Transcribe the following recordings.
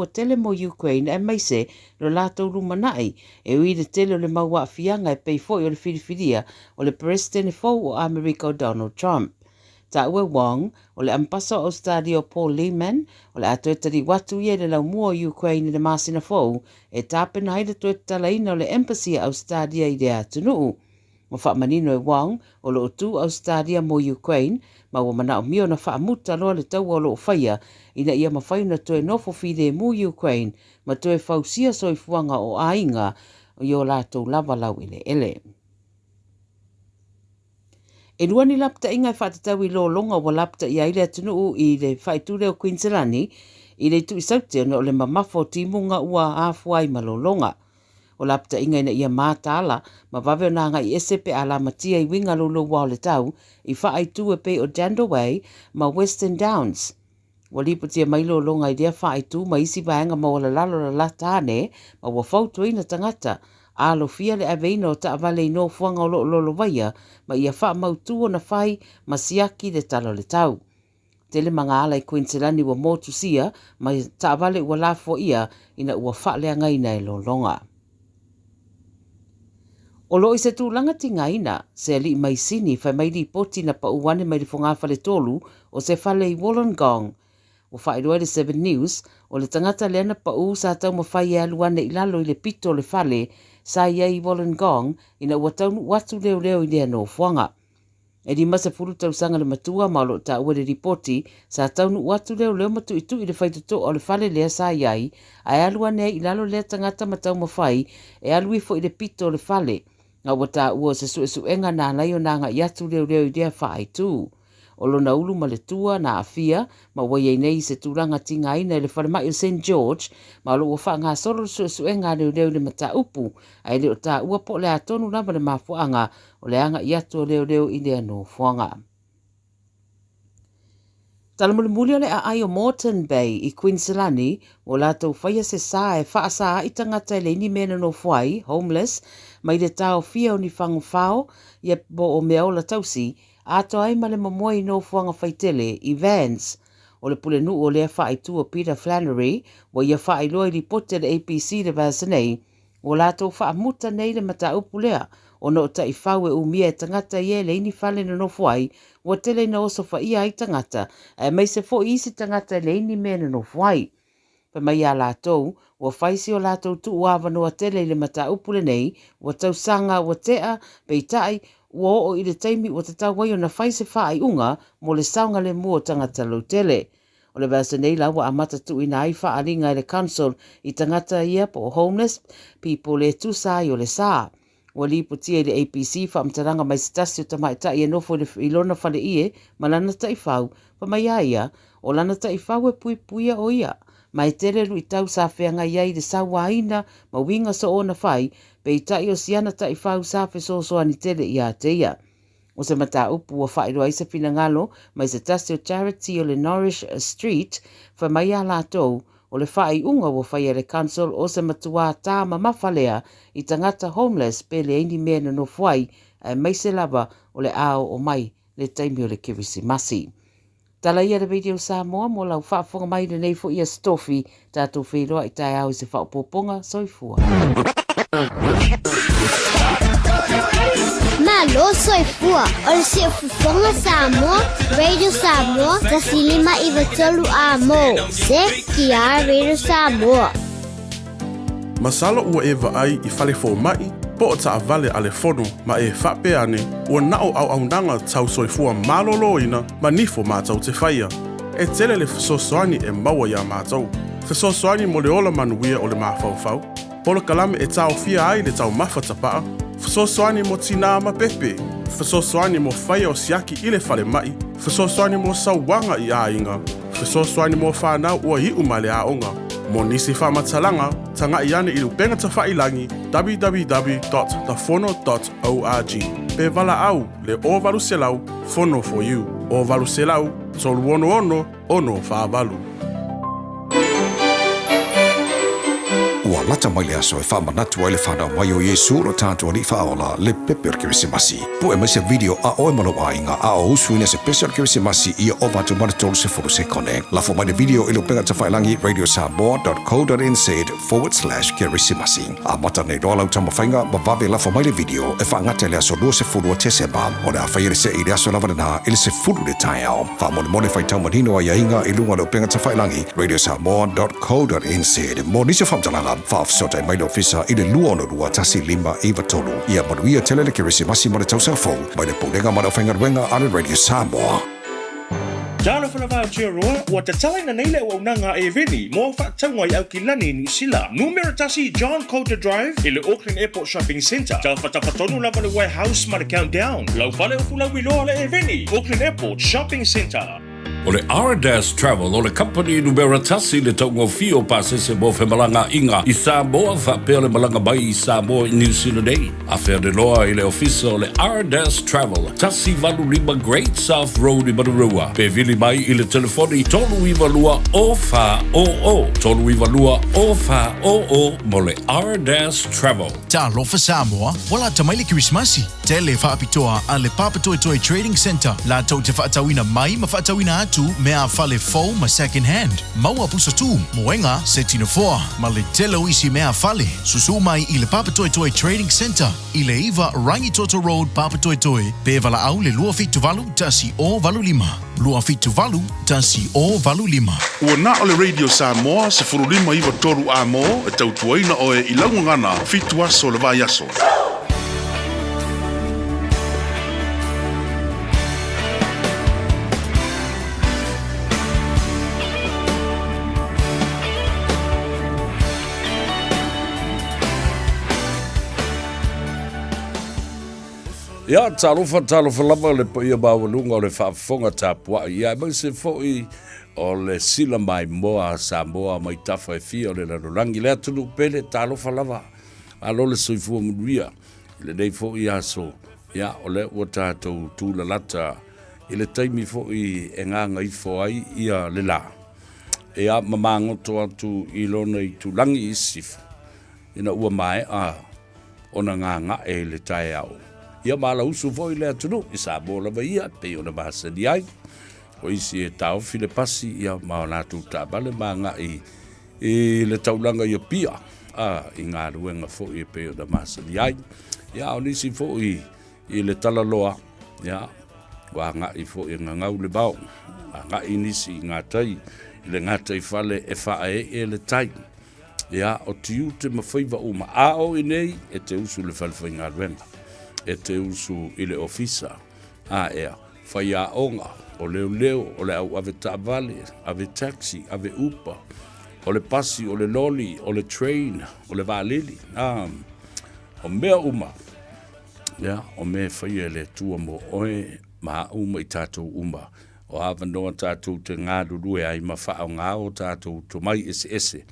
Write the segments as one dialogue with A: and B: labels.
A: tele mo Ukraine aemaise lo latou lumanai, e ui i le tele o le mau aafiaga e pei foi o le filifilia o le Peresetene fou o Amerika o Donald Trump. Taua e Wong, o le Ambasa o Ausetalia o Paul Lehman, o le a toe taliu atu ia i le laumua o Ukraine i le masina fou e tapena ai le toe tatalaina o le Embassy a Ausetalia i lea atunuu. Ua faamanino e Wong, o lo o tu Ausetalia mo Ukraine, ma ua manaomia ona faamuta loa le taua o lo o faia ina ia mafai ona toe nofo filemu Ukraine ma toe fausia soifuaga o aiga i o latou lava laueleele. E lua ni lapataiga e faatatau i lologa ua lapataia ai le atunuu i le faitule o Kuiniselani i le itu i Saute ona o le mamafa o timuga ua afua ai ma lologa. O lapataiga ina ia mataala ma vave ona agai ese pe a lamatia i uiga louloua o le tau i faaitu e pei o Jandowae ma Western Downs. Ua lipotia mai lologa i lea faaitu ma isi vaega maualalalo lalata ane ma ua fautuaina tagata alofia le aveina o taavale i nofoaga o lo o lolovaia ma ia faamautu ona fai ma siaki le tala o le tau. Tele magaala i Kuiniselani ua motusia ma taavale ua lafoaia ina ua faaleagaina e lologa. O lo o i se tulaga tigaina, se alii maisini fai mai lipoti na pau ane mai le fogafale tolu o se fale i Wollongong. Ua faailoa e le Seven News, o le tagata lea na pau sa taumafai e alu ane i lalo i le pito o le fale sa i ai i Wollongong ina ua taunuu atu leoleo i lea nofoaga. E 50 tausaga le matua ma o lo o taua i le lipoti, sa taunuu atu leoleo ma tuitui le faitotoa o le fale lea sa i ai, ae alu ane ai i lalo lea tagata ma taumafai e alu ifo i le pito o le fale. A ua taua o se suesuega na ala ai ona agai atu leoleo i lea faaitu. O lona ulu ma le tua na aafia ma ua i ai nei i se tulaga tigaina i le falemai o Saint George ma o lo o ua faagasolo le suesuega a leoleo i le mataupu, ae le o taua po o le a tonu lava le mafuaaga o le agai atu o leoleo i lea nofoaga. Tala mulimuli o le aai o Moreton Bay i Kuiniselani, ua latou faia se sa e faasa ai tagata e leai ni mea e nonofo ai, homeless, mai le taofia o ni fagofao ia po o meaola tausi, atoa ai ma le momoe i nofoaga faitele, i vans. O le pulenuu o lea faaitu o Peter Flannery, ua ia faailoa i lipoti a le ABC i le vaiaso nei, Ua latou faamuta nei le mataupu lea, ona o taifau e umia e tagata ia e leai ni fale e nonofo ai, ua tele ina osofaia ai tagata, aemaise foi isi tagata e leai ni mea e nonofo ai. Fai mai iā latou, ua fai si o latou tuu avanoa tele i le mataupu lenei, ua tausaga ua tea, peitai, ua oo i le taimi ua tatau ai ona fai se faaiuga mo le saogalemu o tagata lautele. O le vaiaso nei la ua amata tuuina ai faaaliga e le Council i tagata ia po o homeless people e tusa ai o le sa. Ua lipotia i le ABC faamatalaga mai se tasi o tamaitai e nofo i lona faleie ma lana taifau, fai mai a ia, o lana taifau e puipuia o ia, ma e tele luitau sa feagai ai i le sauaina ma uiga soo ona fai, peitai o siana taifau sa fesoasoani tele ia te ia. O se mataupu ua faailoa ai se finagalo mai se tasi o charity o le Nourish Street, fai mai iā latou, o le faaiuga ua faia e le Council o se matuā tā mamafa lea i tagata homeless pe leai ni mea e nonofo ai, aemaise lava o le a oo mai le taimi o le Kerisimasi. Tala ia le Radio Samoa mo lau faafofoga mai i lenei foi Aso Tofi, tatou feiloai taeao i se faaopoopoga. Soifua.
B: Malo soifua o le siufofoga Samoa, Radio Samoa, 153 amo. CTR Radio Samoa.
C: Masalo ua e vaai i fale fomai po o taavale a le fono ma e faapea ane ua na o auaunaga tau soifua maloloina ma nifo matou te faia. E tele le fesoasoani e maua iā matou. Fesoasoani mo le ola manuia o le mafaufau, polokalame e taofia ai le taumafa tapaa, fesoasoani mo tinā ma pepe, fesoasoani mo faia o siaki i le falemai, fesoasoani mo sauaga i aiga, Fesoasoani mo whanau ua iu ma le aoga. Mo nisi faamatalaga, taga'i ane i le upega tafailagi www.thefono.org pe valaau le 0800 Fono for You, 0800 366 648.
D: Ua Lata mai le aso e faamanatu ai le fanau mai o Iesu lo tatou Alii Faaola, le pepe o le Kerisimasi. Pue mai se video a oe ma lou aiga a o usuina se pese o le Kerisimasi ia ova atu ma le 30 sekone. Lafo mai le video i le upega tafailagi radiosamoa.co.nz/kerisimasi. Amata nei loa lau taumafaiga ma vave lafo mai le video e faagata i le aso 20 o Tesema. O le a faia le se'i i le aso lava lena i le 10 i le taeao. Faamolemole faitau manino aiaiga i luga o le upega tafailagi radiosamoa.co.nz. Mo nisi o faamatalaga, faafesootai mai le Ofisa i le 262 1593. Ia manuia tele le Kerisimasi ma le Tausaga Fou mai le Pulega ma le Aufaigaluega a le Radio Samoa.
E: Talofa lava Aotearoa, ua tatalaina nei le auaunaga a Eveni mo au faatauga i Aukilani, Niu Sila. Numera tasi John Coulter Drive i le Auckland Airport Shopping Centre. Tafatafa tonu lava le Warehouse ma le Countdown. Lau fale o Fulauiloa le Eveni, Auckland Airport Shopping Centre.
F: O le Ardas Travel o le kamupani numera tasi i le taugofie o pasese mo femalagaaiga i Samoa faapea le malaga mai i Samoa i Niu Sila nei. Afeane loa i le ofisa o le Ardas Travel, 185 Great South Road i Manurewa, pe vili mai i le telefoni 392 0400, 392 0400 mo le Ardas Travel.
G: Talofa Samoa, ua lata mai le Kerisimasi! Tele faapitoa a le Papatoetoe Trading Centre latou te faatauina mai ma faatauina atu mea fale fou ma second hand, maua pusa tū, moega, seti nofoa, ma le tele o isi mea fale. Susū mai i le Papatoetoe Trading Centre i le 9 Rangitoto Road, Papatoetoe, pe valaau le 278 1085. 278 1085.
C: Ua na o le Radio Samoa 15 9 3 A-mo e tautuaina oe i lau gagana fitu aso o le vaiaso.
F: Ia, talofa, talofa lava le paia maualuga o le faafofoga tapuai, ia aemaise foi o le sila maimoa a Samoa mai tafa e fia o le lalolagi, le atunuu pele, talofa lava. Malo le soifua manuia i lenei foi aso, ia, o lea ua tatou tulalata i le taimi foi e gagaifo ai ia le la. Ia, ma magoto atu i lona itulagi i sisifo, ina ua maea ona gaga'e i le taeao. Ia malausu foi le atunuu i Samoa lava ia e pei ona masani ai. O isi e taofi le pasi ia ma o latou taavale ma agai i le taulaga i Apia a i galuega foi e pei ona masani ai. Ia a o nisi foi i le talaloa, ia ua agai foi e gagau le vao, agai nisi i gatai i le gataifale e faaee le tai. Ia, o tiute ma faiva uma, a o i nei, e te usu i le fale faigaluega, e te usu i le ofisa, a ea, faiaoga, o leoleo, o le au ave taavale, ave taxi, ave upa, o le pasi, o le loli, o le train, o le vaalele, a, o mea uma, ia, o mea e faia e le Atua mo oe ma au ma i tatou uma. O avanoa tatou te galulue ai ma faaaoga o tatou tomai eseese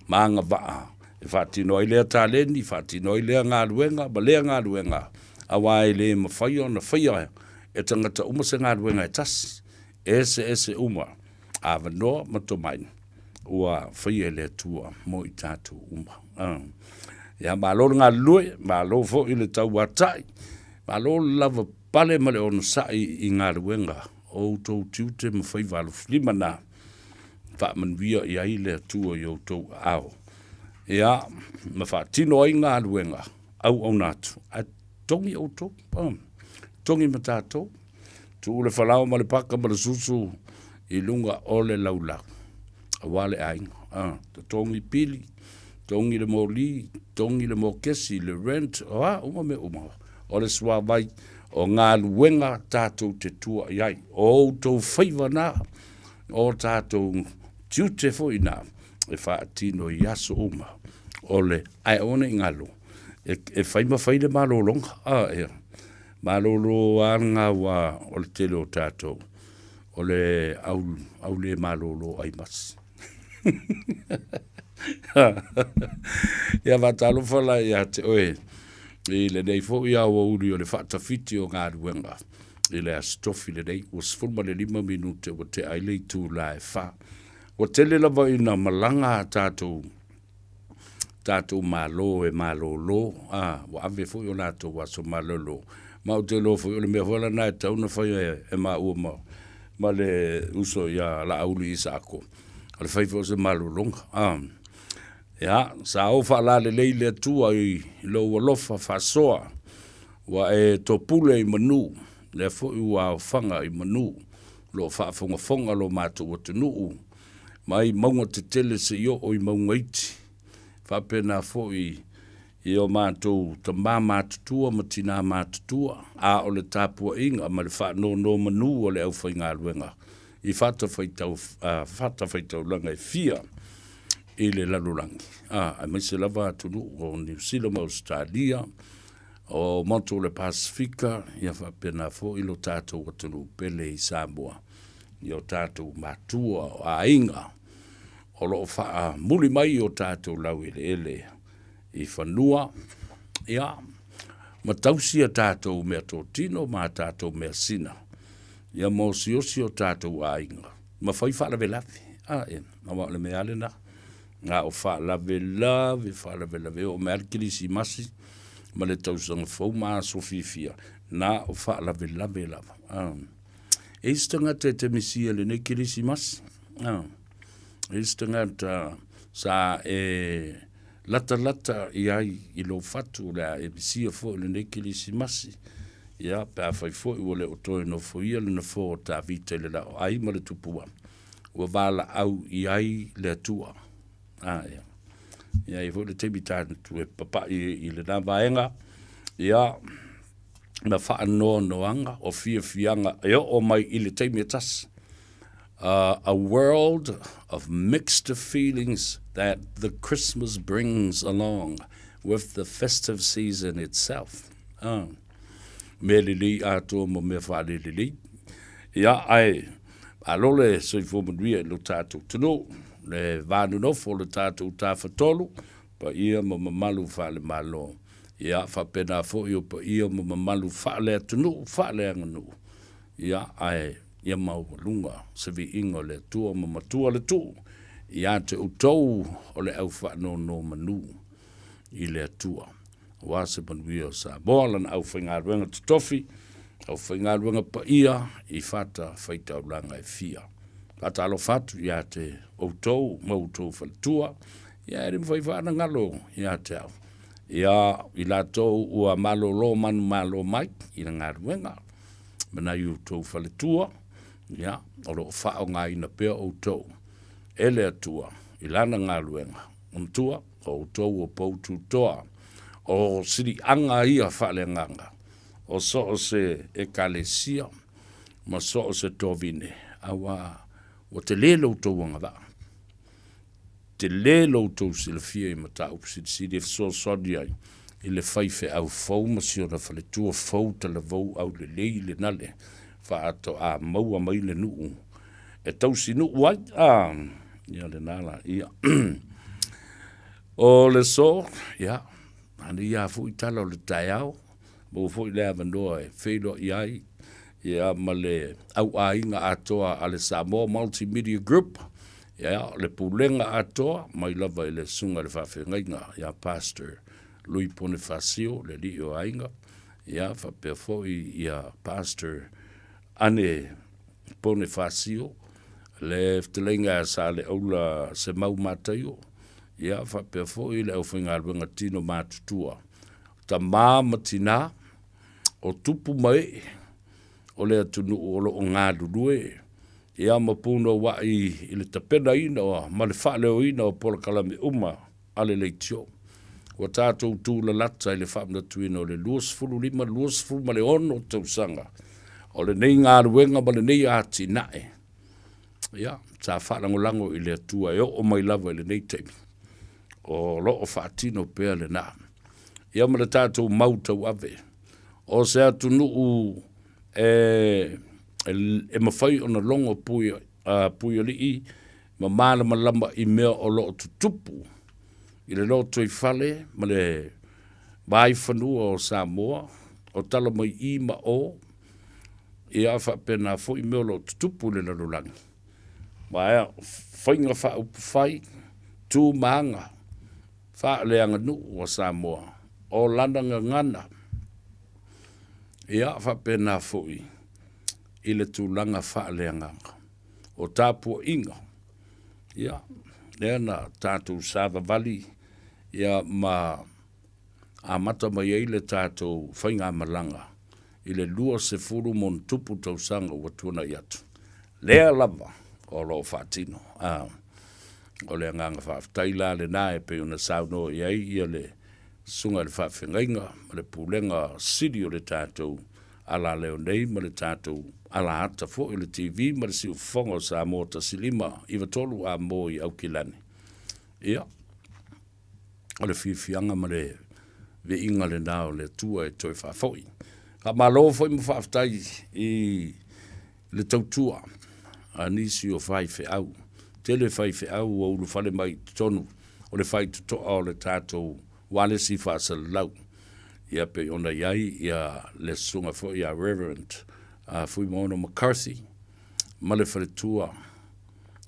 F: ma agavaa e faatino ai lea taleni, faatino ai lea galuega ma lea galuega, aua e le mafai ona faia e tagata uma se galuega e tasi, e eseese uma avanoa ma tomai ua faia e le Atua mo i tatou uma. Ia malo le galulue, malo foi le tauatai, malo le lava Pale ma le onosai i galuega o outou tiute ma faiva alofilima na faamanuia i ai le Atua i outou aao, ia, ma faatino ai galuega auauna atu, ae totogi outou, totogi ma tatou, tuu le falao ma le paka ma le susu i luga o le laulau, aua le aiga, totogi pili, totogi le moli, totogi le mokesi, le rent, o a uma mea uma. O le suavai o galuega tatou te tua i ai. O outou faiva na, o tatou tiute foi na e faatino i aso uma. O le ae aua ne i galo, e, e fai ma fai le malologa. A, ea. Malolo lava le gaua o le tele o tatou, o le au, au le malolo ai masi. Ia faatalofa la ia te oe i lenei foi aoauli o le faatafiti o galuega i le Aso Tofi lenei, ua 15 minute ua tea ai le itula e fa. Ua tele lava ina malaga a tatou. tatou Malo e malolo, a, ua ave foi o latou aso malolo. Ma ou te iloa foi o le mea foi lena e tatau ona faia e maua ma, ma le uso ia Laauli Isaako, o le fai foi o se malologa. A, ia, sa o faalalelei le Atua i lou alofa faasoa, ua e topule i manu, lea foi ua aofaga i manu, o lo o faafogafoga lo matou atunuu mai mauga tetele seia oo i mauga iti, faapena foi i o matou tama matutua ma tina matutua, a o le tapuaiga ma le faanonomanu a le aufaigaluega i fatafaitaulaga e fia i le lalolagi, aemaise lava atunuu o Niu Sila ma Ausetalia, o motu o le Pasefika, ia faapena foi lo tatou atunuu pele i Samoa, i o tatou matua, o aiga, o lo o faamuli mai o tatou laueleele i fanua, ia, ma tausi a tatou meatotino ma a tatou measina, ia ma osiosi o tatou aiga, ma fai faalavelave. A, ia, aua o le mea lava lena, na o faalavelave, faalavelave, e oo mai lava le Kerisimasi ma le tausaga fou ma aso fiafia, na o faalavelave lava. A. E i se tagata e te misia i lenei Kerisimasi? A. E i se tagata sa e latalata i ai i lou fatu o le a e misia foi i lenei Kerisimasi? Ia, pe afai foi ua le o toe nofoia le nofoa o Tavita i le laoai ma le tupua, ua valaau i ai le Atua. A, ia. Ia, e i ai foi le taimi tatou e papai i lena vaega. Ia, na faanoanoaga o fiafiaga e oo mai i le taimi e tasi. A world of mixed feelings that the Christmas brings along with the festive season itself. Mea lelei atoa ma mea faalelelei. Ia, ae malo le soifua manuia i lo tatou atunuu, le va nonofo o le tatou Tafatolu, paia ma mamalu faale-Malo. Ia, faapena foi o paia ma mamalu faale-atunuu, faale-aganuu. Ia, ae ia maualuga se viiga o le Atua ma matua le tuu ia te outou o le au faanonomanu i le Atua. Aua se manuia o Samoa, lana aufaigaluega totofi, aufaigaluega paia i fata faitaulaga e fia. Faatalofa atu ia te outou ma outou faletua, ia e le mafai faanagalo ia te au. Ia, i latou ua malolo manumalo mai i le galuega, ma nai outou faletua, ia, o lo o faaaogaina pea outou e le Atua i Lana galuega. Manatua, o outou o pou tutoa, o siliaga ia faaleagaga, o so o se Ekalesia ma so o se tovine, auā ua tele lo outou agavaa. Tele lo outou silafia i mataupu silisili e fesoasoani ai i le faifeau fou ma si ona faletua fou talavou aulelei lena le faatoa maua mai le nuu e tausinuu ai. A, ia lena la ia. O le so, ia, manaia lava foi tala o le taeao, maua foi le avanoa e feiloai ai ia ma le auaiga atoa a le Samoa Multimedia Group, ia, le pulega atoa mai lava i le susuga i le faafeagaiga ia Pastor Lui Ponifasio, le alii o aiga, ia, faapea foi ia Pastor Ane Ponifasio, le fetalaiga ia Saleaula Semau Mataio, ia, faapea foi le aufaigaluega tino matutua, tama ma tina, o tupu ma ee o le atunuu o lo o galulue ia ma punouai i le tapenaina ma le faaleoina o polokalame uma a le leitio. Ua tatou tulalata i le faamanatuina o le 25, 26 tausaga o lenei galuega ma lenei atinae. Ia, sa faalagolago i le Atua e oo mai lava i lenei taimi, o lo o faatino pea lena. Ia ma le tatou mau tauave, o se atunuu e, e mafai ona logo pui, Puialii ma malamalama i mea o lo o tutupu i le lotoifale ma le vaifanua o Samoa, o tala mai i ma o, ia faapena foi mea o lo o tutupu i le lalolagi. Vaea, faiga faaupufai, tu ma aga. Faaleaganuu a Samoa, o lana gagana, ia faapena foi i le tulaga faaleagaga. O tapuaiga, ia, lea na tatou savavali ia ma amata mai ai le tatou faigamalaga i le 20 ma ono tupu tausaga ua tuanai atu. Lea lava o lo o faatino. A, o le agaga faafetai la lena e pei ona saunoa i ai ia le Susuga i le Faafeagaiga ma le Pulega Sili o le tatou alaleo nei ma le tatou alaata foi o le TV ma le siufofoga o Samoa 1593 a mo i Aukilani. Ia, o le fiafiaga ma le viiga lena o le Atua e toe faafoi. Faamalo foi ma faafetai i le tautua a nisi o faifeau. Tele faifeau ua ulufale mai i totonu o le faitotoa o le tatou ualesi faasalalau. Ia pei ona i ai ia le susuga foi ia Reverend Fuimaono McCarthy ma le faletua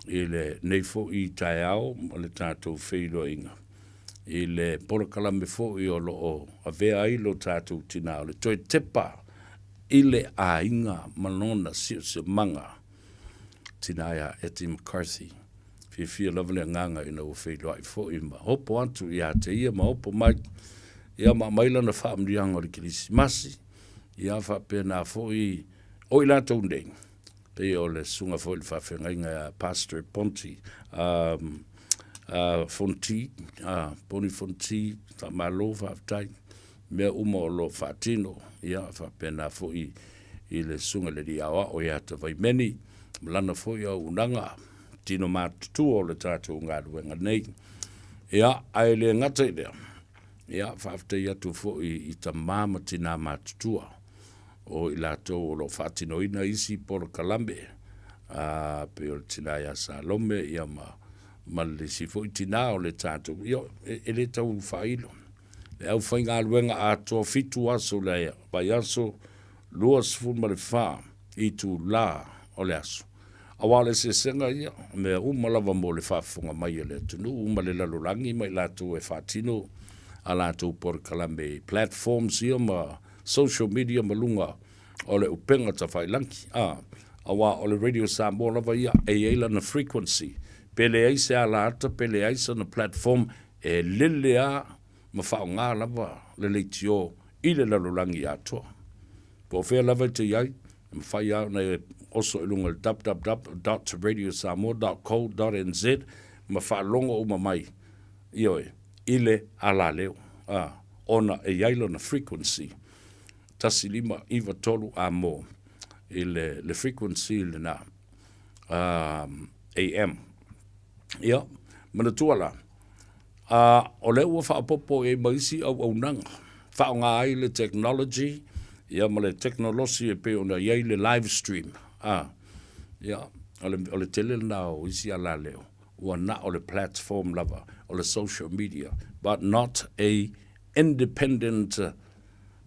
F: i lenei foi taeao ma le tatou feiloaiga i le polokalame foi o lo o avea ai lo tatou tinā o le toe tepa i le aiga ma lona siosiomaga. Tinā ia Etty McCarthy. Fiafia lava le agaga ina ua feiloai foi ma hopo atu ia te ia ma hopo mai ia ma aumai lana faamanuiaga o le Kerisimasi ia faapena foi o i latou nei pei o le susuga foi i le faafeagaiga ia Pastor Ponti, um, Fonti, Poni Fonti, faamalo, faafetai, mea uma o lo o faatino, ia, faapena foi i le susuga i le Alii Aoao ia Tavaimeni, ma lana foi auaunaga, tino matutua o le tatou galuega nei. Ia, ae le gata i lea, ia, faafetai atu foi i tama ma tina matutua, o i latou o lo o faatinoina isi polokalame, a, pei o le tina ia Salome, ia ma, ma le isi foi tina o le tatou, ia, e, e le tau faailo. Le aufaigaluega atoa 7 aso le vaiaso, 24 itula o le aso. Aua o le eseesega ia, o mea uma lava mo le faafofoga mai a le atunuu ma le lalolagi ma i latou e faatino a latou polokalame i platforms ia ma social media ma luga o le upega tafailagi, a, aua o le Radio Samoa lava ia e i ai lana frequency, pe leai se alaata pe leai sana platform, e lele a ma faaaoga lava le leitio i le lalolagi atoa. Po o fea lava e te i ai, e mafai lava ona e oso i luga o le www dot radiosamoa dot co dot nz ma faalogo uma mai, ioe, i le alaleo, a, ona e i ai lona frequency, 1593 a mo, i le, le frequency lena, um, AM. Ia, manatua la, a, o lea ua faaopoopo i ai ma isi auaunaga, faaaoga ai le technology, ia ma le tekonolosi e pei ona i ai le live stream, a, ia, o le, o le tele lena o isi alaleo, ua na o le platform lava o le social media, but not a independent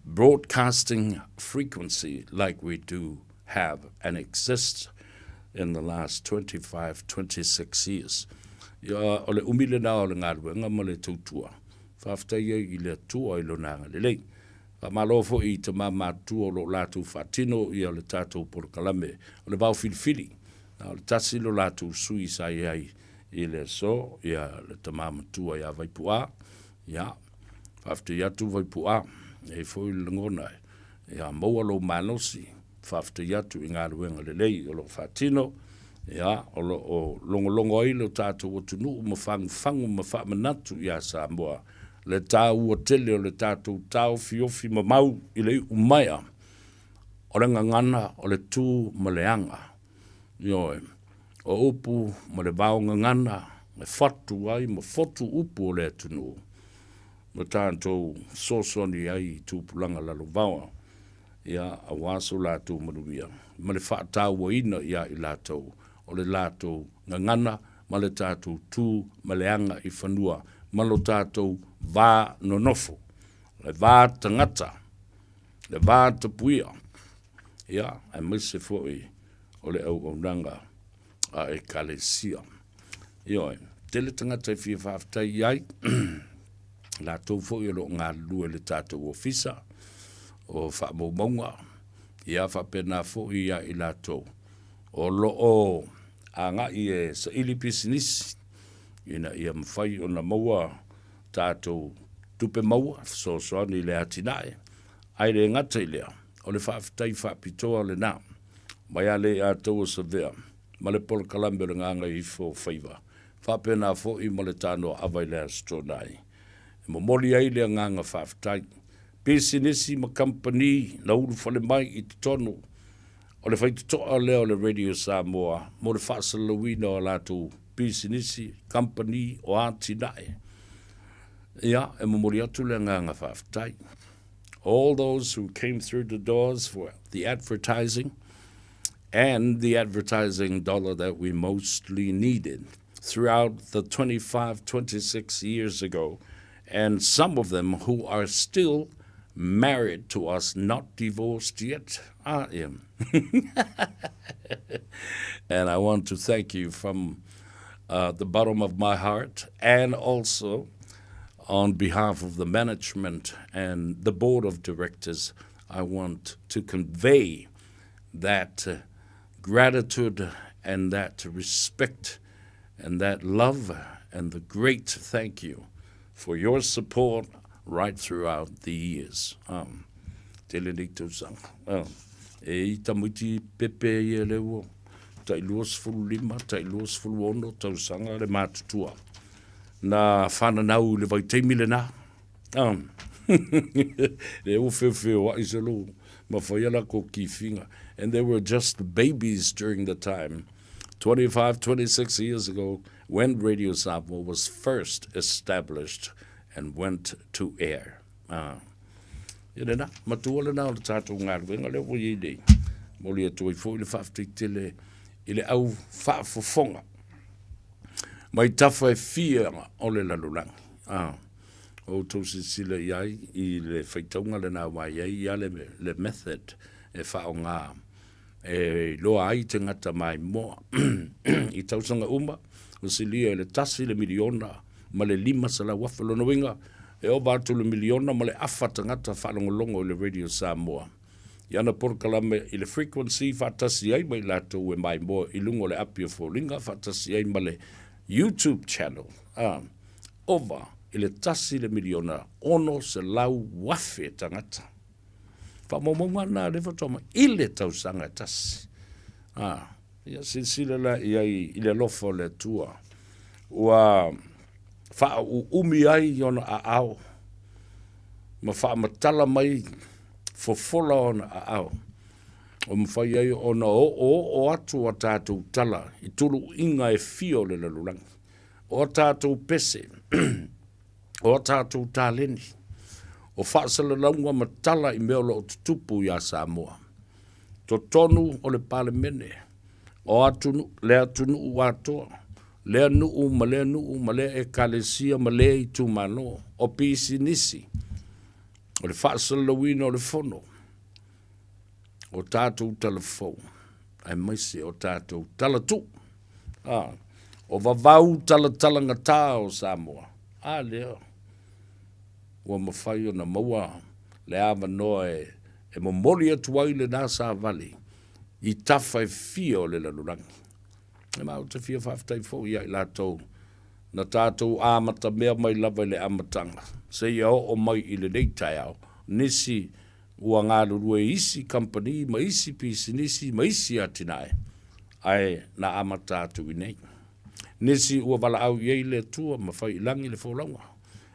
F: broadcasting frequency like we do have and exist in the last 25, 26 years. Ia, o le umi lena o le galuega ma le tautua. Faafetai ai i le Atua i Lona agalelei. Faamalo foi i tama matutua o lo o latou faatino ia le tatou polokalame o le vao filifili. Na o le tasi lo latou sui sa i ai i le aso, ia le tama matua ia Vaipu'a. Ia, faafetai atu Vaipu'a, e i ai foi le lagona e Ia maua lou malosi, faafetai atu i galuega lelei o lo o faatino, ia, o lo o logologo ai lo tatou atunuu ma fagufagu ma faamanatu iā Samoa le taua tele o le tatou taofiofi mamau i le iu maea o le gagana, o le tu ma le aga. Ioe, o upu ma le vao gagana e fatu ai ma fotu upu o le atunuu. ma tatou fesoasoani ai i tupulaga lalovaoa, ia, aua so latou manuia ma le faatauaina ia i latou o le latou gagana ma le tatou tu ma le aga i fanua ma lo tatou va nonofo, le va tagata, le va tapuia, ia, aemaise foi o le auaunaga a Ekalesia. Ioe, tele tagata e fia faafetai i ai. Latou foi o lo o galulue i le tatou ofisa o faamaumauga, ia faapena foi ia i latou o lo o agai e saili pisinisi ina ia mafai ona maua tatou tupe maua e fesoasoani i le atinae, ae le gata i lea, o le faafetai faapitoa lena mai a le ia taua Savea ma le polokalame o le Gagaifo o Faiva, faapena foi ma le Tanoaava i le Aso Toonai, e momoli ai le agaga faafetai. Pisinisi ma kamupani na ulufale mai i totonu o le faitotoa lea o le Radio Samoa mo le faasalalauina o a latou pisinisi, kamupani o atinae. Ia, e momoli atu le agaga faafetai. All those who came through the doors for the advertising and the advertising dollar that we mostly needed throughout the 25, 26 years ago, and some of them who are still married to us, not divorced yet, I am. and I want to thank you from uh, the bottom of my heart and also on behalf of the management and the board of directors, I want to convey that uh, gratitude and that respect and that love and the great thank you for your support right throughout the years. Um, tele nei tausaga. Uh, e i tamaiti pepe ia le ua tai 25, tai 26 tausaga le matutua. Na whananau le vaitaimi le nā. Um, le ua feofeoa'i se lou ma fai a lakou kifiga. And they were just babies during the time, 25, 26 years ago, when Radio Samoa was first established and went to air. Ah. Ia lena, matua lena o le tatou galuega lea ua i ai nei. Momoli atu ai foi le faafetai tele i le au faafofoga mai tafa e fia o le lalolagi. Ah. O outou silasila i ai i le faitauga lena aua e i ai ia le, le method e faaaoga e iloa ai te gata maimoa. I tausaga uma, ua silia i le tasi le miliona ma le 500,000. Lona uiga, e ova atu le miliona ma le afa tagata faalogologo i le Radio Samoa. I ana polokalame i le frequency faatasi ai ma i latou e maimoa i luga o le api o foliga faatasi ai ma le YouTube channel. Ah. Ova i le tasi le miliona 600,000 tagata. Faamaumauga na lea faatoa mai i le tausaga e tasi. Ah, ia silasila la i ai i le alofa o le Atua. Ua faauumi ai ona aao ma faamatala mai fofola ona aao. Ua mafai ai ona oooo atu a tatou tala i tuluiga e fia o le lalolagi. O a tatou pese, o a tatou taleni, o faasalalauga ma tala i mea o lo o tutupu iā Samoa. Totonu o le Palemene, o atunu, le atunuu atoa, lea nuu ma lea nuu ma lea ekalesia ma lea itumalo, o pisinisi, o le faasalalauina o le fono, o tatou tala fou, aemaise o tatou tala tuu. A, o vavau talatalagata o Samoa, a lea ua mafai ona maua le avanoa e, e momoli atu ai lena savali i tafa e fia o le lalolagi. E ma ou te fia faafetai foi ia i latou na tatou amatamea mai lava i le amataga seia oo mai i lenei taeao, nisi Ua galulue i isi kamupani ma isi pisinisi ma isi atinae, ae na amata atu i nei. Nisi ua valaau i ai le Atua ma fai i lagi le folauga.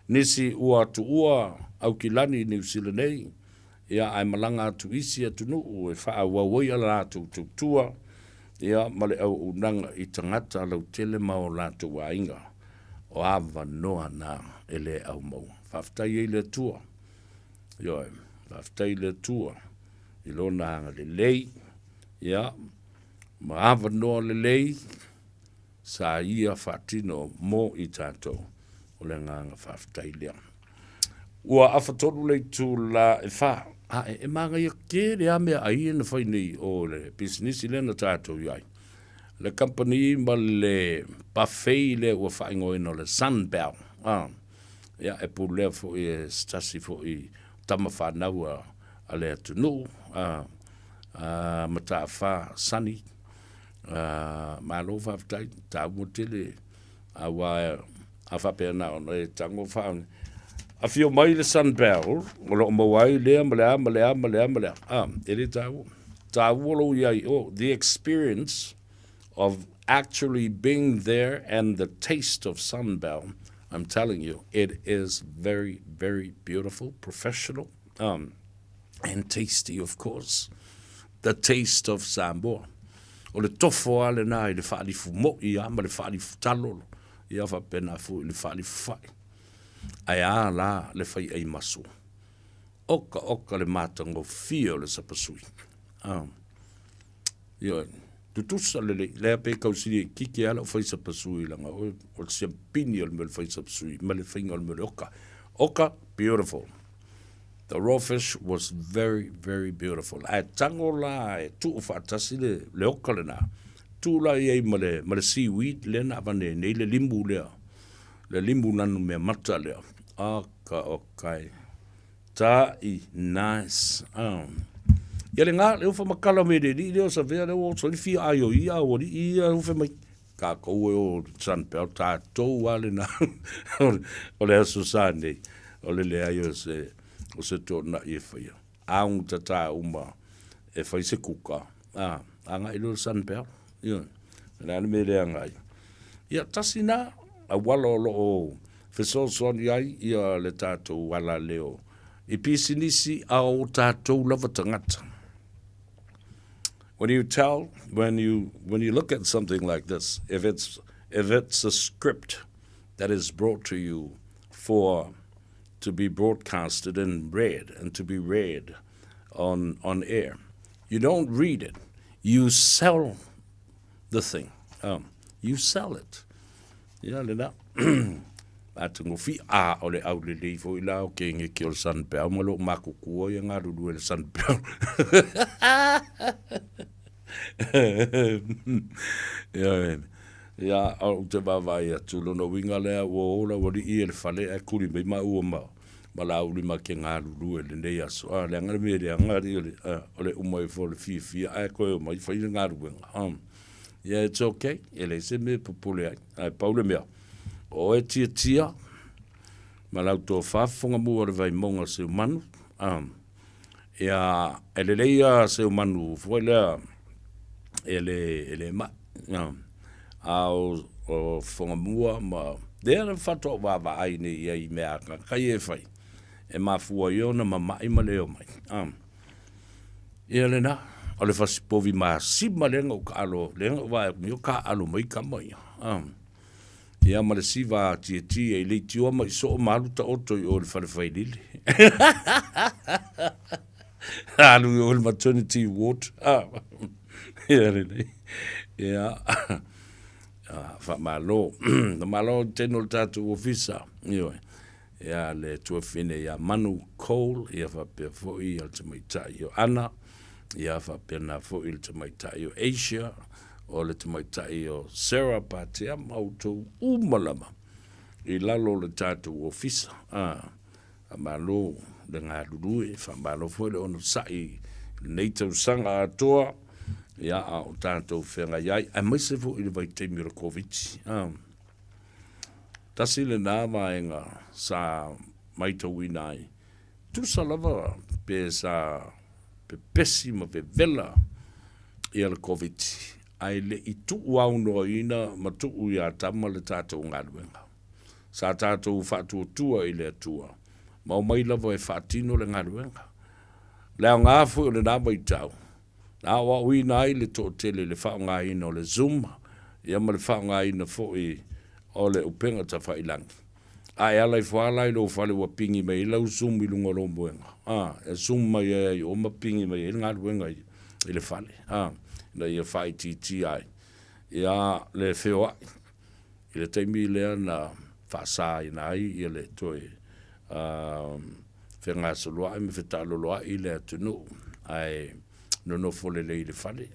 F: Nisi ua tuua Aukilani i Niu Sila nei, ia ae malaga atu i isi atunuu e faaauau ai a latou tautua, ia ma le auaunaga i tagata lautele ma o latou aiga. O avanoa na e le au maua. Faafetai ai le Atua. Ioe, faafetai i le Atua i lona agalelei, ia, ma avanoa lelei sa ia faatino mo i tatou. O le agaga faafetai lea. Ua afatolu le itula e fa. A e, e manaia tele lava meaai ia na fai nei o le pisinisi lea na tatou i ai. Le kamupani ma le buffet lea ua faaigoaina o le Sunbell. Ah. Ia, e pulea foi e se tasi foi tama fanau a, a le atunuu, a, a Mataafa Sonny. A, malo faafetai, taua tele, aua a faapea na ona e tago faa afio mai le Sunbell o lo o maua ai lea ma le a ma le a ma le a ma le a, a, e le taua. Taua lou i ai, oh, the experience of actually being there and the taste of Sunbell, I'm telling you, it is very, very beautiful, professional, um, and tasty, of course. The taste of Samoa. O le tofo a lena i le faalifu mo'i a ma le faalifu talolo, ia faapena foi i le faalifu fa'i. Ae a la le fai ai maso. Oka oka le matagofie o le sapasui. Um, Ioe. Tutusa lelei, lea pe kausili e kiki ala o fai sapasui langa oe, o le siampini o le mea o le fai sapasui, ma le faiga o le mea o le oka. Oka, beautiful. The raw fish was very, very beautiful. Ae tango la e tuu faatasi le, le oka lena. Tuu la i ai ma le, ma le seaweed lea na avane nei le limu lea. Le limu nanu mea mata lea. Oka, oka e. Ta'i nice um. Ia le nga le ofa makala me le li leo sa vea le o so fi a yo ia o li ia o fe mai ka ko e o san pe o ta to wa le na o le aso sa nei o le le aio se o se to na i fa ia a un ta ta uma e fai se kuka a a nga i lo san pe ia le le me le ngai ia tasi na a walo lo o Fesoasoani ai ia le tatou alaleo i pisinisi a o tatou lava tagata. When you tell, when you, when you look at something like this, if it's, if it's a script that is brought to you for to be broadcasted and read and to be read on, on air, you don't read it. You sell the thing. Um, you sell it. Ia lena. Atagofie, a o le aulelei foi la o kegeke o le Sunbelt ma lou makukua ia galulue i le Sunbelt. Ioe. Ia, ou te vaavaai atu, lona uiga lea ua o lau alii e le fale ae kuli mai maua ma ma Laauli ma ke galulue i lenei aso. A, leaga le mea leaga alii o le, o le uma ifo o le fiafia ae toe omai fai le galuega. Yeah, it's okay. E leai se mea e popole ai. Ae pau le mea, o oe tiatia ma lau tofa fofoga mua o le Vaimauga Seumanu. Um, ia, e lelei ia Seumanu foi lea e le, e le mai. Um, a o, o fofoga mua ma lea na faatoa ou vaavaai nei i ai i mea a kai e fai. E mafua ai ona mama'i ma le omai. Um, Ia lena, o le fasipovi masima lea na ou taalo, lea na ou vaai atu nei o taaalo mai tama ia. Ia ma le siva tietie i leitioa mai soo ma alu taoto i o i le fale failele. Alu i o i le maternity ward. Ia lelei. Ia. Faamalo. Faamalo i tino o le tatou ofisa. Ioe. Ia le tuafine ia Manu Cole, ia faapea foi ia le tamaitai o Ana, ia faapena foi le tamaitai o Asia, o le tamaitai o Sarah Patea ma outou uma lava i lalo o le tatou ofisa. A, faamalo le galulue, faamalo foi le onosai i lenei tausaga atoa, ia a o tatou feagai ai, aemaise foi i le vaitaimi o le Koviti. A. Tasi lena vaega sa maitauina ai, tusa lava pe sa pepesi ma vevela ia le Koviti, ae le i tuuaunoaina ma tuu ia Tama le tatou galuega. Sa tatou faatuatua i le Atua ma omai lava e faatino le galuega. Le aoga foi o lena vaitau, Na aoaoina ai le toatele i le faaaogaina o le Zoom ia ma le faaaogaina foi o le upega tafailangi. A e ala ifo lava la i lou fale ua pigi mai ai lau Zoom i luga o lou moega, a, e Zoom mai ai i o ma pigi mai ai le galuega i le fale, a, ina ia faaitiitia ai ia le feoai i le taimi lea na faasaina ai ia le toe fegasoloai ma fetaaloloai le atunuu ae nonofo lelei i le fale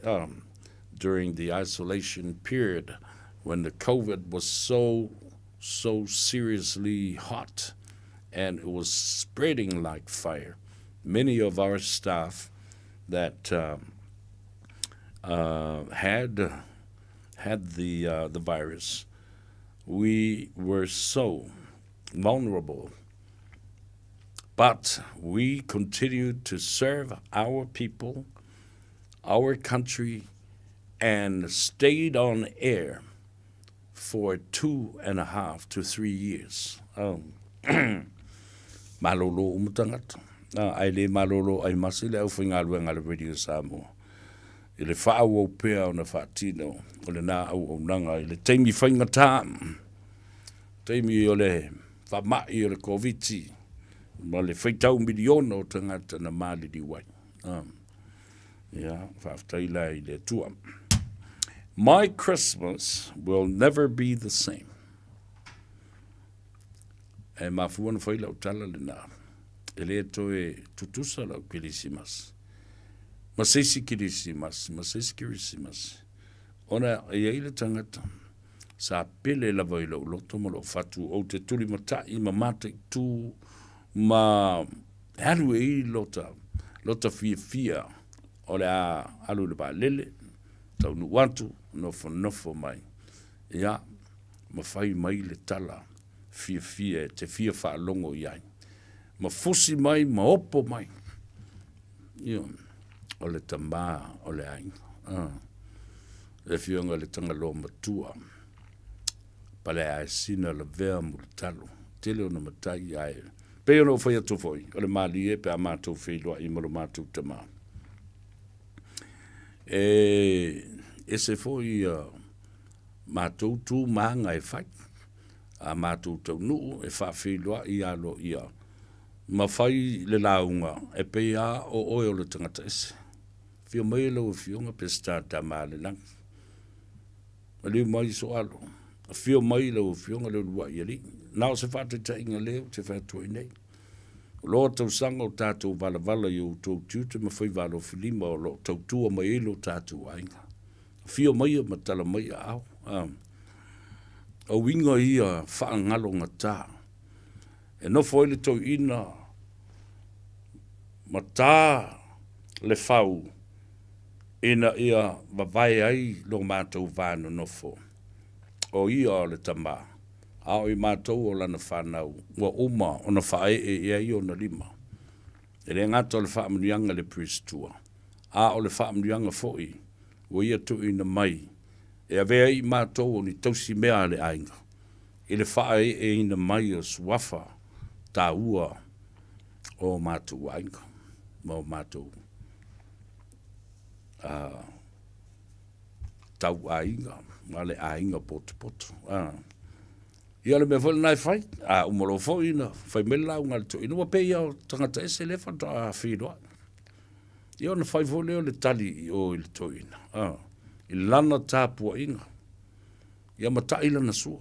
F: during the isolation period when the covid was so so seriously hot. and it was spreading like fire. Many of our staff that um, uh, had had the uh, the virus, we were so vulnerable. But we continued to serve our people, our country, and stayed on air for 2.5 to 3 years. Oh. Malolo uma tagata. Ae le malolo ai masi le aufaigaluega a le Radio Samoa i le faaauau pea ona faatino o lena auaunaga i le taimi faigata, taimi o le faamai o le Koviti ma le faitau miliona o tagata na maliliu ai. Ia, faafetai la i le Atua. My Christmas will never be the same. E mafua na fai lau tala lena. E le toe tutusa lau Kerisimasi. Ma se isi Kerisimasi, ma se isi Kerisimasi. Ona e i ai le tagata sa pele lava i lou loto ma lou fatu ou te tulimata'i ma mataitū ma alu e i lota, lota fiafia o le a alu i le vaalele, taunuu atu, nofonofo mai, ia, ma fai mai le tala fiafia e te fia faalogo i ai, ma fusi mai ma opo mai, ioe, o le tama o le aiga, a, le Afioga i le Tagaloa Matua, Paleaesina Lavea Mulitalo, tele ona matai ae pei ona ou fai atu foi, o le malie pe a matou feiloai ma lo matou tama. E ese foi ia matou tu ma aga e fai, a matou taunuu e faafeiloai aloaia ma fai le lauga e pei lava o oe o le tagata ese. Afio mai lau Afioga Peseta Tamaalelagi. Maliu mai Soalo. Afio mai lau Afioga Leuluai Alii. Na o se faataitaiga lea ou te fai atu ai nei. O loa tausaga o tatou valavala i outou tiute ma faiva alofilima o lo o tautua mai ai lo tatou aiga. Afio maia ma tala mai aao. O uiga ia faangalogata e nofo ai le toeaina ma ta le fau ina ia vavae ai lo matou va nonofo, o ia o le Tama, a o i matou o lana fanau, ua uma ona faaee i ai ona lima. E le gata o le faamanuiaga i le Peristua, a o le faamanuiaga foi ua ia tuuina mai e avea ai i matou o ni tausi mea a le aiga, i le faaeeina mai o suafa taua o matou aiga ma o matou tauaiga ma le aiga potopoto. Ia o le mea foi lena e fai, a uma loa foi ona fai mai le lauga a le toeaina, ua pei lava o tagata ese lea faatoa feiloai. Ia ona fai foi lea o le tali i o i le toeaina, i lana tapuaiga, ia matai lana sua.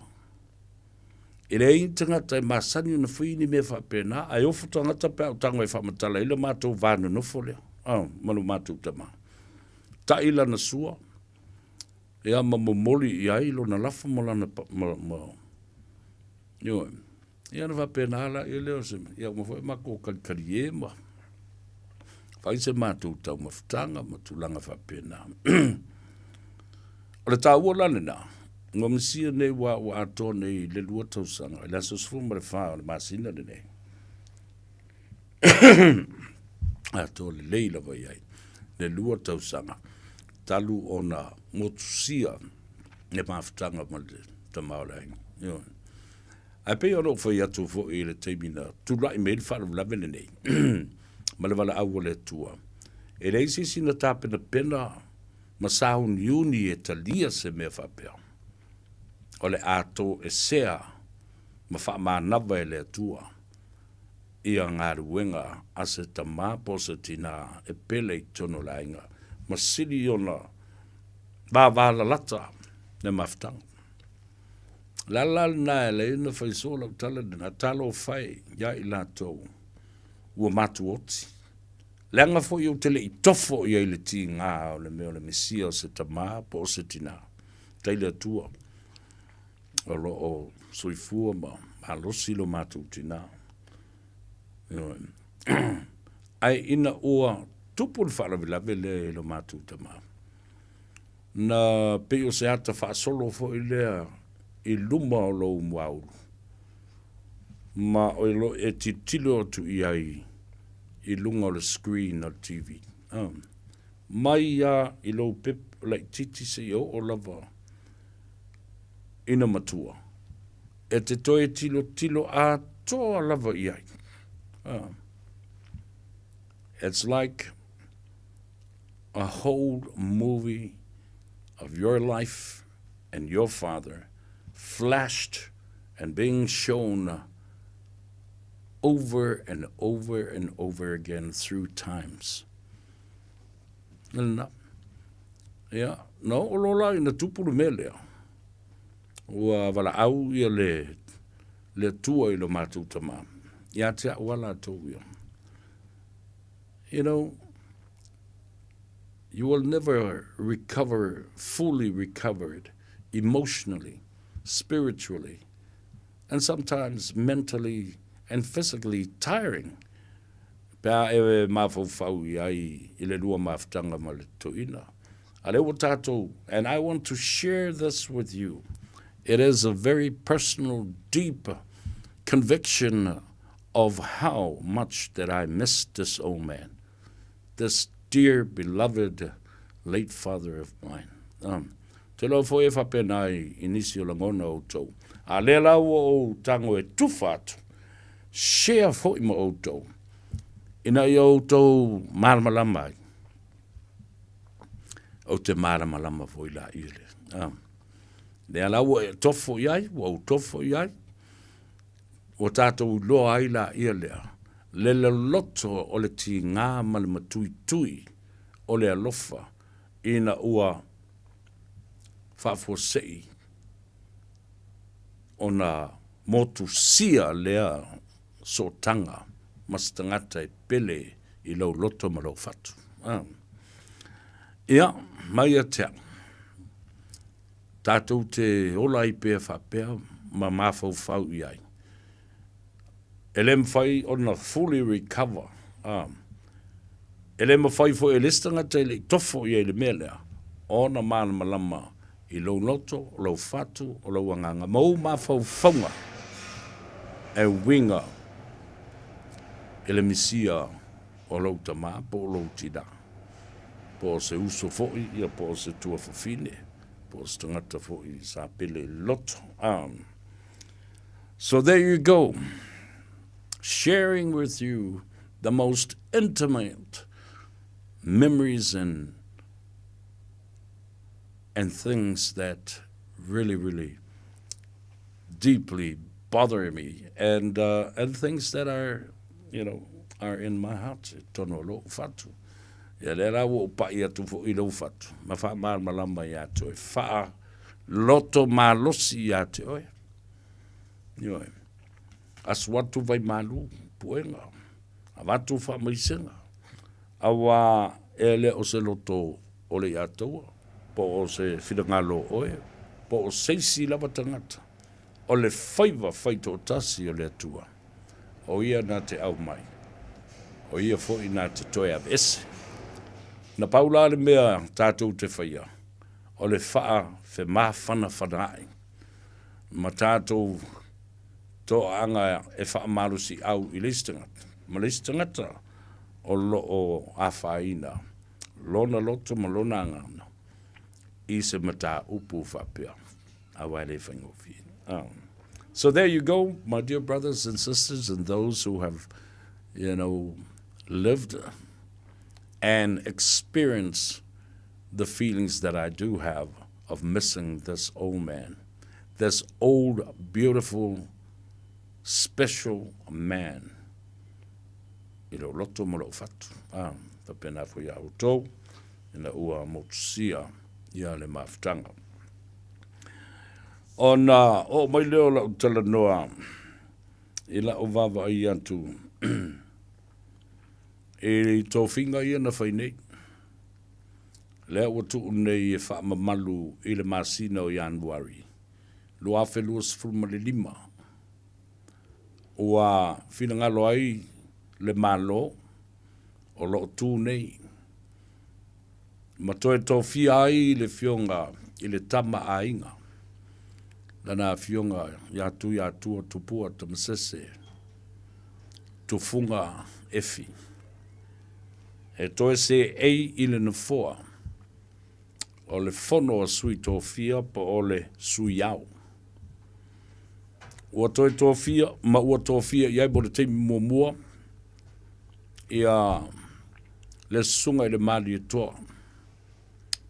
F: E leai ni tagata e masani ona fai ni mea faapena, ae ofo tagata pe a ou tago e faamatala ai le matou va nonofo lea, ma lo matou tama. Ta'i lana sua, ia ma momoli i ai lona lafo ma lana, ma, ma, ioe. Ia ona faapena laia lea o se, ia uma foi matou kalikalie ma fai se matou taumafataga ma tulaga faapena. O le taua la lena, ua misia nei ua ua atoa nei le 2 tausaga i le aso 14 o le masina lenei. Atoa lelei lava i ai le 2 tausaga talu ona motusia le mafutaga ma le tama o le aiga. Ioe. Ae pei ona ou fai atu foi i le taimi na tulai mai ai le faalavelave lenei ma le valaau a le Atua, e leai se isi na tapenapena ma sauniuni e talia se mea faapea. O le a toesea ma faamanava e le Atua ia galuega a se tama po o se tinā e pele i totonu o le aiga ma sili ona vavalalata le mafutaga. O le ala la lena e ala ai ona fai soo lau tala lena, talofa e ia i latou ua matuoti. Leaga foi ou te le i tofo i ai i le tiga o le mea o le Mesia o se tama po o se tina. Tai le Atua o lo o soifua ma malosi lo matou tina. Ioe. Ae ina ua tupu le faalavelave lea i lo matou tama, na pei o se ata faasolo foi lea i luma o lou muaulu, ma o lo e tilotilo atu i ai i luga o le screen o le TV. Mai lava i lou pepe laitiiti seia oo lava ina matua, e te toe tilotilo atoa lava i ai. It's like a whole movie of your life and your father flashed and being shown over and over and over again through times. Lena. Ia, na oo loa la ina tupu le mea lea, ua valaau ia le, le Atua i lo matou tama, ia te au a latou ia. You know, you will never recover, fully recovered emotionally, spiritually, and sometimes mentally and physically tiring pe a e mafaufau i ai i le lua mafutaga ma le toeaina. A lea ua tatou, and I want to share this with you, it is a very personal, deep conviction of how much that I miss this old man, this dear beloved late father of mine. Um, te loa foi e faapena ai i nisi o lagona o outou. A lea la ua ou tago e tufa atu, share foi ma outou, ina ia outou malamalama ai. Ou te malamalama foi la i le. Um, lea la ua e tofo i ai, ua ou tofo i ai, Ua tatou iloa ai laia lea, le loloto o le tigā ma le matuitui o le alofa ina ua faafuasei ona motusia lea sootaga ma se tagata e pele i lou loto ma lou fatu. Ia, mai ia te au. Tatou te ola ai pea faapea ma mafaufau i ai. E le mafai ona fully recover, a. E le mafai foi e le isi tagata e le i tofo i ai i le mea lea, ona malamalama i lou loto, o lou fatu, o lou agaga, ma ou mafaufauga e uiga i le misia o lou tama po o lou tina, po o se uso foi, ia po o se tuafafine, po o se tagata foi sa pele i le loto. So there you go, sharing with you the most intimate memories and and things that really, really deeply bother me and, uh, and things that are, you know, are in my heart, i totonu o lou fatu. Ia lea la ua ou paʻi atu foi i lou fatu, ma faamalamalama ia te oe, faa loto malosi ia te oe. Ioe. Asu atu vai malu, puega, avatu faamaisega, auā e le o se loto o le iātaua, po o se finagalo o oe, po o se isi lava tagata, o le faiva faitoatasi o le Atua, o ia na te aumai, o ia foi na te toe aveese. Na pau la le mea tatou te faia, o le faafemafanafanaai ma tatou toaaga e faamalosiau i le isi tagata ma le isi tagata o lo o afaina lona loto ma lona agaga i se mataupu faapea, aua e le faigofie. So there you go, my dear brothers and sisters and those who have, you know, lived and experienced the feelings that I do have of missing this old man, this old, beautiful, special man. I lou loto ma lou fatu. A, faapena foi ia outou, ina ua motusia ia le mafutaga. Ona oo mai lea o lau talanoa i lau vaavaai atu i tofiga ia na fai nei, lea ua tuu nei e faamamalu i le masina o Ianuari 2025, ua finagalo ai. le Malo o lo o tu nei ma toe tofia ai le Afioga i le Tama a Aiga, lana Afioga ia Tuiatua Tupua Tamasese Tufuga Efi, e toe seei i le nofoa o le Fono a Sui Tofia po o le Sui Ao. Ua toe tofia ma ua tofia i ai mo le taimi muamua ia le Susuga i le Malietoa,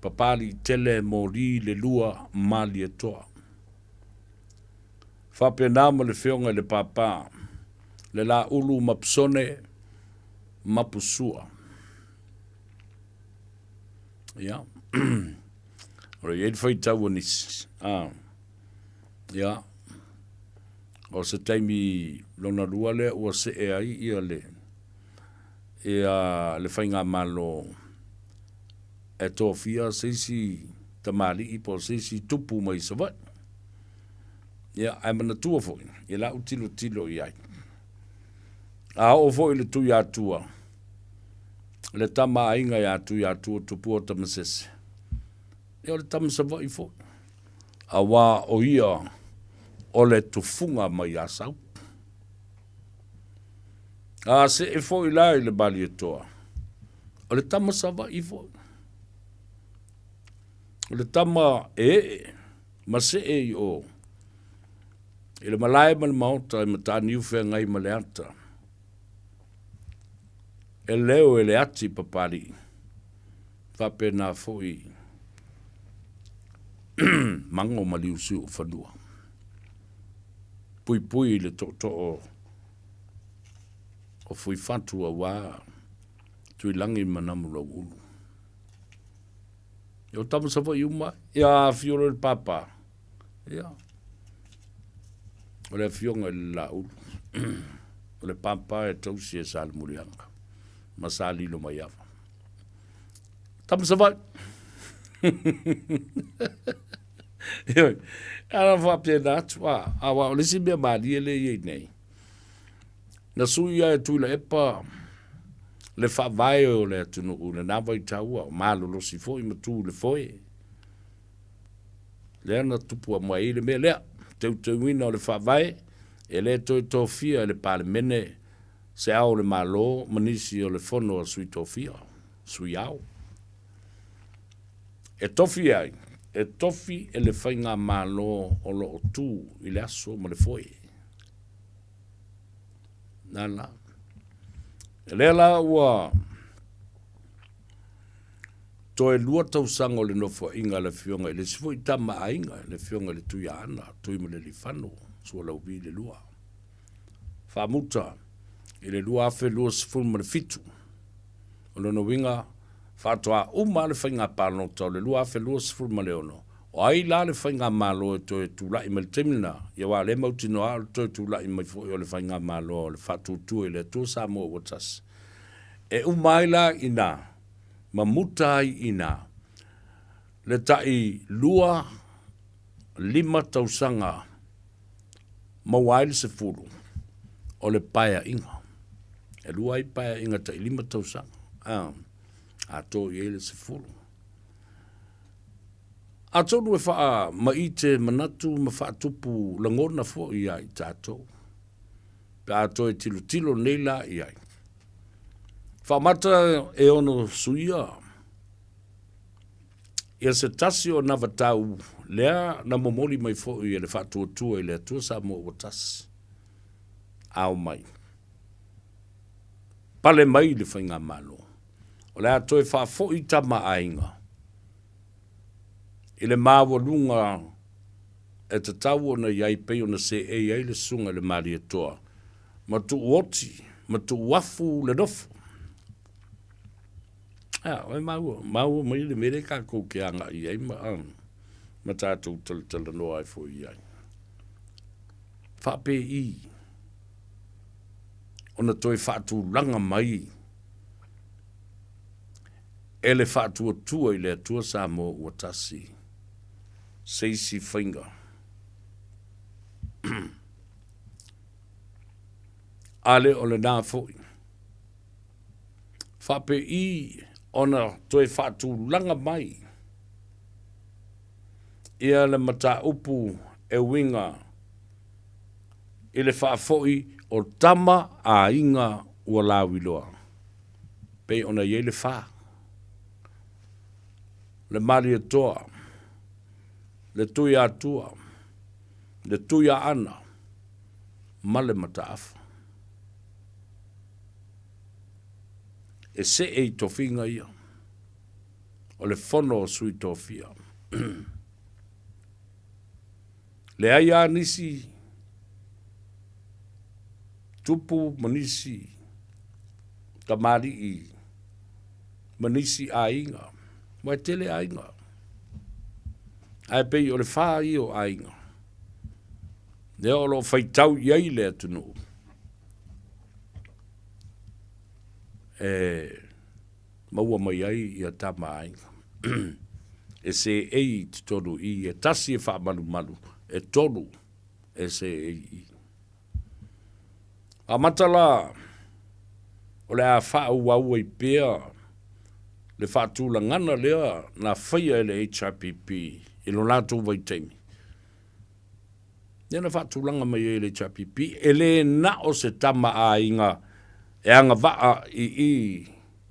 F: Papaliitele Moli le Lua Malietoa. Faapena ma le Afioga i le Papa, le Laulu Mapusone Mapusua. Ia, o lo o i ai le faitau a nisi. Ah. Ia, o se taimi lona lua lea ua see ai ia le, ia le faigamalo e tofia se isi tamalii po o se isi tupu mai Savaii. Ia, ae manatua foi, i lau tilotilo i ai, a oo foi i le Tuiatua, le tama a aiga ia Tuiatua Tupua Tamasese, ia o le tama Savaii foi. Auā o ia o le tufuga mai Asau. A see foi la i le Malietoa, o le tama Savaii foi. O le tama e ee ma see i o i le malae ma le maota i Mataniu Feagai ma Leata. E leo e le ati Papalii, faapena foi Mago ma Liusiuufanua. Puipui i le tootoo o Fuifatu auā Tuilagi ma Namulauulu. Ia o tama Savaii uma, ia afio loa le papa, ia, o le afioga i le Laulu, o le papa e tausi e Salemuliaga ma Salilomaiava. Tama Savaii. Ioe, ana faapena atu, a, aua o le isi mea malie lea e i ai nei, na sui lava e Tuilaepa le faavae o le atunuu i lena vaitau a o malolosi foi ma tu i le foe. Lea na tupu mai ai le mea lea, teuteuina o le faavae, e le toe tofia e le Palemene se Ao o le Malo ma nisi o le Fono a Sui Tofia, Sui Ao. E tofi ai, e tofi e le Faigamalo o lo o tu i le aso ma le foe. Nana. E lea la ua toe lua tausaga o le nofoaiga a le Afioga i le isi foi tama aiga, le Afioga i le Tuiaana, Tuimalealiifano, Sualauvi le lua. Faamuta i le 2027. O lona uiga, faatoa uma lava le faiga palota o le 2026, o ai la le faigamalo e toe tulai mai i le taimi lena? Ia aua o lea e mautinoa lava o le toe tulai mai foi o le faigamalo o le Faatuatua i le Atua Samoa ua Tasi. E uma ai la i ina, ma muta ai i ina le tai lua lima tausaga maua ai le 10 o le paeaiga. E lua ai paeaiga tai lima tausaga, a, atoa i ai le 10. Atonu e faamaite manatu ma faatupu lagona foi ia i tatou, pe a toe tilotilo nei la i ai. Faamata e ono suia ia se tasi o navatau lea na momoli mai foi e le Faatuatua i le Atua Samoa ua tasi, ao mai, pale mai le Faigamalo, o le a toe faafoi tama aiga i le maualuga e tatau ona i ai pei ona seei ai le Susuga i le Malietoa ma tuuoti ma tuuafu le nofo. A, e maua, maua mai le mea lea tatou te agai i ai ma, ma tatou talatalanoa ai foi i ai. Faapei ona toe faatulaga mai e le Faatuatua i le Atua Samoa ua Tasi se isi faiga. A le o lena foi. Faapei ona toe faatulaga mai ia le mataupu e uiga i le faafoi o tama a aiga ua lauiloa, pei ona i ai le fa, le Malietoa, le Tuiatua, le Tuiaana ma le Mataafa. E see i tofiga ia o le fono o Sui Tofia. Leai a nisi tupu ma nisi tamalii ma nisi aiga, aua e tele aiga, ae pei o le fa ia o aiga, lea o lo o faitau i ai le atunuu. E maua mai ai ia tama aiga e seei i totonu i i, e tasi e faamalumalu, e tolu e seei i i. Amata la o le a faaauau ai pea le faatulagana lea na faia e le HRPP i lo latou vaitaimi. Lea na faatulaga mai ai e le HRPP, e le na o se tama aiga e agavaa i i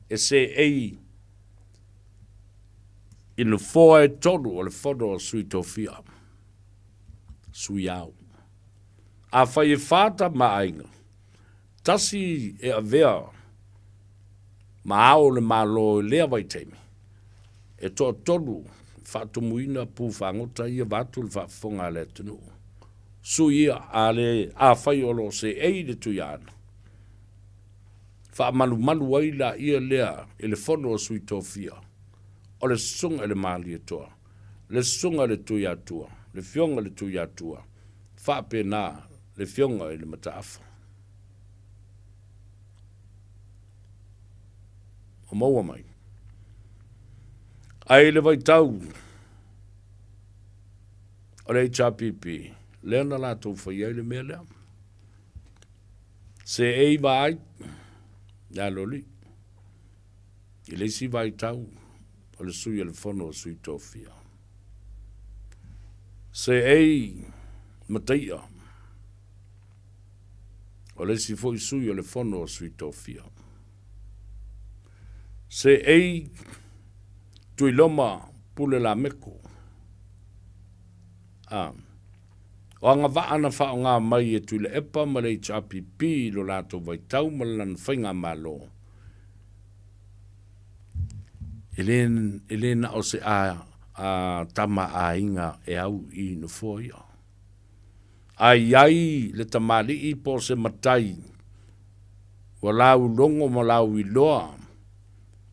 F: e seei i nofoa e tolu o le Fono a Sui Tofia, Sui Ao. Afai e fa tama aiga, tasi e avea ma ao o le Malo i lea vaitaimi, e toatolu faatumuina pu fagota ia vaeatu le faafofoga a le atunuu. Sui ia, a le, afai o lo o seei le Tuiaana, faamalumalu ai laia lea i le fono a Sui Tofia, o le Susuga i le Malietoa, le Susuga i le Tuiatua, le Afioga i le Tuiatua, faapena le Afioga i le Mataafa. O maua mai. Ae i le vaitau o le HRPP, lea na latou faia ai le mea lea. Seei vaai, ia loli, i le isi vaitau o le sui o le fono o Sui Tofia. Seei Mataia, o le isi foi sui o le fono o Sui Tofia. Seei Tuiloma Pule Lameko. A. O agavaa na faaaoga mai e Tuilaepa ma le HRPP i lo latou vaitau ma lana faigamalo, e le, e le na o se a, a tama aiga e au i nofoa ia. A i ai le tamalii po o se matai ua laulogo ma lauiloa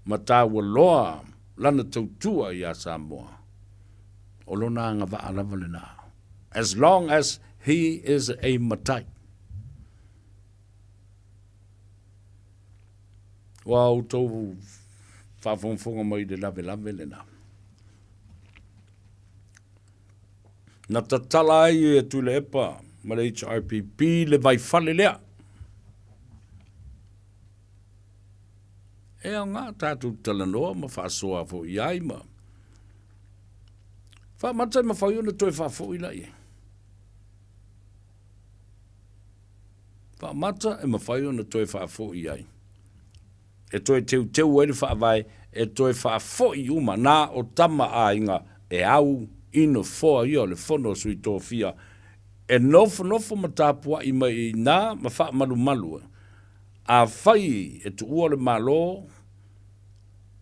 F: ma taualoa lana tautua iā Samoa, o lona agavaa lava lena. As long as he is a matai. Ua outou faafogafoga mai i le lavelave lena. Na tatala ai e Tuilaepa ma le HRPP le vaifale lea. E aoga tatou talanoa ma faasoa foi i ai ma faamata e mafai ona toe faafoi la i ai. Faamata e mafai ona toe faafoi i ai. E toe teuteu ai le Faavae, e toe faafoi uma na o tama aiga e au i nofoa ia o le Fono a Sui Tofia e nofonofo ma tapuai mai i ina ma faamalumalu afai e tuua le Malo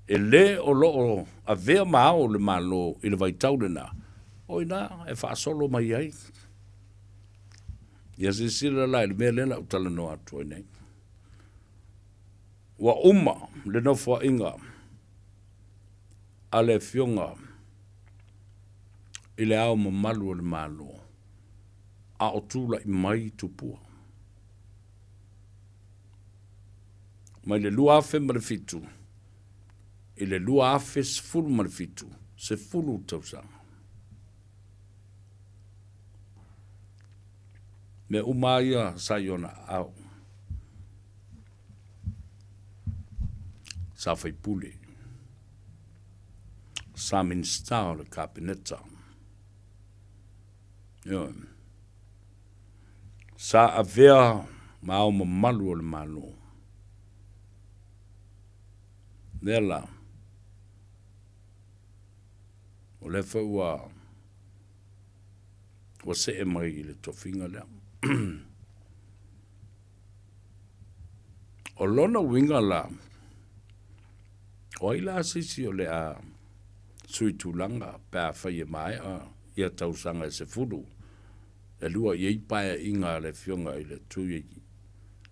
F: e le o lo o avea ma ao le Malo i le vaitau lena, o ina e faasolo mai ai. Ia silasila la i le mea lea na ou talanoa atu ai nei. Ua uma le nofoaiga a le Afioga i Le Ao Mamalu o le Malo a o tulai mai Tupua. Mai le 2007 i le 2017, sefulu tausaga. Mea uma lava ia sa i ona aao. Sa faipule, sa Minista o le Kapeneta. Ioe. Sa avea ma ao mamalu o le Malo. Lea la, o lea foi ua ua see mai i le tofiga lea. O lona uiga la, o ai la se isi o le a sui tulaga pe afai e maea ia tausaga e 10 e lua i ai paeaiga a le Afioga i le Tui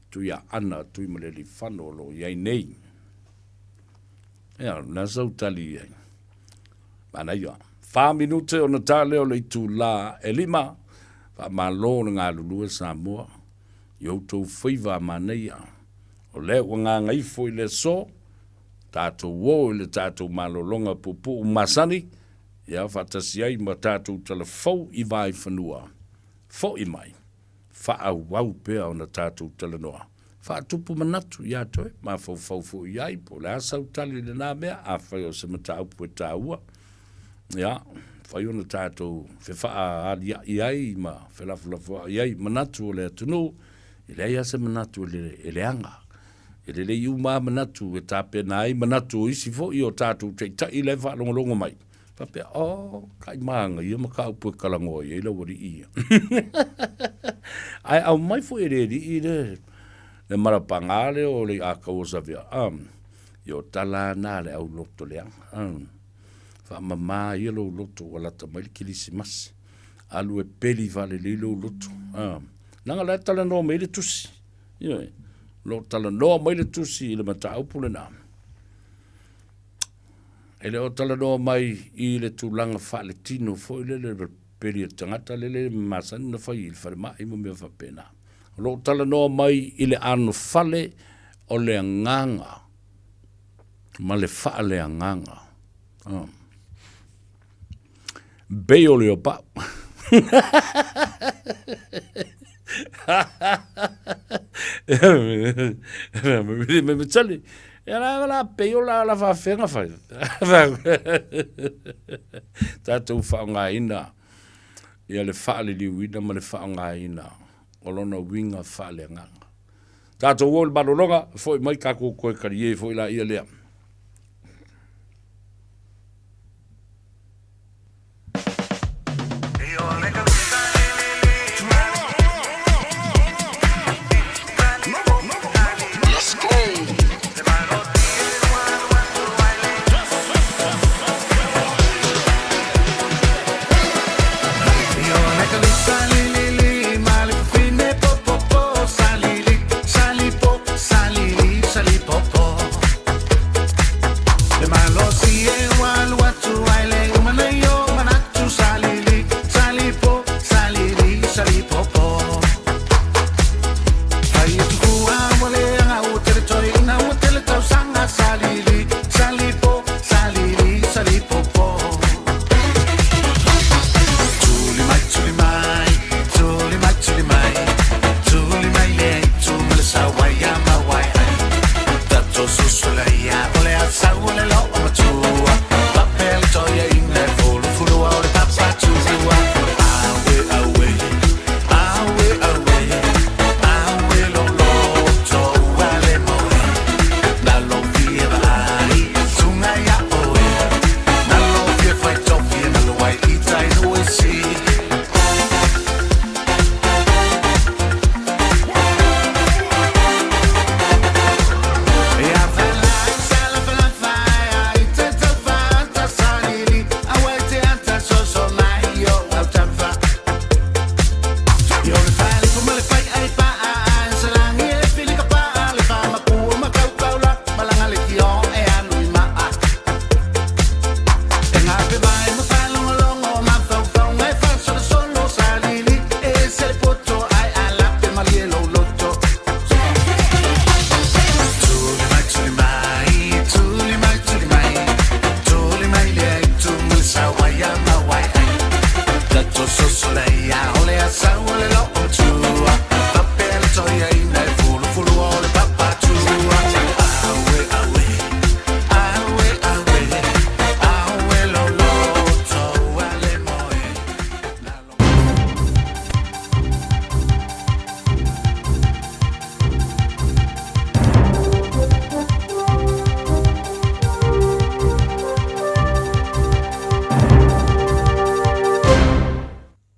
F: Tuiaana Tuimalealiifano o lo o i ai nei. Ia, o lena sau tali i ai. Manaia. Fa minute ona ta lea o le itulā e lima. Faamalo le galulue Samoa i outou faiva a manaia. O lea ua gagaifo i le aso, tatou o i le tatou malologa puupuu masani, ia faatasi ai ma tatou talafou i Vaaifanua. Foi mai. Faaauau pea ona tatou talanoa. Faatupu manatu ia te oe, mafaufau foi i ai po o le a sau tali i lena mea, afai o se mataupu e taua, ia, mafai ona tatou fefaalia'i ai ma felafolafoa'i ai i manatu o le atunuu, e leai lava se manatu e leaga. E lelei uma lava manatu e tapena ai manatu o isi foi o tatou taitai la e faalogologo mai. Faapea, oh, kai māga ia mataupu e talanoa i ai lau alii ia. Ae aumai foi e le alii le, le malapagā lea o le iākau o Savea. Um, ia o tala lava na a le au loto leaga. Um, faamamā ia lou loto ua lata mai le Kerisimasi. Alu e peli faalelei lou loto. Um, leaga la e talanoa mai ai le tusi. Ioe, o lo o talanoa mai le tusi i le mataupu lena. E le o talanoa mai i le tulaga faaletino foi lele le peli a le tagata lele e masani ona fai i le falemai ma mea faapena. O lo o talanoa mai i le anofale o le agaga ma le faaleagaga. Oh. Bei o le opau. Me tali. E la la pei o la la faafega fai. Tatou faaaogaina ia le faaliliuina ma le faaaogaina o lona uiga faaleagaga. Tatou o i le malologa, foi mai tatou toe talie foi laia lea.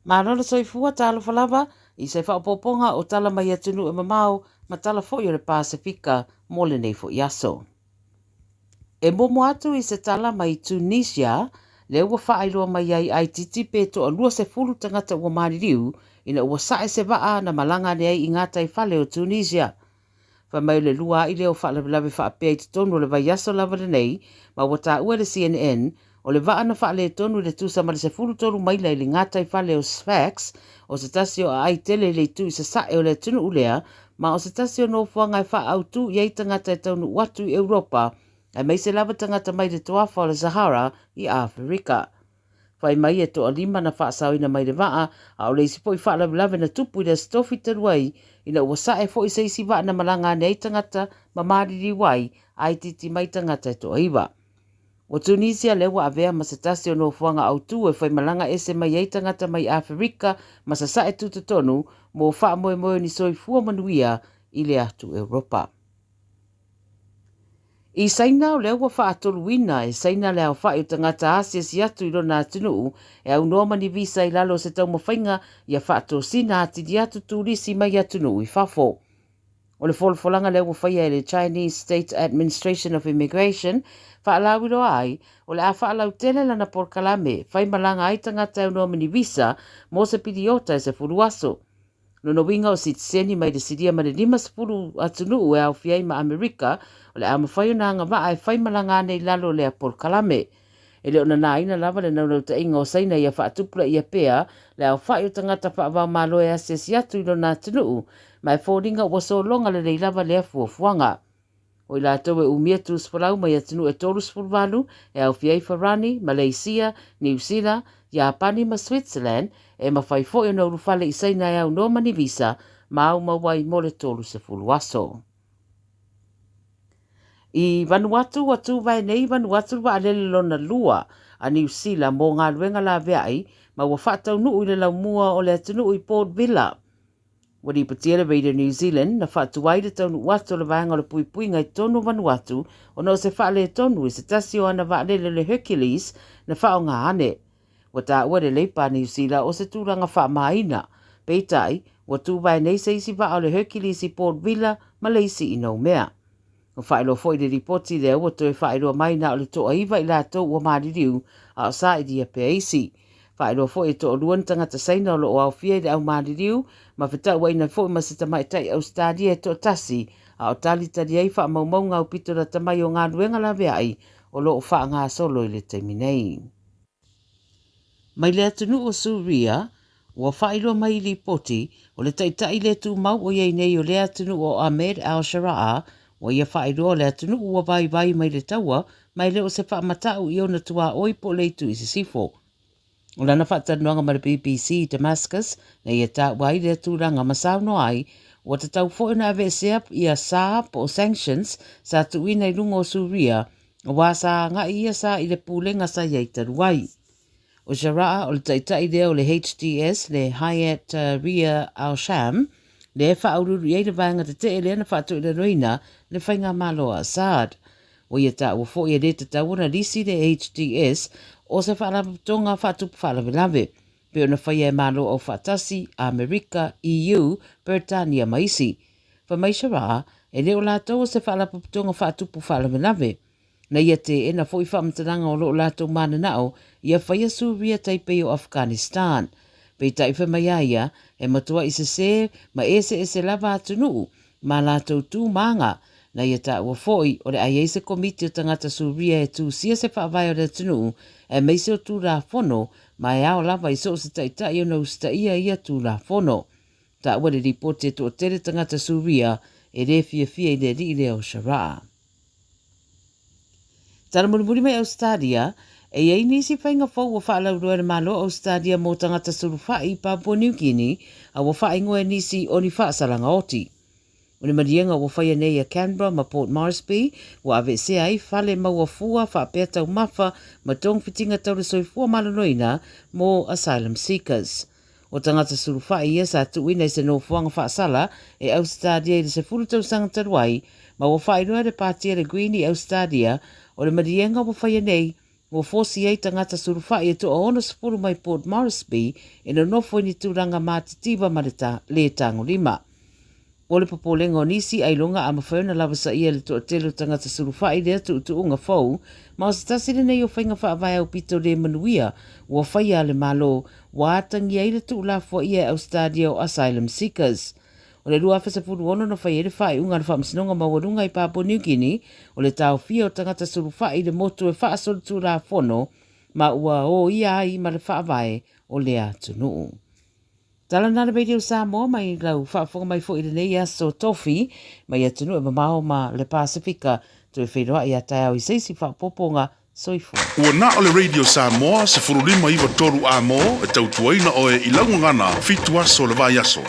A: Malo le soifua, talofa lava i se faaopoopoga o tala mai atunuu e mamao ma tala foi o le Pasefika mo lenei foi aso. E muamua atu i se tala mai Tunisia, lea ua faailoa mai ai aititi pe toa 20 tagata ua maliliu ina ua sae se vaa na malaga ane ai i gataifale o Tunisia. Fai mai o le lua a'i lea o faalavelave faapea i totonu o le vaiaso lava lenei, ma ua taua e le CNN, o le vaa na faaletonu i le tusa ma le 13 maila i le gataifale o Sfax, o se tasi o aai tele i le itu i sasae o le atunuu lea, ma o se tasi o nofoaga e faaautu i ai tagata e taunuu atu i Europa, aemaise lava tagata mai le toafa o le Sahara i Aferika. Fai mai e toalima na faasaoina mai le vaa, a o le isi foi faalavelave na tupu i le Aso Tofi talu ai, ina ua sae foi se isi vaa na malaga ane ai tagata ma maliliu ai, a itiiti mai tagata e toaiva. O Tunisia lea ua avea ma se tasi o nofoaga autū e faimalaga ese mai ai tagata mai Aferika ma Sasae Tutotonu mo faamoemoe o ni soifua manuia i le atu Europa. I Saina, o lea ua faatoluina e Saina le aofai o tagata asiasi atu i lona atunuu e aunoa ma ni visa i lalo o se taumafaiga ia faatosina atili atu turisi mai atunuu i fafo. O le folafolaga lea ua faia e le Chinese State Administration of Immigration faalauiloa ai, o le a faalautele lana polokalame faimalaga ai tagata e aunoa ma ni visa mo se piliota e 10 aso. Lona uiga o sitiseni mai le silia ma le 50 atunuu e aofia ai ma Amerika, o le a mafai ona agavaa e faimalaga ane i lalo o lea polokalame. E le o nanaina lava le naunautaiga o Saina ia faatupulaia pea le aofai o tagata faava-o-Malo e asiasi atu i lona atunuu, ma e foliga ua sologa lelei lava lea fuafuaga. O i latou e umia tusifolau mai atunuu e 38, e aofia ai Farani, Maleisia, Niu Sila, Iapani ma Switzerland, e mafai foi ona ulufale i Saina e aunoa ma ni visa ma aumau ai mo le 30 aso. I Vanuatu, ua tuvae nei Vanuatu le vaalele lona lua a Niu Sila mo galuega laveai ma ua faataunuu i le laumua o le atunuu i Port Vila. Ua lipotia le Radio New Zealand na faatuai le taunuu atu o le vaega o le puipuiga i totonu o Vanuatu ona o se faaletonu i se tasi o ana vaalele o le Hercules na faaaoga ane. Ua taua e le Leipa a Niu Sila o se tulaga faamāina. Peitai, ua tuvae nei se isi vaa o le Hercules i Port Vila ma le isi i Noumea. Ua faailoa foi i le lipoti lea ua toe faailoa mai na o le toaiva i latou ua maliliu, a o sailia pea isi. Faailoa foi e toalua ni tagata Saina o lo o aofia i le au maliliu, ma fetauaina foi ma se tamaitai Ausetalia e toatasi, a o talitali ai faamaumauga aupito lata mai o galuega laveai o lo o faagasolo i le taimi nei. Mai le atunuu o Suria, ua faailoa mai i lipoti, o le taitai le tumau o i ai nei o lea atunuu o Ahmed al-Sharaa, ua ia faailoa o le atunuu ua vaivai mai le taua ma e le o se faamatau i ona tuaoi po o le itu i sisifo. O lana faatalanoaga ma le BBC i Damascus, na ia taua ai lea tulaga ma saunoa ai, ua tatau foi ona aveesea ia sa po o sanctions sa tuuina i luga o Suria Aua sa agai ia sa i le pulega sa i ai talu ai. O Sharaa o le taitai lea o le HTS, le Hayat Tahrir al-Sham, lea e faauluulu i ai le vaega tetee lea na faatoilaloina le faigamalo a Assad. Ua ia taua foi e le tatau ona lisi le HTS o se faalapotopotoga faatupu faalavelave, pei ona faia e Malo Aufaatasi, Amerika, EU, Peretania ma isi. Fai mai Sharaa, e le o latou o se faalapotopotoga faatupu faalavelave. Na ia teena foi faamatalaga o lo o latou mananao ia faia Suria tai pei o Afghanistan. Peitai fai mai a ia, e matuai sese ma eseese lava atunuu ma latou tu ma aga. Na ia taua foi, o le a i ai se komiti o tagata Suria e tusia se faavae o le atunuu, aemaise o Tulafono, ma e ao lava i so o se taitai ona usitaia ia Tulafono. Taua le lipoti e toatele tagata Suria e le fiafia i le alii lea o Sharaa. Tala mulimuli mai Ausetalia, e i ai nisi faiga fou ua faalauiloa e le Malo o Ausetalia mō tagata sulufai i Papua New Guinea, a ua faaigoa e nisi o ni faasalaga oti. O le maliega ua faia nei a Canberra ma Port Moresby, ua aveesea ai fale maua fua faapea taumafa ma togafitiga tau le soifua maloloina mō asylum seekers. O tagata sulufai ia sa tuuina i se nofoaga faasala e Ausetalia i le 10 tausaga talu ai, ma ua faailoa e le Pāti a le Green i Ausetalia, o le maliega ua faia nei, Ua fosi ai tagata sulufai e toa 60 mai Port Moresby e nonofo i ni tulaga matitiva ma le le tagolima. O le popolega o nisi ailoga a mafai ona lavasaia e le toatele o tagata sulufai lea tuutuuga fou, ma o se tasi lenei o faiga faavae aupito le manuia ua faia a le Malo ua atagia ai le tuulafoaia e Ausetalia o asylum seekers. O le 2016 na fai ai le faaiuga a le Faamasinoga Maualuga i Papua New Guinea o le taofia o tagata sulufai i le motu e faasolitulafono ma ua oia ai ma le faavae o lea atunuu. Tala na le Radio Samoa mai lau faafofoga mai foi i lenei aso tofi mai atunuu e mamao ma le Pasifika. Toe feiloai ia taeao i se isi faaopoopoga. Soifua.
C: Ua na o le Radio Samoa 15 93 A mo e tautuaina oe i lau gagana fitu aso o le vaiaso.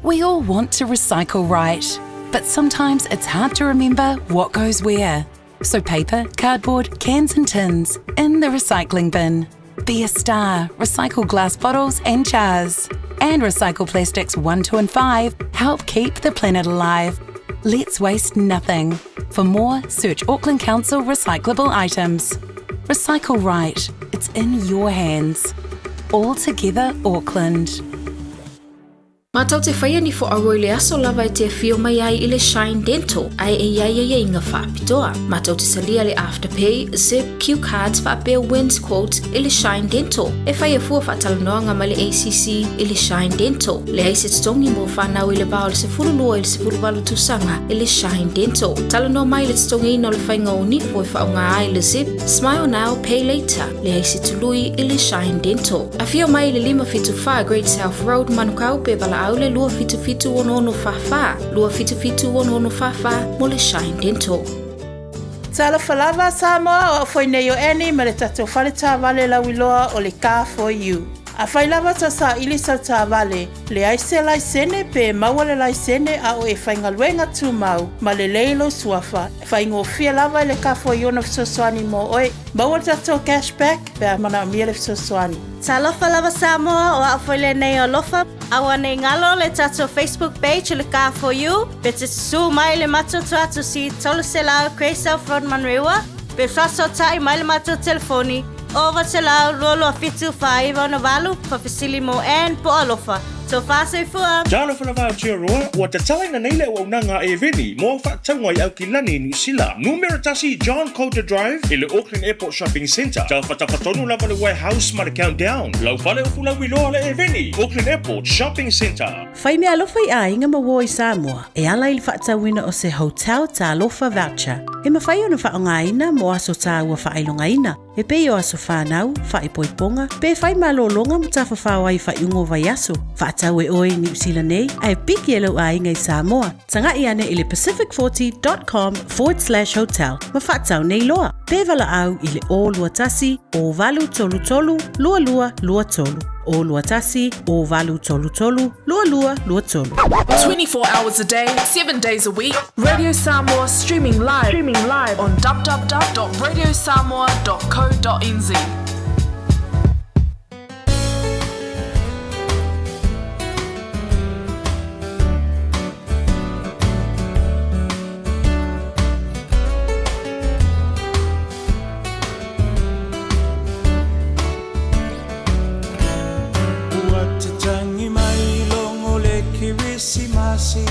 H: We all want to recycle right, but sometimes it's hard to remember what goes where. So paper, cardboard, cans and tins in the recycling bin. Be a star, recycle glass bottles and jars. And recycle plastics 1, 2 and 5 help keep the planet alive. Let's waste nothing. For more, search Auckland Council recyclable items. Recycle right. It's in your hands. All together, Auckland.
I: Mātou te whaia ni fo aua i le aso lava e te awhio mai ai i le Shine Dental ae e iai aiaiga faapitoa. Mātou te salia le Afterpay, Zip, Cue Cards faapea Wins Quote i le Shine Dental. E whai e fua whaatalanoanga mai le ACC i le Shine Dental. Leai se totogi mo whanau i le va o le 12 i le 18 tausaga i le Shine Dental. Talanoa mai le totogiina o le whainga o nifo e whaonga ai le Zip, Smile Now, Pay Later. Leai se tului i le Shine Dental. Afio mai i le 574 Great South Road, Manukau, pe valaau le 277 6644, 277 6644 mo le Shine Dental.
J: Talofa lava Samoa, o au foi nei o Annie ma le tatou fale taavale lauiloa o le Car For You. Afai lava tau saili sau taavale, leai se laisene pe maua le laisene a o e faigaluega tumau ma lelei lou suafa, faigofie lava i le Car For You ona fesoasoani mo oe. Maua le tatou cash back pe a manaomia le fesoasoani.
K: Talofa lava Samoa, o au foi lenei o Alofa. Aua nei galo le tatou Facebook page o le Car For You, pe te susu mai le matou tuatusi 300 Grey South Road Manurewa, pe faasootai mai le matou telefoni 900 227 4968, faafesili mo Ann po o Alofa. Tofa soifua!
E: Talofa lava Aotearoa, ua tatalaina nei le auaunaga a Eveni mo au faatauga i Aukilani, Niu Sila. Numera tasi John Coulter Drive i le Auckland Airport Shopping Centre. Tafatafa tonu lava le Warehouse ma le Countdown. Lau fale o Fulauiloa le Eveni, Auckland Airport Shopping Centre.
L: Fai mea alofa i aiga ma uo i Samoa e ala i le faatauina o se Hotel Talofa Voucher e mafai ona faaaogaina mo aso tāua faailogaina e pei o aso whānau, whaipoiponga, pe whai malōlōga ma tafafao ai faaiuga o vaiaso. Faatau e oe i Niu Sila nei, ae piki e lou aiga i Samoa. Taga'i ane i le pacific40.com forward slash hotel ma faatau nei loa. Pe valaau i le 021 0833 2223. 021 0833 2223.
M: 24 hours a day, 7 days a week, Radio Samoa streaming live, streaming live on www.radiosamoa.co.nz.
N: Ua tatangi mai logo le Kirisimasi,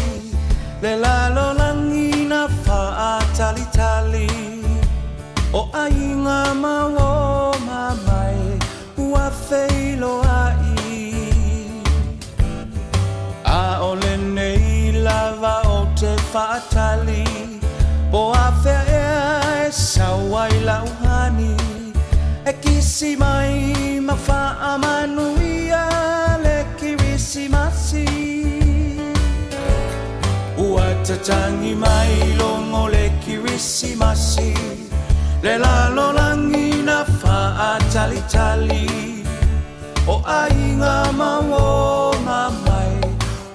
N: Le lalolagi na faatalitali, O aiga ma o mamae ua feiloai. ʻAʻole nei lava o te faatali, Po afea ea e sau ai lau hani, E kisi mai ma faamanuia le Kirisimasi. Ua tatangi mai logo le Kirisimasi, Le lalolagi na faatalitali, O aiga ma uo mai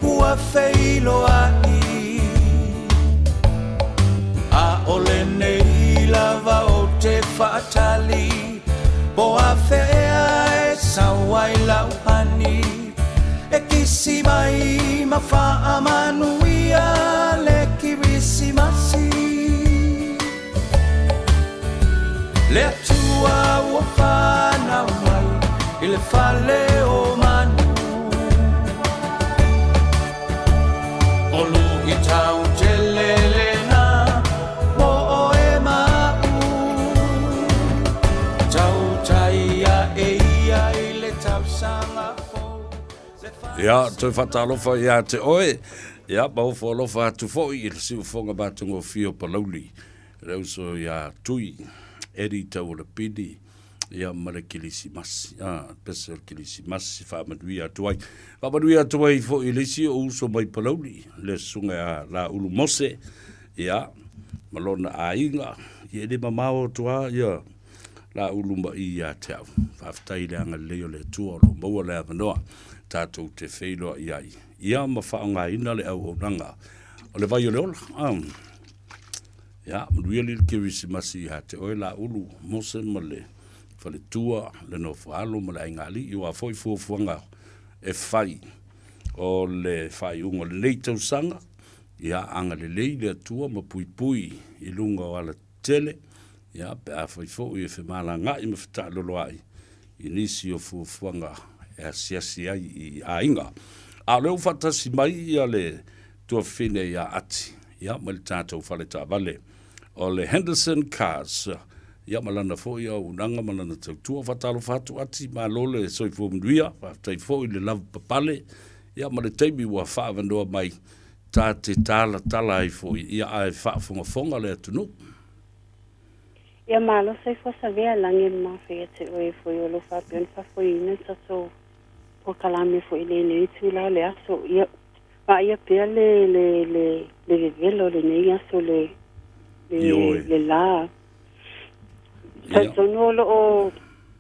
N: ua feiloai. ʻAʻole nei lava o te faatali, Po afea ea e sau ai lau hani, E kisi mai ma faamanuia le Kirisimasi. Le Atua ua fanau mai i le fale o manu. O luitau tele lena mo oe ma aʻu. Tautai aʻe ia i le tausaga fou.
F: Ia, toe faatalofa iā te oe, ia, ma ofo alofa atu foi i le siufofoga matagofie o Palauli. Le uso ia Tui, Eddie Taualapini, ia ma le Kilisimasi. Ah, pese o le Kilisimasi, faamanuia atu ai. Faamanuia atu ai foi i le isi o uso mai Palauli, le susuga ia Laulu Mose, ia, ma lona aiga, ia e le mamao atu lava ia Laulu ma i ia te au. Faafetai i le agalelei o le Atua o lo o maua le avanoa tatou te feiloai ai, ia ma faaaogaina le auaunaga o le vai o le ola. Ah. Ia, manuia le Kerisimasi ia te oe Laulu, Mose ma le faletua, le nofo alo ma le aiga alii, aua foi fuafuaga e fai o le faaiuga o lenei tausaga. Ia agalelei le Atua ma puipui i luga o alatetele, ia, pe afai foi e femalagaai ma fetaaloloai i nisi o fuafuaga e asiasi ai i aiga. A o lea ua faatasi mai ia le tuafafine ia Ati, ia, mai le tatou fale taavale o le Henderson Cars, ia, ma lana foi auaunaga ma lana tautua. Faatalofa atu Ati, malo le soifua manuia, faafetai foi le lavapapale, ia, ma le taimi ua faaavanoa mai ta te talatala ai foi, ia, ae faafogafoga le atunuu.
O: Ia malo soifua savea lagi e mamafa ia te oe foi o lo faapea ona faafoeina le tatou polokalame foi i lenei itula o le aso. Ia vaaia pea le le le le vevela o lenei aso le le le la. Talitonu o lo o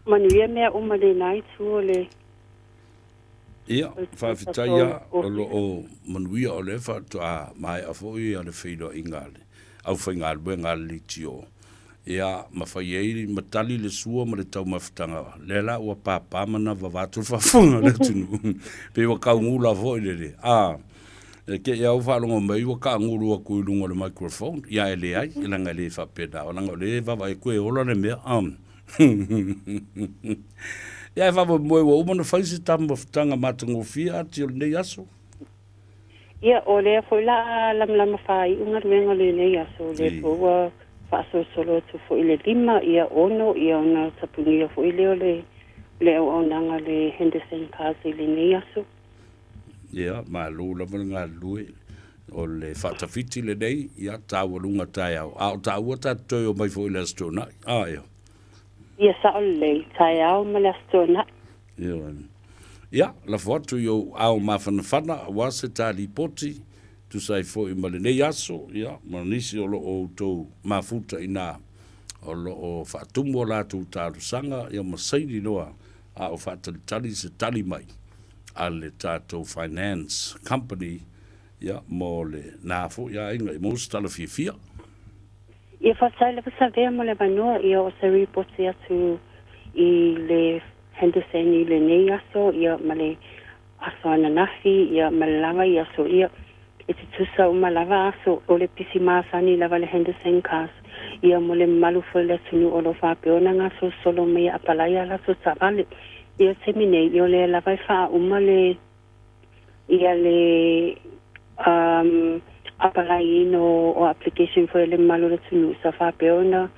O: manuia mea uma i lena itu o le
F: Ia, faafetai lava, o lo o manuia o lea faatoa maea foi le feiloaiga a le aufaigaluega a le leitio, ia, ma fai ai ma tali le sua ma le taumafataga, lea la ua papa manava vaeatu le faafofoga a le atunuu, pei ua taugula foi le le, a, e te i lava ua faalogo mai ua taagulu atu i luga o le microphone, ia ae leai, leaga e le faapena, leaga o lea e vaavaai atu e ola le mea, a. Ia e faamoemoe ua uma ona fai se taumafataga matagofie ati o lenei aso.
O: Ia, o lea foi la a lamalama faaiu galuega o lenei aso, o lea foi ua faasolosolo atu foi i le 5, ia 6, ia ona tapunia foi lea o le le auaunaga a le Henderson Cars i lenei aso.
F: Ia, malo lava le galulue. O le faatafiti lenei, ia, taualuga taeao. A o taua ta te toe omai foi i le Aso Toonai. A, ea.
O: Ia, sao lelei, taeao ma le Aso Toonai.
F: Ioe. Ia, lafo atu i ou ao mafanafana aua se ta lipoti, tusa ai foi ma lenei aso, ia, ma nisi o lo o outou mafuta inā, o lo o faatumu a latou talosaga, ia, ma saini loa a o faatalitali se tali mai a le tatou Finance Company ia mo lena foi aiga i maua se tala fiafia.
O: Ia faafetai lava Savea mo le avanoa ia o se ripoti atu i le Henderson i lenei aso ia ma le aso ananafi ia ma le lava i aso ia e tutusa uma lava aso o le pisi masani lava le Henderson Cars ia mo le mamalu foi o le atunuu o lo o faapea ona gasolosolo mai e apalai a latou taavale. Ia taimi nei ia o lea lava e faauma le ia le um apalaiina o application foi a le mamalu o le atunuu sa faapea ona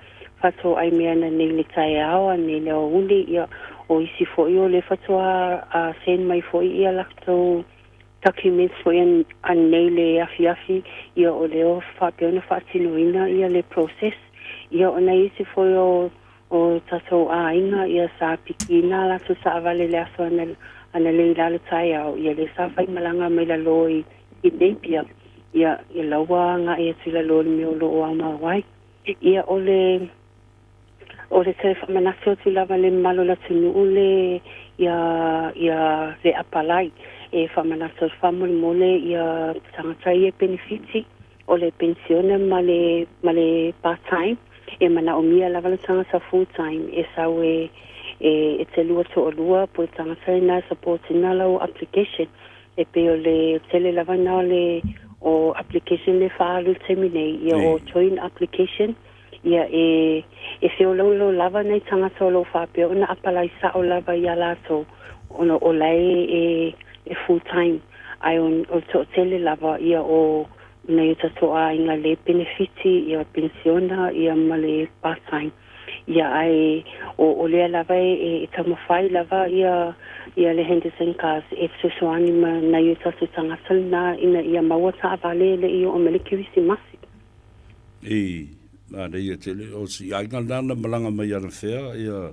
O: faatoai mai ananei le taeao ananei le aoauli ia o isi foi o lea faatoa send mai foi ia latou documents foi ananei le afiafi ia o lea o faapea ona faatinoina ia le process ia o nai isi foi o o tatou aiga ia sa pikiina a latou taavale i le aso ananei la le taeao ia lea sa faimalaga mai lalo i Napier ia ia la ua agai atu i lalo i le mea o lo o aumau ai. Ia o le o le toe faamanatu atu lava i le mamalu o le atunuu le ia ia le apalai e faamanatu atu faamolemole ia tagata ia e penefiti o le penisione ma le ma le part time e manaomia lava le tagata full time e sau e e e te lua toalua po o le tagata lena e support ina lau application e pei o le tele lava na o le o application le faaalu i le taimi nei ia o join application ia e e feoloolo lava nai tagata o lo o faapea ona apalai sao lava iā latou ona o la e e e full time ae o o le toatele lava ia o nai o tatou aiga le penefiti ia penisiona ia ma le part time ia ae o o lea lava e e taumafai lava ia ia le Henderson Cars e fesoasoani ma nai o tatou tagata lena ina ia maua taavale e le i oo mai le Kerisimasi.
F: I manaia tele o si aiga lena na malaga mai anafea ia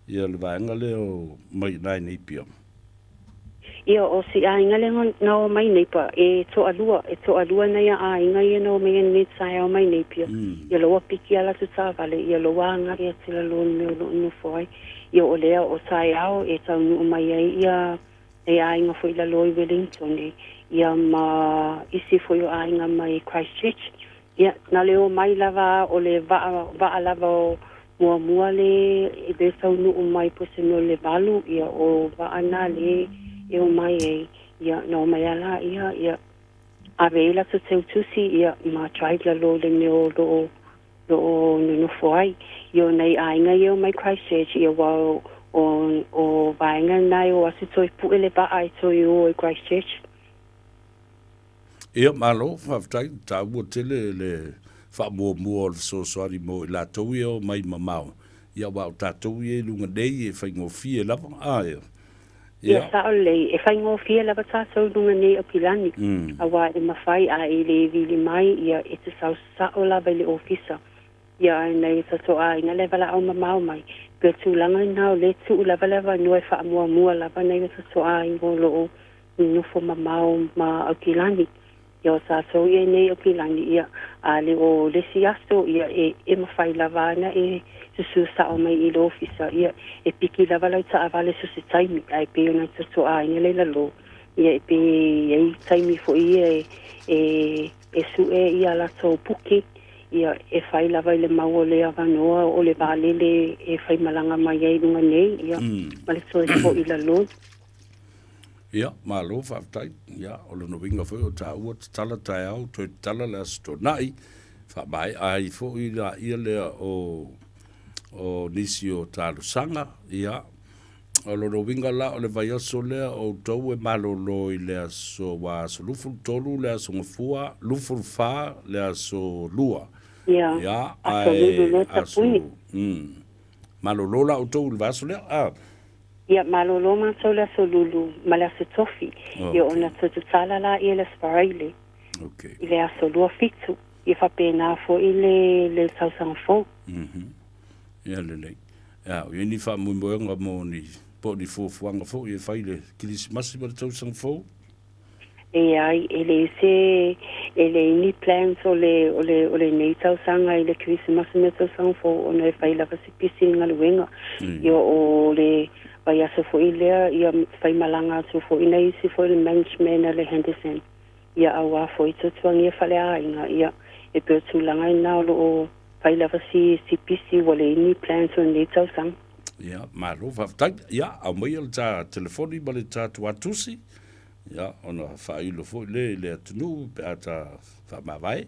F: ia le vaega lea o mai i Napier.
O: Ia, o si aiga lea na o mai nei pa, e toalua, e toalua nai a aiga ia na o mai nei taeao mai Napier. Ia loa piki a latou taavale, ia loa agai atu i lalo o le mea o lo o nofo ai. Ia o lea o taeao e taunuu mai ai ia nai aiga foi i lalo i Wellington, ia ma isi foi o aiga mai Christchurch. Ia, na le omai lava o le vaa, vaa lava o muamua le, le taunuu mai po o se mea o le 8, ia o vaa na le e omai ai, ia na omai lava laia, ia. ave ai latou teutusi, ia, ma drive lalo i le mea o lo o lo o nonofo ai. Ia o nai aiga ia e omai Christchurch, ia aua o o vaega na e o atu toe pue le vaa e toe o i Christchurch.
F: Ia, malo, faafetai, taua tele le faamuamua o le fesoasoani mo i latou ia e omai mamao, ia aua o tatou ia i luga nei e faigofie lava, a, ia.
O: Ia sao lelei, e faigofie lava tatou i luga nei o Kilani, aua e mafai a e le vili mai, ia e te sau sao lava i le ofisa. Ia ae nai o tatou aiga le valaau mamao mai, pei o tulaga lena o lea e tuu lava le avanoa e faamuamua lava nai o tatou aiga o lo o nonofo mamao ma Aukilani. Ia o tatou ia nei o Kilani, ia, a le o le isi aso, ia, e, e mafai lava ana e susu sao mai i le ofisa, ia, e piki lava lau taavale so se taimi, ae pei ona tatou aiga lea i lalo, ia, e pei e i ai taimi foi ia e, e, e suʻe ia latou puki, ia, e fai lava i le mau o le avanoa o le vaalele e faimalaga mai ai i luga nei, ia, ma le toe foi i lalo.
F: Ia, malo faafetai. Ia, o lona uiga foi o taua tatala taeao, toe tatala le Aso Toonai, faamaea ai foi laia lea o, o nisi o talosaga. Ia, o lona uiga la o le vaiaso lea o outou e malolo i le aso ua aso 23 le aso Gafua, 24 le aso Lua.
O: Ia,
F: Ia,
O: aso Lulu
F: ae
O: loa
F: aso,
O: tapuni.
F: mm, malolo la outou i le vaiaso lea, a.
O: Ia, malolo matou le Aso Lulu ma le Aso Tofi, ia ona toe tatala laia le Aso Faraile i le aso 27, ia faapena foi le le tausaga fou.
F: Ia lelei. Ia, o i ai ni faamoemoega mo ni, po o ni fuafuaga foi e fai i le Kerisimasi ma le tausaga fou?
O: Leai, e leai se, e leai ni plans o le, o le, o lenei tausaga i le Kerisimasi ma le tausaga fou ona e fai lava se pisi i le galuega. Ia o le vaiaso foi lea, ia faimalaga atu foi nai isi foi le management a le Henderson, ia aua foi tuatuagia faleaiga, ia e pei o tulaga ina o lo o fai lava si, si pisi ua leai ni plans o lenei tausaga.
F: Ia, malo faafetai. Ia, aumaia le ta telefoni ma le ta tuatusi. Ia, ona faailo foi lea i le atunuu pe a ta faamavae.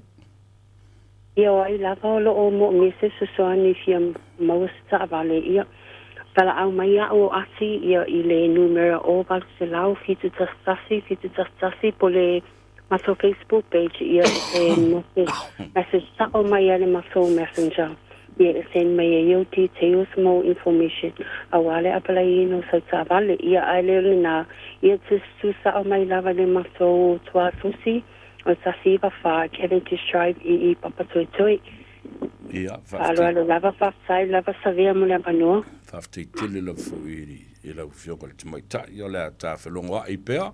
O: Ia, o ai lava o lo o moomia se fesoasoani e fia maua se taavale, ia, valaau mai au o Ati, ia, i le numera o 800 711 711 po le matou Facebook page, ia, e message, message sao mai ia le matou messenger, ia, e send mai ai ou details ma ou information aua le apalaiina o sau taavale. Ia, ae le o lena, ia, te susu sao mai lava i le matou tuatusi o 194 Cavendish Drive i i Papatoetoe.
F: Ia, faafetai.
O: Faaaloalo lava, faafetai lava Savea mo le avanoa.
F: Faafetai tele lava foi i lau Afioga i le Tamaitai, o le a ta felogoai pea,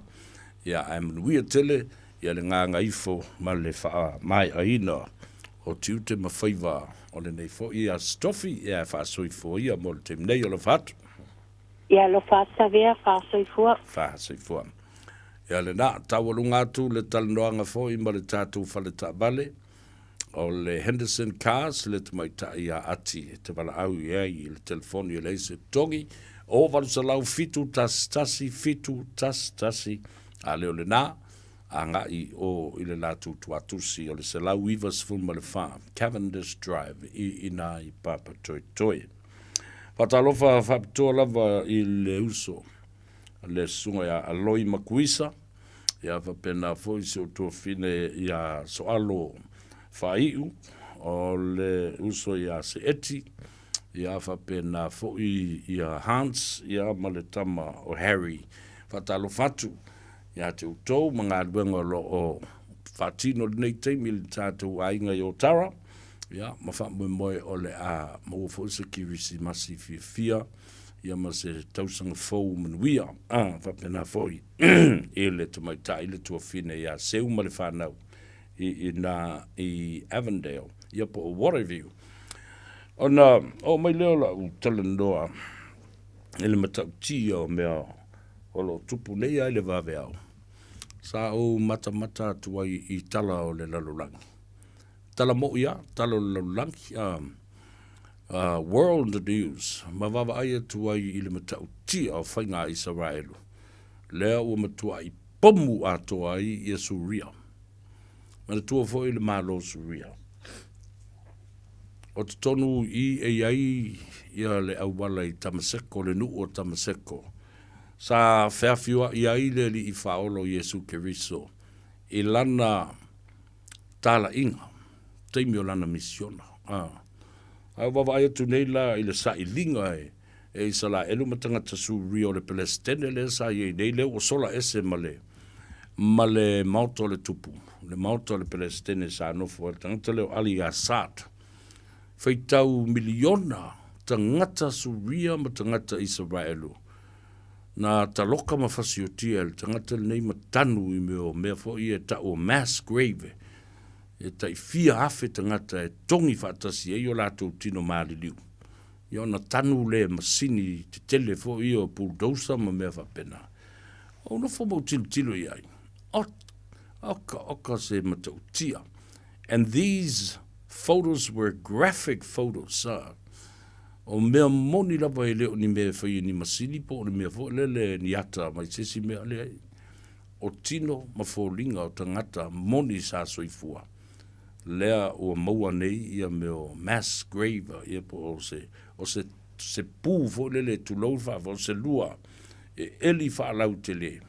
F: ia, ae manuia tele ia le gagaifo ma le faamaeaina o tiute ma faiva o lenei foi Aso Tofi, ia e faasoifua ia mo le taimi nei. Alofa atu.
O: Ia alofa atu Savea, faasoifua.
F: Faasoifua. Ia lena, taualuga atu le talanoaga foi ma le tatou fale taavale o le Henderson Cars, le tamaitai ia Ati e te valaau i ai i le telefoni e leai se totogi, o 800 711 711, a le o lena, agai i o i le latou tuatusi o le 194 Cavendish Drive i ina i Papatoetoe. Faatalofa faapitoa lava i le uso le susuga ia Aloi Makuisa, ia faapena foi si ou tuafine ia Soalo Faaiu, o le uso ia Seeti, ia faapena foi ia Hans ia ma le tama o Harry. Faatalofa atu ia te outou ma galuega o lo o faatino i lenei taimi i le tatou aiga i Otara, ia ma faamoemoe o le a maua foi se Kerisimasi fiafia ia ma se tausaga fou manuia. A faapena foi i le tamaitai le tuafine ia Seu ma le fanau i ina i Avondale, ia po o Waterview. Ona oo mai lea o lau talanoa i le matautia o mea o lo o tupu nei lava i le vaveao, sa ou matamata atu ai i tala o le lalolagi. Tala moʻi lava, tala o le lalolagi, World News, ma vaavaai atu ai i le matautia o faiga a Isaraelu, lea ua matuai pomu atoa ai ia Suria. Manatua foi le Malo o Suria. O totonu i i e i ai ia le auala i Tamaseko, le nuu o Tamaseko, sa feafioai ai le Alii Faaola o Iesu Keriso i lana talaiga, taimi o lana misiona. A. Ae ua vaavaai atu nei la i le sailiga e e Isalaelu ma tagata Suria o le Pelesitene lea sa i ai nei, lea ua sola ese ma le ma le maota o le tupu, le maota o le Pelesitene sa nofo ai le tagata lea o Ali Assad. Faitau miliona tagata Suria ma tagata Isaraelu na taloka ma fasiotia e le tagata lenei ma tanu i mea o mea foi ia e tau o mass grave, e tai fia afe tagata e togi faatasi ai o latou tino maliliu. Ia ona tanu lea e masini tetele foi ia o bulldozer ma mea faapena. Ou nofo ma ou tilotilo i ai, oka oka se matautia. And these photos were graphic photos. O mea moni lava e le o ni mea e fai e ni masini po o ni mea foi lele ni ata mai se isi mea, leai. O tino ma foliga o tagata moni sa soifua. Lea ua maua nei ia mea o mass grave ia po o se o se se pu foi lele tulou le faavae o se lua e eli faalautele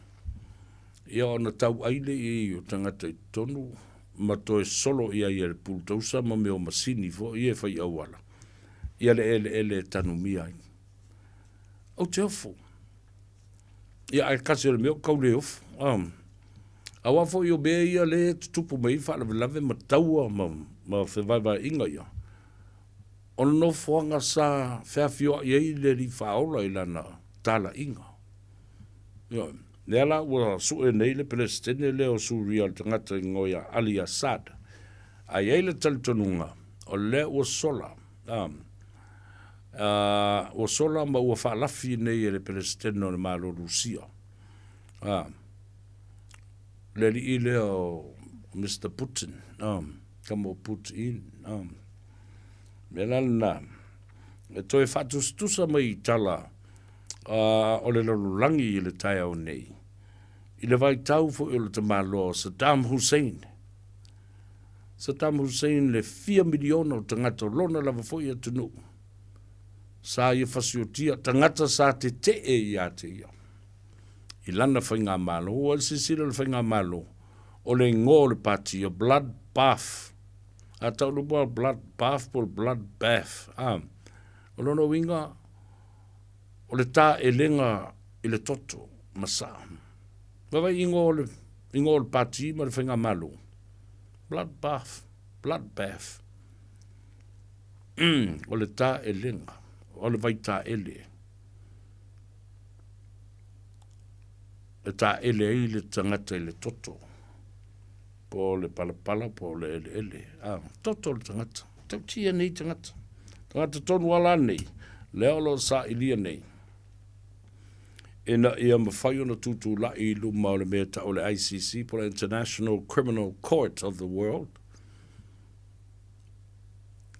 F: ia ona tauai lea i ai o tagata i totonu ma toe solo i ai e le bulldozer ma mea o masini foi ia e fai auala ia le eleele e tanumia ai. Ou te ofo. Ia, ae kasi o le mea o kau le ofo. Aua foi o mea ia lea e tutupu mai ai faalavelave ma taua ma, ma fevaevaeaiga ia. O le nofoaga sa feafioai ai le Alii Faaola i lana talaiga. Ioe. Lea la ua sue nei le Peresetene lea o Suria le tagata igoa ia Ali Assad. A i ai le talitonuga, o lea ua sola, ua sola ma ua faalafi nei e le Peresetene o le Malo Rusia. Le alii lea o Mister Putin, tama o Putin. Mea la lena, e toe faatusatusa mai i tala o le lalolagi i le taeao nei, i le vaitau foi o le tamaloa o Saddam Hussein. Saddam Hussein le fia miliona o tagata o lona lava foi atunuu sa ia fasiotia, tagata sa tetee ia te ia i lana faigamalo. Ua le silasila le faigamalo o le igoa o le pati o Blood Bath. A tau le upu Blood Bath po o le Blood Bath. A, o lona uiga o le taelega i le toto ma sa. Vaavaai igoa o le igoa o le pati ma le faigamalo. Blood bath, blood bath. Mm, o le taelega, o le vai taele. E taele ai le tagata i le toto. Po o le palapala, po o le eleele. Ah, toto o le tagata. Tautia nei tagata. Tagata tonu ala nei, lea o lo o sailia nei. Ina ia mafai ona tutulai i luma o le mea tau o le ICC, po o le International Criminal Court of the World,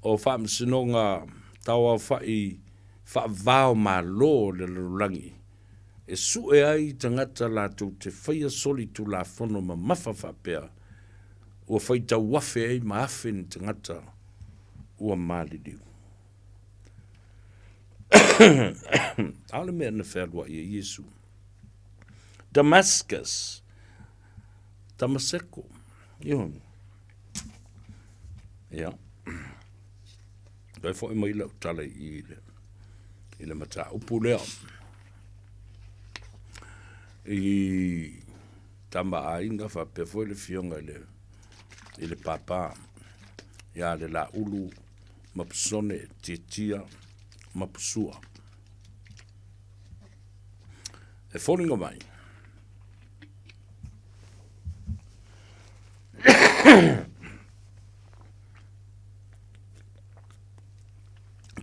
F: o faamasinoga tauaofa'i faavao malo o le lalolagi e sue ai tagata latou te faia solitulafono mamafa faapea ua faitau afe ai ma afe ni tagata ua maliliu. ʻAʻole mea na fealuaʻi ai Iesū. Damascus, Damaseko, ioe. Ia. Toe foi mai lau tala i le, i le mataupu lea. I tama aiga faapea foi le fioga i le, i le pāpā. Ia le Laulu Mapusone Tiatia Mapusua. E foliga mai.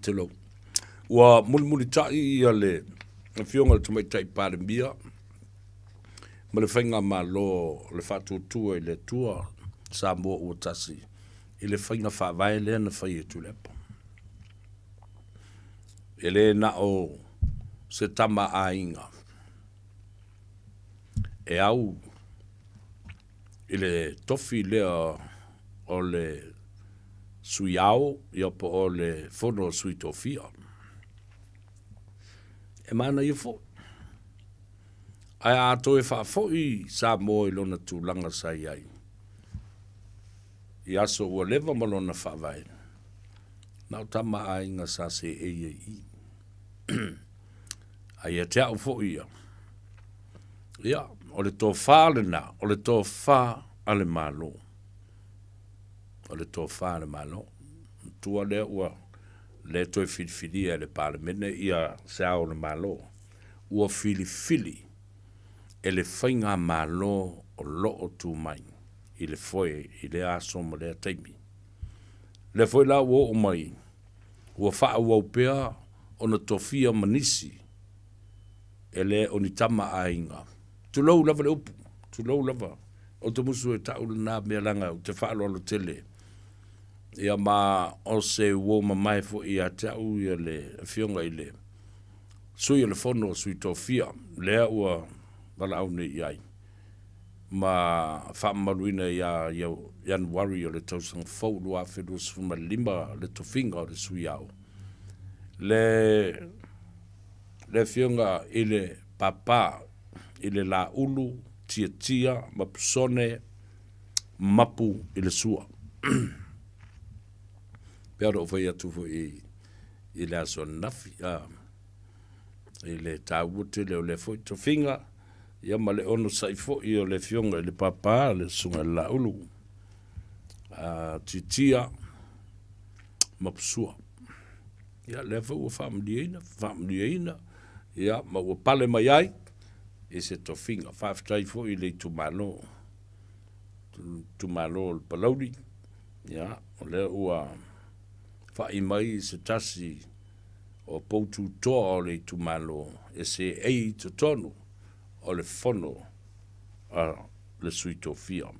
F: Tulou. Ua mulimulitaʻi ia le Afioga i le Tamaitai Palemia ma le Faigamalo o le Faatuatua i le Atua Samoa ua tasi i le faiga faavae lea na fai e Tuilaepa. E le na o se tama aiga e au i le tofi lea. o le Sui Ao ia po o le Fono a Sui Tofia. E manaia foi. Ae a toe faafoi Samoa i lona tulaga sa i ai i aso ua leva ma lona faavae, na o tama a aiga sa seei ai i. A ia te au foi ia, ia, o le tofa lena, o le tofa a le Malo. O le tofa a le Malo. Matua lea ua le toe filifilia e le Palemene ia se ao o le Malo. Ua filifili e le Faigamalo o lo o tu mai i le foe i lea aso ma lea taimi. O lea foi la ua oo mai, ua faaauau pea ona tofia ma nisi e le o ni tama a aiga. Tulou lava le upu, tulou lava. Ou te musu e ta'u lena mea leaga ou te faaaloalo tele. Ia ma o se uo mamae foi ia te au ia le Afioga i le Sui o le Fono a Sui Tofia, lea ua valaau nei i ai ma faamamaluina ia Ianuari o le tausaga fou 2025 le tofiga o le Sui Ao, le le Afioga i le Papa i le Laulu Tiatia ma Pusone Mapu i le Sua. Pei ona ou fai atu foi i le aso ananafi, i le taua tele o lea foi tofiga, ia ma le onosai foi o le Afioga i le Papa, le Susuga i le Laulu, a Titia ma Pusua. Ia, lea foi ua faamalieina, faamalieina, ia, ma ua pale mai ai i se tofiga. Faafetai foi i le itumalo, itumalo o le Palauli, ia, o lea ua fa'i mai se tasi o poututoa o le itumalo e seei i totonu o le fono a le Sui Tofia.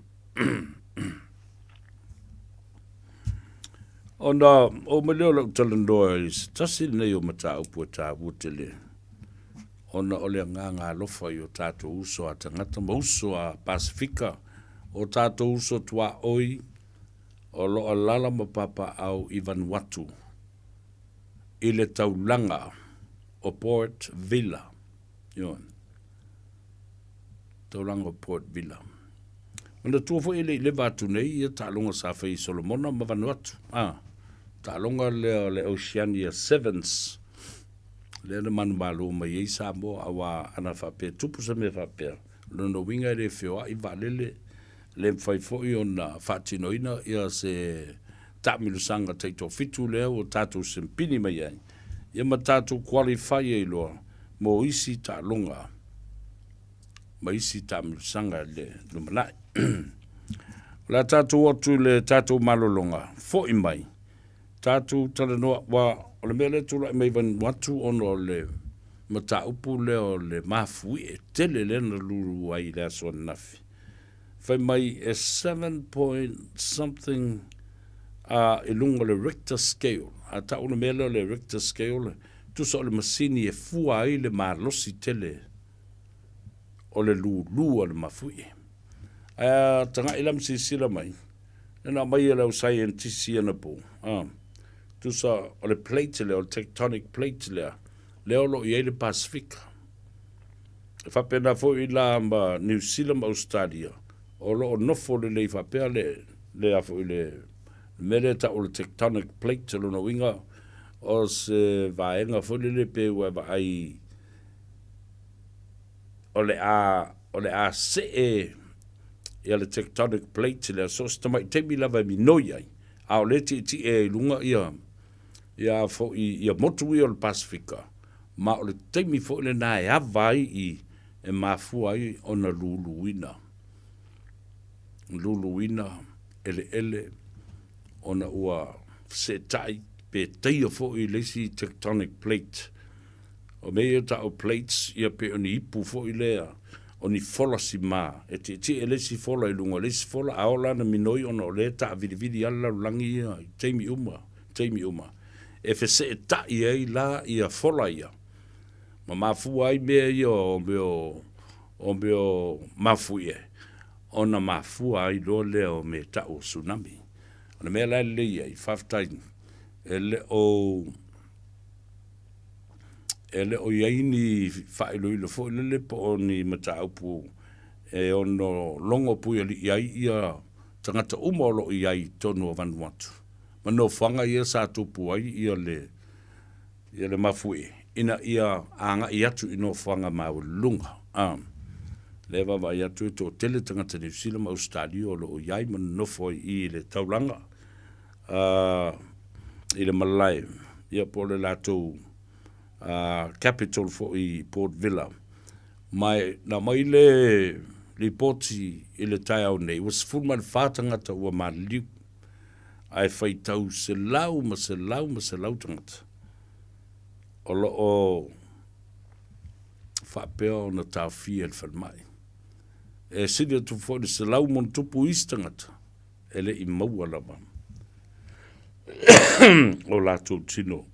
F: Ona oo mai lea o lau talanoa i se tasi lenei o mataupu e taua tele, ona o le agaga alofa i o tatou uso a tagata ma uso a Pasefika, o tatou uso tuaoi o lo o alaala ma papaaao i Vanuatu i le taulaga o Port Vila. Ioe. Taulaga o Port Vila. Manatua foi e le i leva atu nei ia taaloga sa fai i Solomona ma Vanuatu. A, taaloga lea o le Oceania Sevens, lea na manumalo mai ai Samoa, aua ana faapea tupu se mea faapea, o lona uiga e le feoai vaalele, le mafai foi ona faatinoina ia se taamilosaga taitoafitu lea ua tatou sempini mai ai, ia ma tatou qualify ai loa mo isi taaloga ma isi taamilosaga i le lumanai. O le a tatou atu i le tatou malologa, foi mai, tatou talanoa, aua o le mea lea e tulai mai Vanuatu ona o le mataupu lea o le mafuie tele lea na lulu ai i le aso ananafi. Fai mai e seven point something i luga o le Richter scale. A tau le mea lea o le Richter scale, tusa o le masini e fua ai le malosi tele o le lulu a le mafuie. Ae a tagai la ma silasila mai, lea na aumai e le au saienitisi anapo, a, tusa o le plate lea, o le tectonic plate lea, lea o lo o i ai le Pasefika. E faapena foi la ma Niu Sila ma Ausetalia, o lo o nofo lelei faapea le, le a foi le mea lea e tau o le tectonic plate, o lona uiga o se vaega foi lele pe ua e vaai o le a, o le a see ia le tectonic plate lea, so o se tamai taimi lava e minoi ai, a o lea e tietie ai i luga ia, ia foi, ia motu ia o le Pasefika, ma o le taimi foi lena e ava ai i, e mafua ai ona luluina, luluina eleele ona ua feseetai pe taia foi le isi tectonic plate. O mea ia e tau o plates, ia pei o ni ipu foi lea, o ni fola sima, e tietie le isi fola i luga o le isi fola, a ola ana minoi ona o lea e taavilivili lava le lalolagi ia i taimi uma, taimi uma, e feseetai ai la ia fola ia, ma mafua ai mea ia o mea o, o mea o mafuie, ona mafua ai loa lea o mea e tau o tsunami. O le mea la e lelei ai, faafetai, e le o e le o i ai ni faailoilo foi lele po o ni mataupu e ono logo puialii ai ia tagata uma o lo o i ai i totonu o Vanuatu ma nofoaga ia sa tupu ai ia le ia le mafuie ina ia agai atu i nofoaga maualuluga. A lea e vaavaai atu e toatele tagata Niu Sila ma Ausetalia o lo o i ai ma nonofo ai i i le taulaga a i le malae ia po o le latou capital foi i Port Vila. Ma na aumai le lipoti i le taeao nei, ua 14 tagata ua maliliu, ae faitau selau ma selau ma selau tagata o lo o faapea ona taofia e le falemai. E sili atu foi le 100+ isi tagata e le i maua lava o latou tino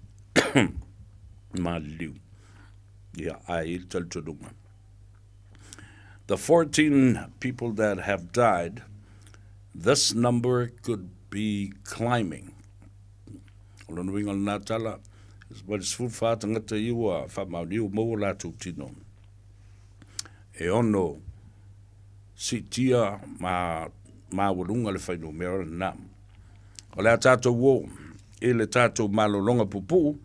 F: maliliu. Ia, ae i le talitonuga. The 14 people that have died, this number could be climbing. O lona uiga o lena tala, mai le 14 tagata ia ua faamaonia ua maua latou tino. E ono siitia ma maualuga le fuainumera lena. O le a tatou o i le tatou malologa puupuu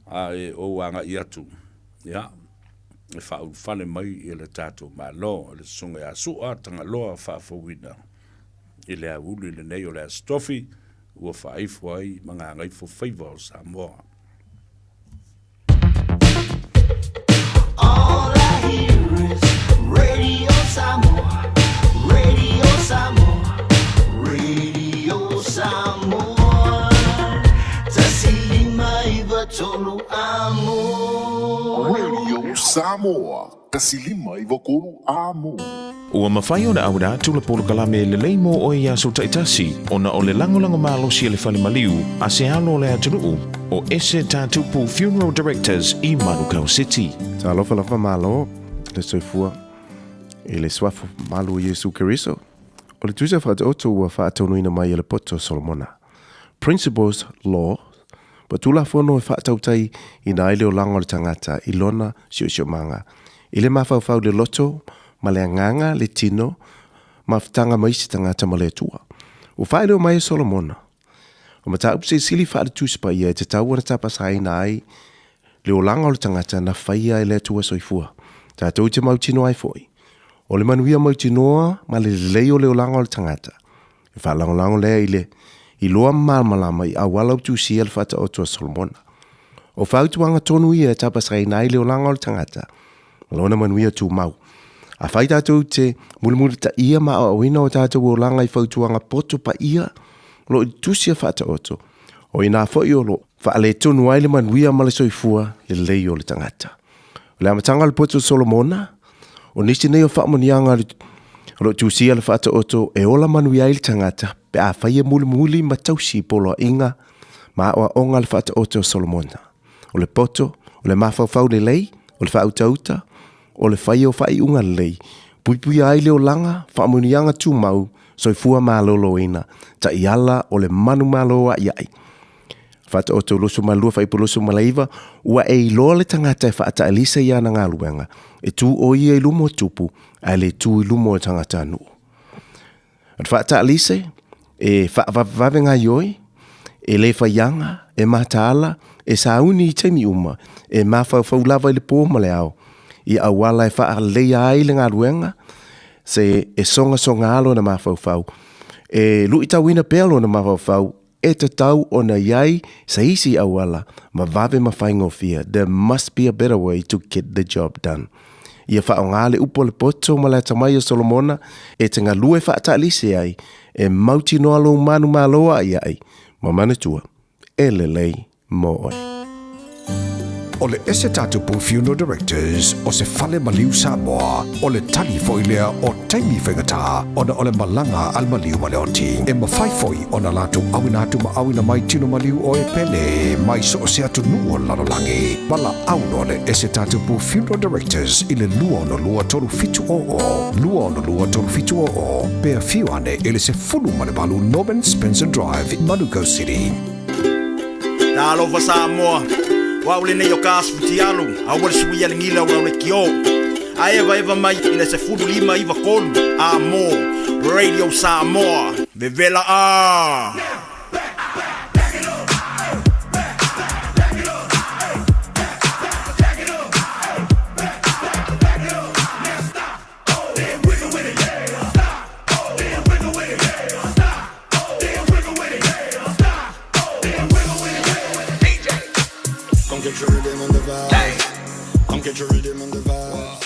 F: a e ou agai atu ia e faaulufale mai i le tatou Malo i le Susuga ia Su'a Tagaloa Faafouina i le aoauli lenei o le Aso Tofi ua faaifo ai ma gagaifo faiva o Samoa.
N: All I hear is Radio Samoa, Radio Samoa, Radio Samoa. 159 amo.
P: Radio Samoa, 159 amo.
Q: Ua mafai ona auina atu le polokalame lelei mo oe i aso taitasi ona o le lagolago malosi a le fale maliu a se alo o le atunuu o Ese Tatupu Funeral Directors i Manukau City.
R: Talofa lava malo le soifua i le suafa malu o Iesu Keriso. O le tusa whaataoto ua whaataunuina mai e le poto Solomona. Principles, Law, Ua Tulafono e faatautai ina ai le olaga o le tagata i lona siosiomaga, i le mafaufau le loto ma le agaga, le tino, mafutaga ma isi tagata ma le Atua. Ua faailoa mai e Solomona, o mataupu silisili faale-Tusi Paia e tatau ona tapasaina ai le olaga o le tagata na faia e le Atua soifua. Tatou te mautinoa ai foi, o le manuia mautinoa ma le lelei o le olaga o le tagata, E faalagolago lea i le iloa malamalama i auala o tusia le faataoto a Solomona. O fautuaga tonu ia e tapasaina ai le olaga o le tagata ma lona manuia tumau. Afai tatou te mulimulitaia ma aoaoina o tatou olaga i fautuaga poto paia o lo o i tusi a faataoto, o inā foi o lo o faaletonu ai le manuia ma le soifua lelei o le tagata. O le amataga o le poto o Solomona, o nisi nei o faamanuiaga o lo o tusia le faataoto e ola manuia ai le tagata pe afai e mulimuli ma tausi i poloaiga ma aoaoga le faataoto o Solomona. O le poto, o le mafaufau lelei, o le faautauta, o le fai o faaiuga lelei, puipuia ai le olaga, faamanuiaga tumau, soifua maloloina, taiala o le manumalo a'ia'i. Faataoto 22 fuaiupu 29, Ua e iloa le tagata e faataalisa i ana galuega, e tu o ia i luma o tupu, ae le tu i luma o tagatanuu. O le faataalise, e faavavevave gaioi, e le faiaga, e mataala, e sauni i taimi uma, e mafaufau lava i le po ma le ao, i auala e faaleleia ai le galuega, se e sogasoga lona mafaufau, e luitauina pea lona mafaufau, E tatau ona i ai se isi auala ma vave ma faigofie, there must be a better way to get the job done. Ia faaaoga le upu a le poto ma le atamai o Solomona e te galue faataalise ai, e mautinoa lou manumalo aʻiaʻi ma manatua, e lelei mo oe.
D: O le Ese Tatupu Funeral Directors o se fale maliu Samoa, o le tali foi lea o taimi faigata ona o le malaga a le maliu ma le oti. E mafai foi ona latou auina atu ma auina mai tino maliu o e pele mai so o se atunuu o le lalolagi. Valaau loa le Ese Tatupu Funeral Directors i le 262 3700, 262 3700, pe afio ane i le 18 Norman Spencer Drive, Manukau City.
E: Talofa Samoa, o au lenei o Kas Futialu, aua le suia le gila o lau lekiō. A evaeva mai i le 15 93 a mo Radio Samoa, vevela a!
S: Come get your rhythm and the vibes. Come get your rhythm and the vibes.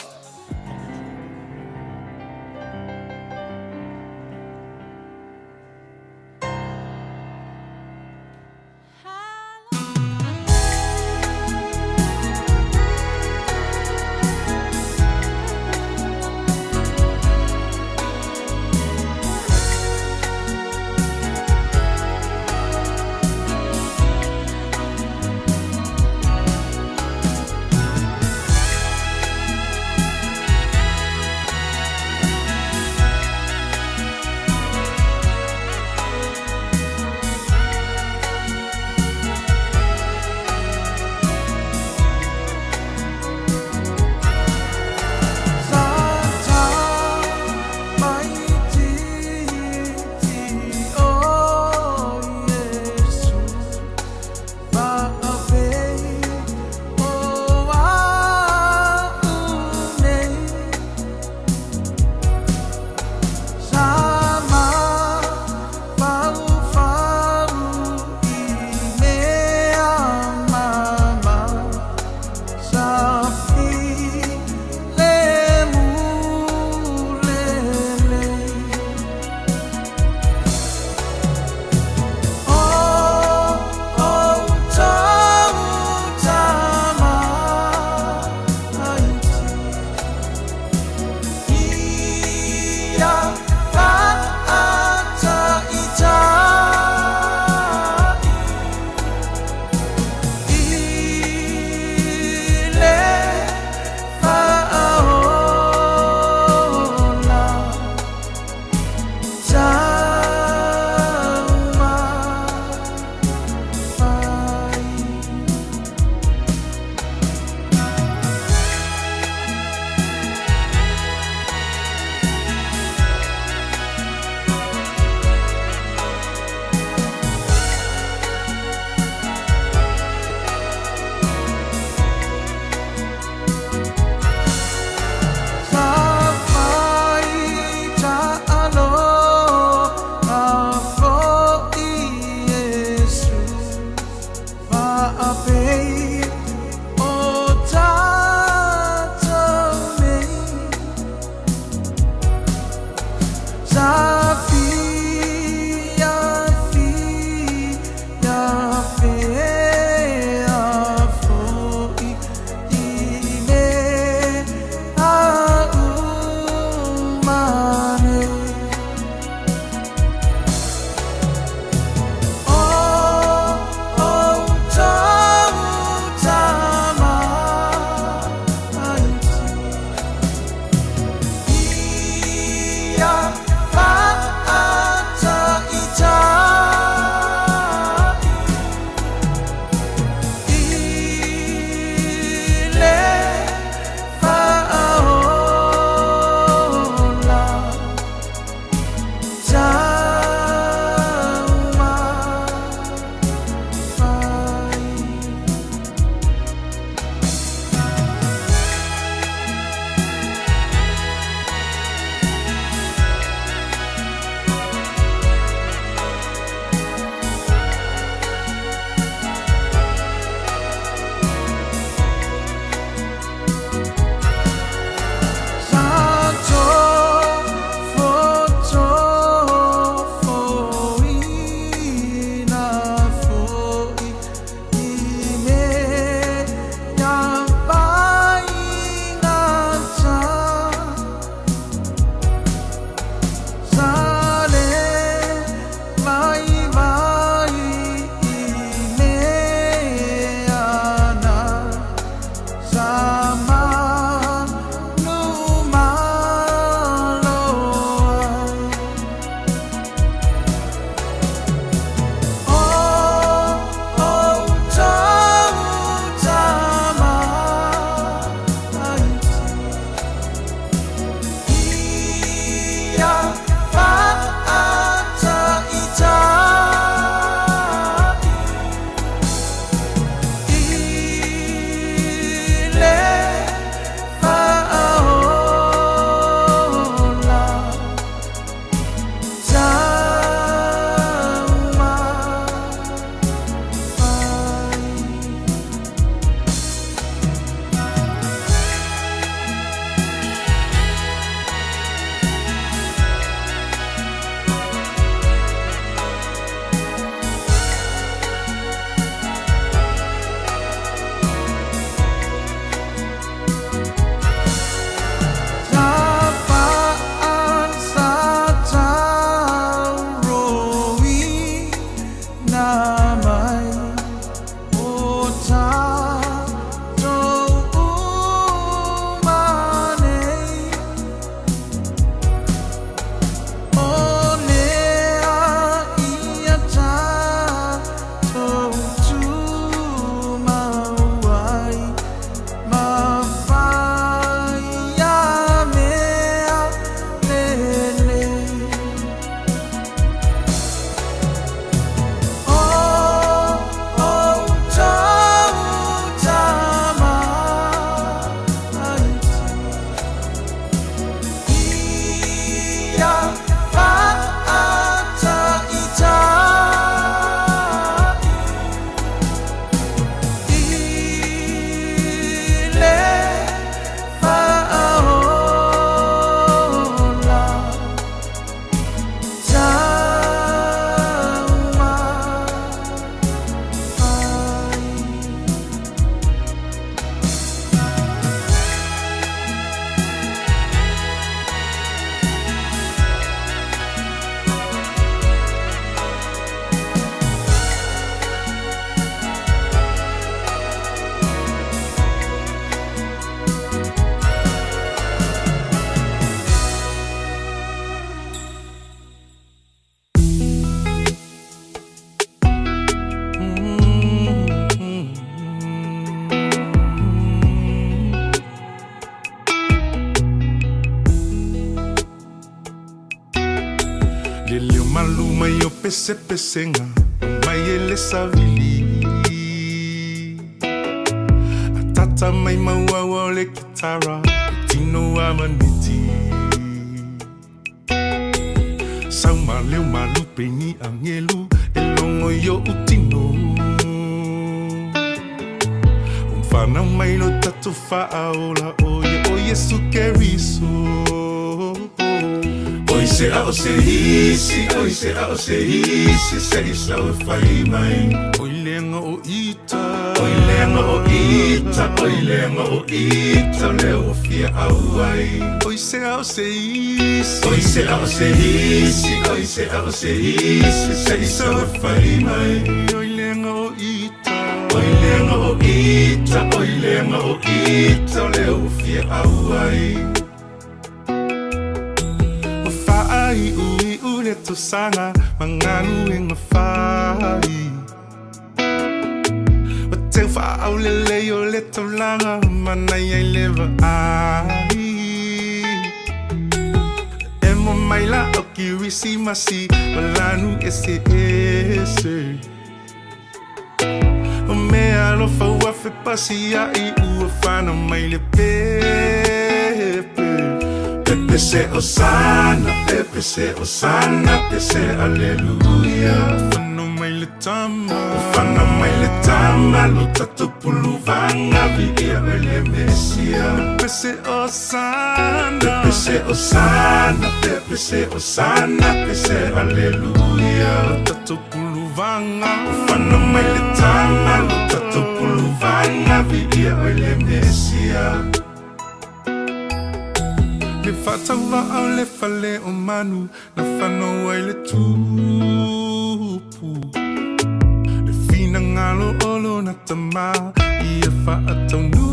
N: mai o tātou uma nei. O lea ia tātou tumau ai, ma whai a mea lelei. O outou tamaiti, ia faataitai i le faaola taumafai. Le leo malu mai o pesepesega mai e le savili. Atata mai mauaua o le kitara e tino a maniti. Sau ma leo malupe ni angelu e logo i oʻu tino. Ua fanau mai lo tatou faaola o ia o Iesu Keriso. Oi se a o se isi, oi se a o se isi, se i sau e fai mai. Oi leaga o ita, oi leaga o ita, oi leaga o ita, o lea ua fia au ai. Oi se a o se isi, oi se a o se isi, oi se a o se isi, se i sau e fai mai. Oi leaga o ita, oi leaga o ita, oi leaga o ita, o lea ua fia au ai. Ua faaiuiu le tausaga ma galuega fai. Ua teu faaaulelei o le taulaga manaia i le vaai. E mo mai la o Kirisimasi ma lanu eseese. O mea alofa ua fepasiaʻi ua fanau mai le pepe. Pepe se Osana, pepe se Osana, pe se Aleluia. Fanau mai le tama, fanau mai le tama, lo tatou puluvaga viia oe le Mesia. Pepe se Osana, pepe se Osana, pepe se Osana, pe se Aleluia. Lo tatou puluvaga, fanau mai le tama, lo tatou puluvaga viia oe le Mesia. Le faatauvaa o le fale o manu na fanau ai le tupu. Le finagalo o lona Tama ia faataunuu.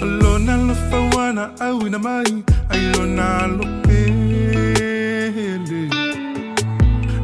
N: O lona alofa ua na auina mai ai lona Alo pele.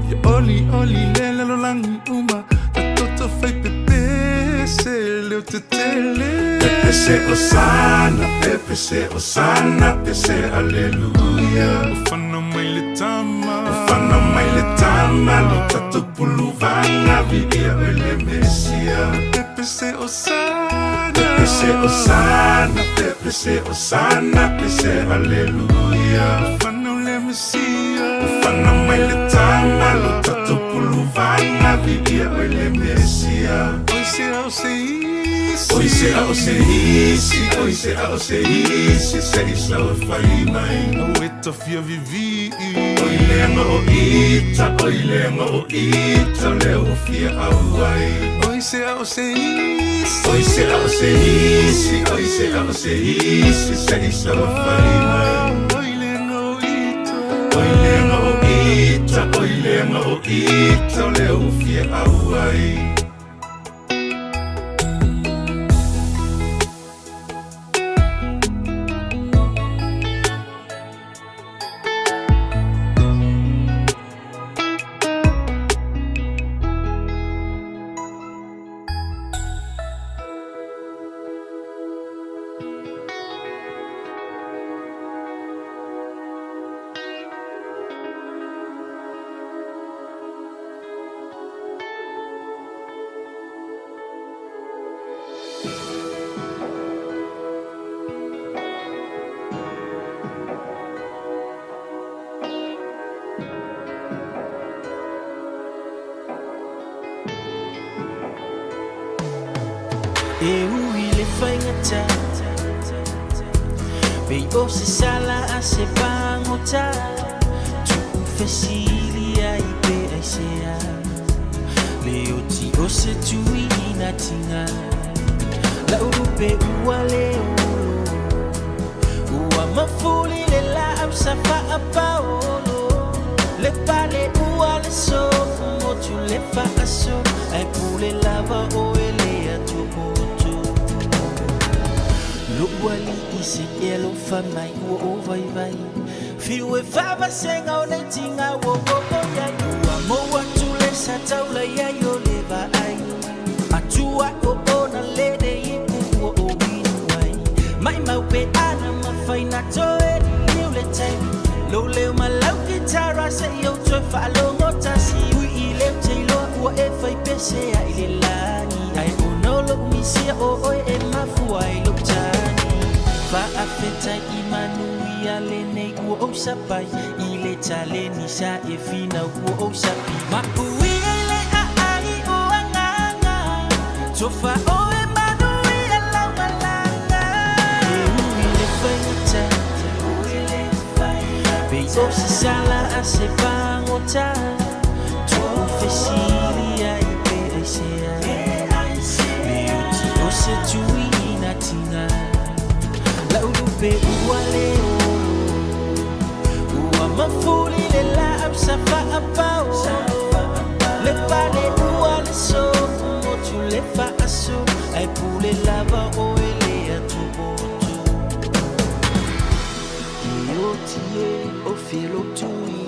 N: Ia olioli le lalolagi uma ta toto fai pepese leo tetele. Pepe se Osana, pepe se Osana, pe se Aleluia. Ua fanau mai le tama, ua fanau mai le tama, lo tatou puluvaga viia oe le Mesia. Pepe se Osana, pepe se Osana, pepe se Osana, pe se Aleluia. Ua fanau le Mesia, ua fanau mai le tama, lo tatou puluvaga viia oe le Mesia. Oi se a o se isi, oi se a o se isi, oi se a o se isi, se i sau e fai mai. Au e tafia vivii. Oi leaga o ita, oi leaga o ita, o lea ua fia au ai. Oi se a o se isi, oi se a o se isi, oi se a o se isi, se i sau e fai mai. Oi leaga o ita, oi leaga o ita. ota o i leaga o ita o lea ua fia au ai.
T: E ui le faigata Pei o se sala a se pagota Tuufesili ai pe aisea Le oti o se tui ina tiga Lau lupe ua le olo Ua mafuli le laau sa faapaolo Le pale ua le sofu motu le faaso Ae pule lava oe le atopoto Lo'u alii se e alofa mai ua ou vaivai Fiu e faavasega o nei tiga ua oo i ai Ua mou atu le sa taula i ai o le vaai Atu ai o ona lele ipu ua ou inu ai Maimau pe ana mafai na toe liliu le taimi Lou leo ma lau kitara seia ou toe faalogo tasi Ui i lea ou te iloa ua e fai pese ai le lagi Ae ona o lou misia o oe e mafua ai lou tagi Faafetai i manuia lenei ua ou sapai I le taleni sa e finau ua ou sapi Mapuia i le aai o agaga Tofa oe manuia lau malaga E ui le faigata Pei o se sala a se pagota Tuufesili ai pe aisea Le oti o se tui ina tiga Lau lupe ua le olo Ua mafuli le laau sa faapaolo Le pale ua le sofu motu le faaso Ae pule lava oe le atopoto E oti e o felo tui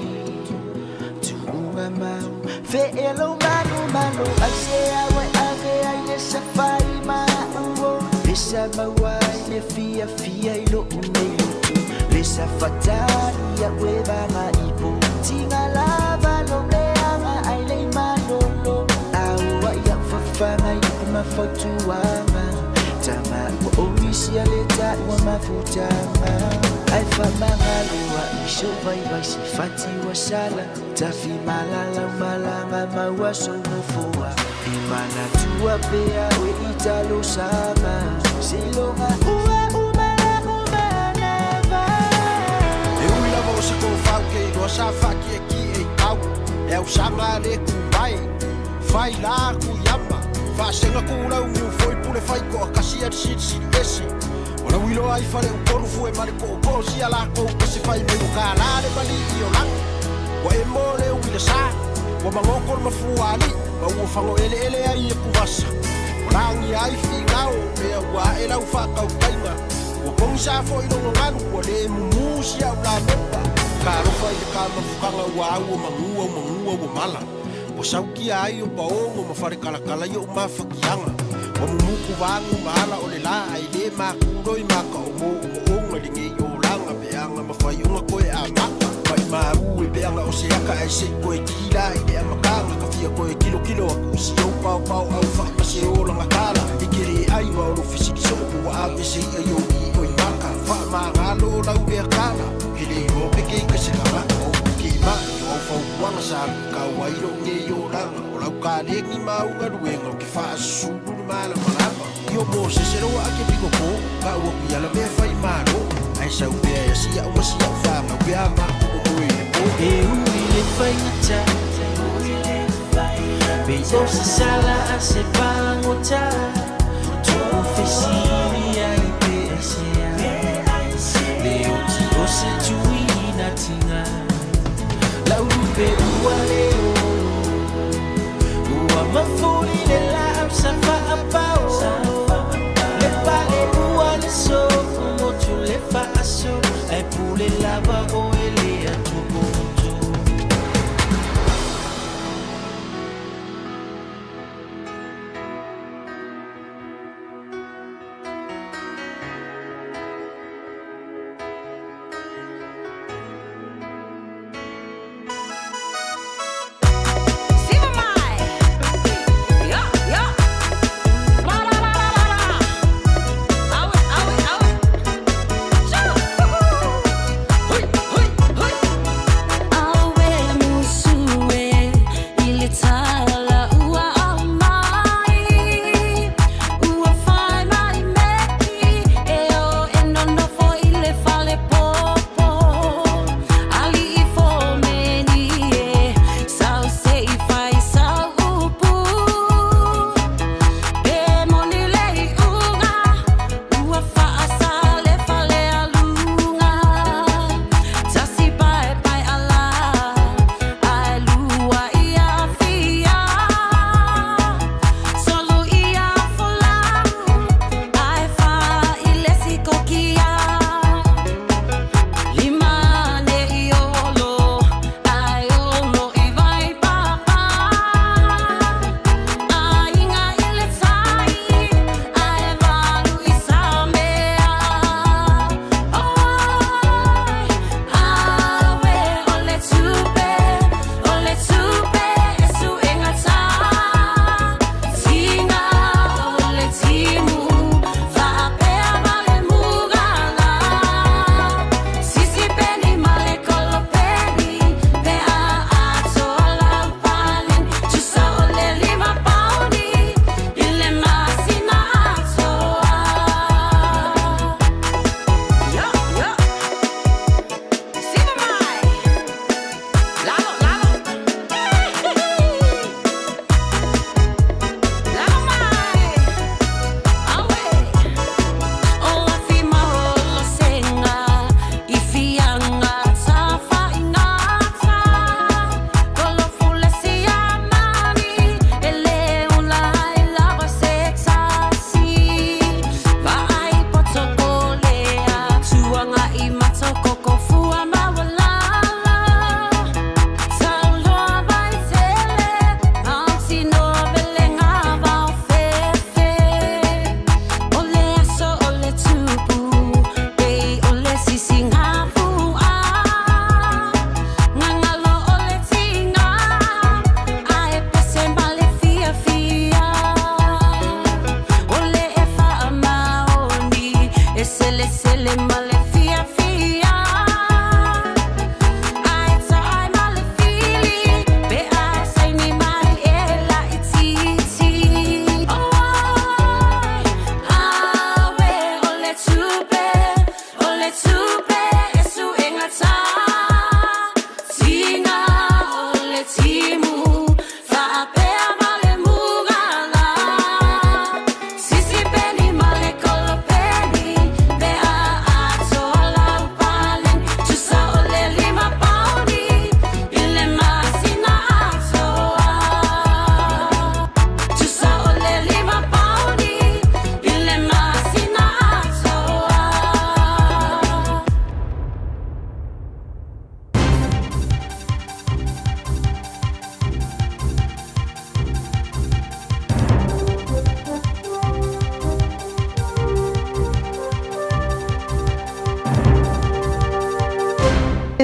T: Tuuga mau Fe e lou manumanu Aisea ua e ave ai le safai ma au o Le sa maua ai le fiafia i lo'u nei loto Le sa fatali a'u e vaga ipo Tiga lava lou leaga ai lei malolo Auai a'u fafaga i upu ma fautuaga Tama ua ou misia le taua mafutaga Ae faamagalo ai sou vaivai se fati ua sala Tafi malala u malaga maua sou nofoa E manatua pea oe i talosaga Seiloga ua uma la'u manava.
U: E ui lava o se tofa ou te iloa sa faakiekie i tau E ausaga a le tuvae Fai la kuiama Faasega kulau niu foi pule fai toakasi a le silisili ese O lau iloa ai fale upolu fue ma le poopoo sia lakou pese fai mai o kālā le malii o lagi Ua e mo le uila sa Ua magoto le mafua alii ma ua fagoeleele ai e kuvasa Ua lagia ai figao mea ua ae lau faatautaiga Ua pogisa foi logo galu ua le mumu si au lamepa Talofa i le kamafukaga ua au o magua o magua ua mala Ua saukia ai o paogo ma falekalakala i o'u mafatiaga Ua mumuku vagu ma ala o le la ae le makuloi ma ka o moomooga i lenei olaga peaga ma faioga koe amata Maimau e peaga o se aka ae se'i koe kila i le amataga Ka fia koe kilokilo aku i si ou paopao au fa'i ma se olaga tala E kele ai ma o lou fesili soo po ua ave se i'a i ou ioi maka Faamagalo o lau lea tala Ke le iloa pe ke ika se tagata o upu ke ma'i o au fautuaga sa luitau ai lou nei olaga O lau kalegi ma au galuega o ke faasusulu le malamalama I o Mosese loa a ke piko po ka ua kui ala mea fai malo Ae sau pea e asi a'u ma si a'u fanau pe a matou momoe i le po.
T: E ui le faigata Pei o se sala a se pagota Tuufesili ai pe aisea Le oti o se tui ina tiga Lau lupe ua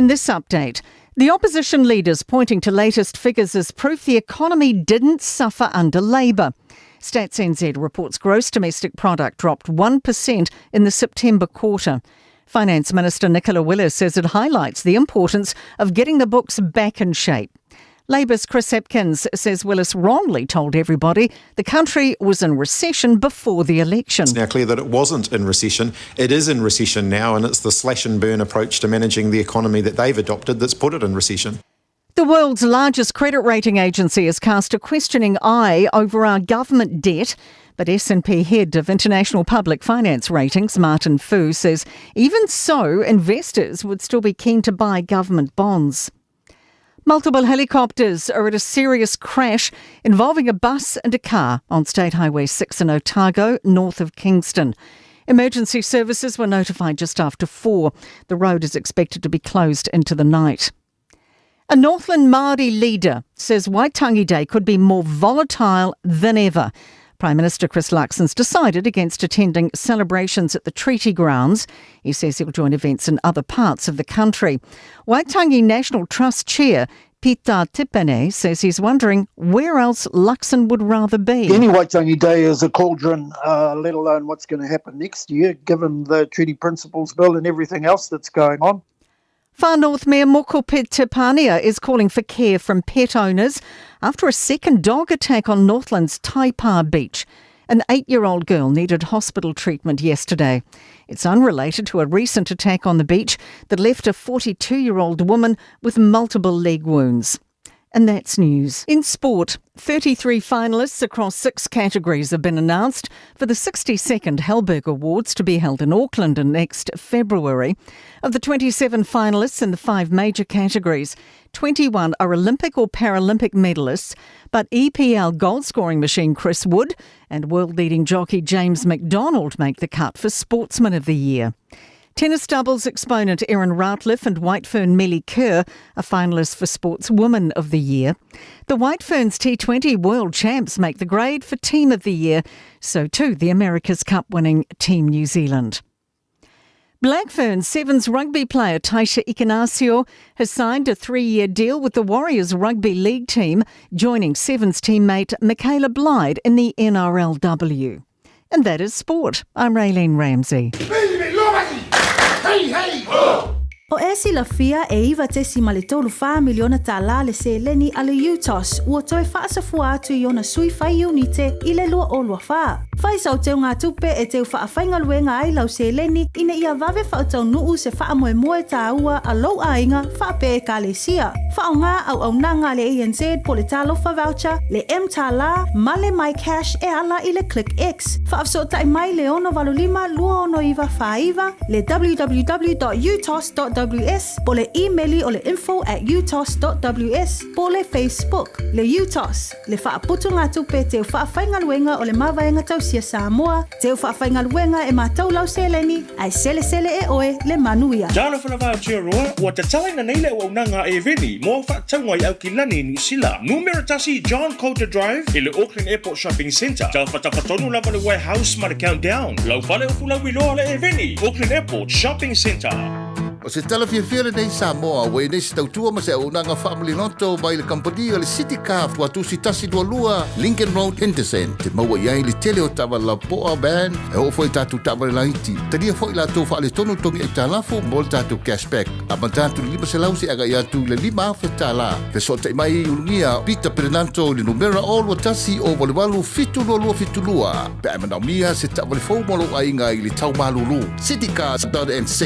B: In this update, the opposition leaders pointing to latest figures as proof the economy didn't suffer under Labour. Stats NZ reports gross domestic product dropped 1% in the September quarter. Finance Minister Nicola Willis says it highlights the importance of getting the books back in shape. Labour's Chris Hipkins says Willis wrongly told everybody the country was in recession before the election.
V: It's now clear that it wasn't in recession. It is in recession now, and it's the slash and burn approach to managing the economy that they've adopted that's put it in recession.
B: The world's largest credit rating agency has cast a questioning eye over our government debt. But S&P head of International Public Finance Ratings, Martin Fu, says even so, investors would still be keen to buy government bonds. Multiple helicopters are at a serious crash involving a bus and a car on State Highway 6 in Otago, north of Kingston. Emergency services were notified just after 4. The road is expected to be closed into the night. A Northland Māori leader says Waitangi Day could be more volatile than ever. Prime Minister Chris Luxon's decided against attending celebrations at the Treaty Grounds. He says he'll join events in other parts of the country. Waitangi National Trust Chair Pita Tipene says he's wondering where else Luxon would rather be.
W: Any Waitangi Day is a cauldron, let alone what's going to happen next year, given the Treaty Principles Bill and everything else that's going on.
B: Far North Mayor Moko Tepania is calling for care from pet owners after a second dog attack on Northland's Taipa Beach. An 8-year-old girl needed hospital treatment yesterday. It's unrelated to a recent attack on the beach that left a 42-year-old woman with multiple leg wounds. And that's news. In sport, 33 finalists across 6 categories have been announced for the 62nd Halberg Awards to be held in Auckland in next February. Of the 27 finalists in the 5 major categories, 21 are Olympic or Paralympic medalists, but EPL goal-scoring machine Chris Wood and world-leading jockey James McDonald make the cut for Sportsman of the Year. Tennis doubles exponent Erin Routliffe and White Fern Millie Kerr are finalists for Sportswoman of the Year. The White Ferns T20 World Champs make the grade for Team of the Year, so too the America's Cup winning Team New Zealand. Black Ferns Sevens rugby player Taisha Ikenasio has signed a 3-year deal with the Warriors Rugby League team, joining Sevens teammate Michaela Blyde in the NRLW. And that is sport. I'm Raylene Ramsey.
X: Hey, hey, oh! O e silafia e 9.34 miliona tālā le seleni a le UTOS ua toe faasafua atu i ona sui fai iunite i le 2024. Fai sau teugatupe e teu faafaigaluega ai lau seleni ina ia vave faataunuu se faamoemoe tāua a lou aiga faapea ekalesia. Faaaogā auaunaga a le ANZ po o le Talofa Voucher, le mTālā ma le MyCash e ala i le ClickX. Faafesootai mai le 685 269 49, le www.utos.ws po o le imeli o le info@utos.ws po o le Facebook. Le UTOS, le faaputugatupe teu faafaigaluega o le Mavaega Tausia Samoa, teu faafaigaluega e matau lau seleni, ae selesele e oe le manuia.
E: Talofa lava Aotearoa, ua tatalaina nei le auaunaga a Eveni mo au faatauga i Aukilani, Niu Sila. Numera tasi John Coulter Drive i le Auckland Airport Shopping Centre. Tafatafa tonu lava le Warehouse ma le Countdown. Lau fale o Fulauiloa le Eveni, Auckland Airport Shopping Centre.
Y: O se tala fiafia lenei Samoa, ua i nei se tautua ma se auaunaga faamaliloto mai le kamupani o le City Car Tuatusi 122 Lincoln Road, Henderson. Te maua i ai le tele o taavale lapoa, van, e oo foi i tatou taavale laiti. Talia foi latou faaletonu togi aitalafu mo le tatou cashback. Amata atu i le 500 seia agai atu i le 5,000 tala. Fesootai mai i Ulugia Peter Perenanto i le numera 0 21 088 722 72 pe a e manaomia se taavale fou mo lou aiga i le tau malulu. Citycars.nz.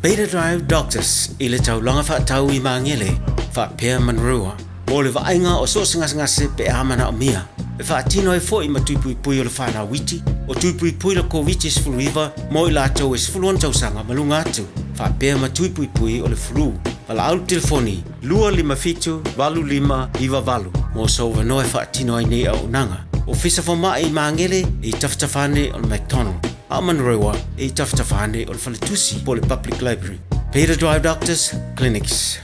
Z: Beta Drive Doctors i le taulaga faatau i Magele, faapea Manurewa, mo le vaaiga o so o se gasegase pe a manaomia. E faatino ai foi ma tui puipui o le fanau iti, o tui puipui le Koviti-19 mo i latou e 16 tausaga ma luga atu, faapea ma tui puipui o le flu. Valaau le telefoni 257 8598 mo sou avanoa e faatino ai nei auaunaga. Ofisa Fomai i Magele e i tafatafa ane o le McDonald, a o Manurewa e i tafatafa ane o le Faletusi po o le Public Library. Beta Drive Doctors Clinics.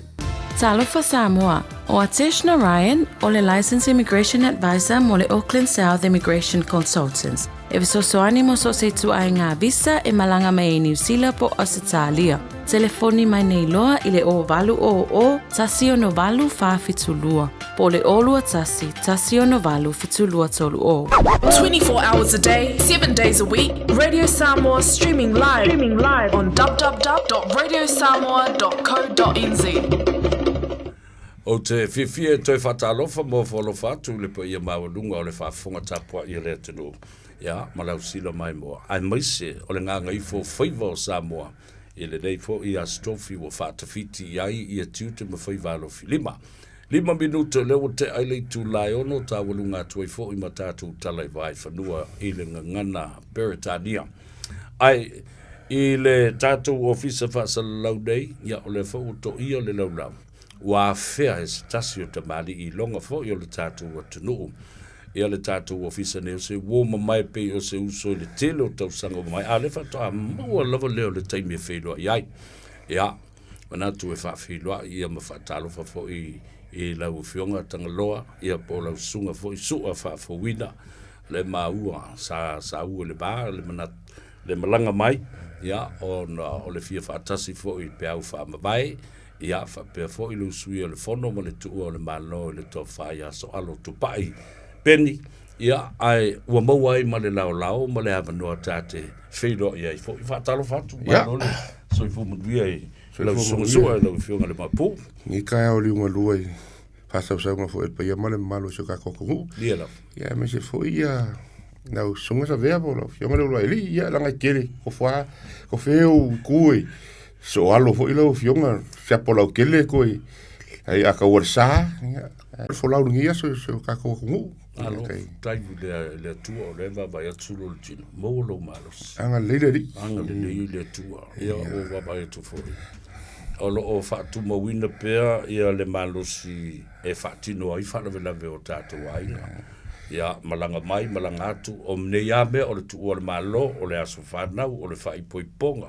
I: Talofa Samoa, o Atesh Narayan o le Licensed Immigration Advisor mo le Auckland South Immigration Consultants. E fesoasoani mo so o se ituaiga visa e malaga mai ai Niu Sila po o Ausetalia.
M: Telefoni mai nei loa i le 0800 168 472 po o le 021 168 7230.
A: 24 hours a day, 7 days a week, Radio Samoa streaming live, streaming live on www.radiosamoa.co.nz.
F: Ou te fiafia e toe faatalofa ma ofo alofa atu i le paia maualuga o le faafofoga tapuai a le atunuu, ia, ma le ausila maimoa, aemaise o le gagaifo faiva o Samoa i lenei foi Aso Tofi ua faatafiti i ai ia tiute ma faiva alofilima. Lima minute o lea ua tea i le itula e ono, taualuga atu ai foi ma tatou tala i vaefanua i le gagana Peretania. Ae i le tatou ofisa faasalalau nei, ia o lea foi ua toia le laulau, ua afea e se tasi o tamalii iloga foi o le tatou atunuu. Ia le tatou ofisa nei o se uo mamae pei o se uso i le tele o tausaga ua mavae, a o lea faatoa maua lava lea o le taimi e feiloai ai. Ia, manatu e faafeiloai ia ma faatalofa foi i lau Afioga Tagaloa, ia po o lau susuga foi Su'a Faafouina, le maua sa saua i le va le manatu, le malaga mai, ia, ona o le fia faatasi foi i peau faamavae, ia, faapea foi le usuia o le Fono ma le tuua o le Malo i le Tofa ia Soalo Tupai Peni, ia, ae ua maua ai ma le laolao ma le avanoa ta te feiloai ai foi. Faatalofa atu, malo le soifua manuia i lau susuga Sua i lau Afioga i le Mapu.
C: Lenei taeao liugalua i faasausauga foi a le paia ma le mamalu o si o tatou atunuu.
F: Ia lava.
C: Ia aemaise foi ia lau susuga Savea po o lau Afioga Leuluailii, ia leaga e tele tofa, tofe ou itu e soalo foi lau Afioga, siapo lautele toe ai a taua le sa, ia folau i lenei aso i si o tatou atunuu.
F: Malo, faafetai i le Atua o lea e vaavaai atu sulu o le tino, maua lou malosi.
C: Agalelei le Alii.
F: Agalelei le Atua. Ia ua vaavaai atu foi. O lo o faatumauina pea ia le malosi e faatino ai faalavelave o tatou aiga. Ia, malaga mai, malaga atu, o nei lava mea o le tuua o le Malo, o le aso fanau, o le faaipoipoga.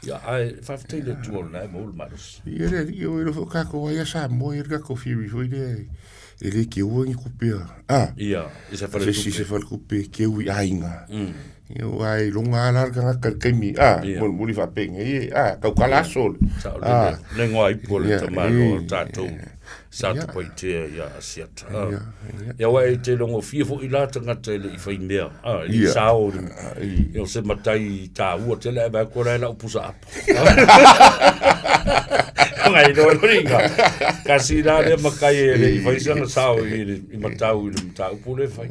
F: Ia, ae faafetai i le Atua o lena e maua le malosi.
C: Ia le Alii, o ilo foi tatou ai a Samoa, ia le tatou theory foi lea e le keua ni tupe a.
F: Ia, i se faletupe.
C: Se isi faletupe e keu i aiga. Ia, aua e iloga lava la le tagata i le taimi, a, mulimuli faapenei, a, tautala aso.
F: Sao lelei. Le igoa ipu o le tamaloa o tatou sa Satupaitea ia Asiata. Ia, aua e te logofia foi la tagata e le i fai mea, a, e le i sao, ia o se matai taua tele ae vaai atu o la e lau pusa apo. Ngai loa lo inga. Kasi la le makai e le i fai sana sao i le i matau i le mataupu le fai.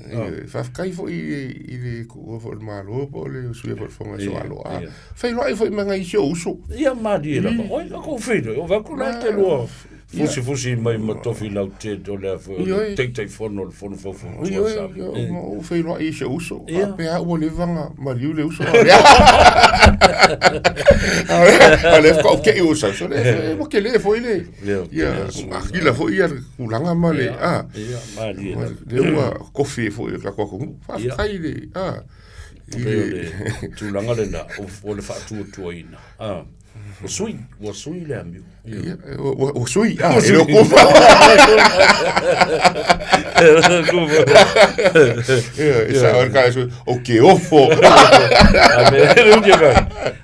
C: Faafetai foi i le tuua foi o le Malo po o le sui foi o le Fofoga Soaloa. Feiloai foi ma nai isi ou uso.
F: Ia malie lava. Oi ka kou feiloai. O vaku la te lua fusifusi mai ma tofi lau te o le foi o le Taitaifono o le Fono Faufautua a
C: Samoa. Ioe, ua feiloai i si ou uso. Faapea ua leva ona maliu le uso. A o lea faatoa ou te i ua sau, sole, ua tele foi le, ia, akila foi ia le tulaga ma le, a, lea ua tofi ai foi e le tatou atunuu. Faafetai i le, a,
F: i le tulaga lena o le faatuatuaina. Ua sui, ua sui le amio.
C: Ia, ua sui, ah, e le o kufa. Ia, e sa o sui, o ke ofo.
F: A me le uke mai.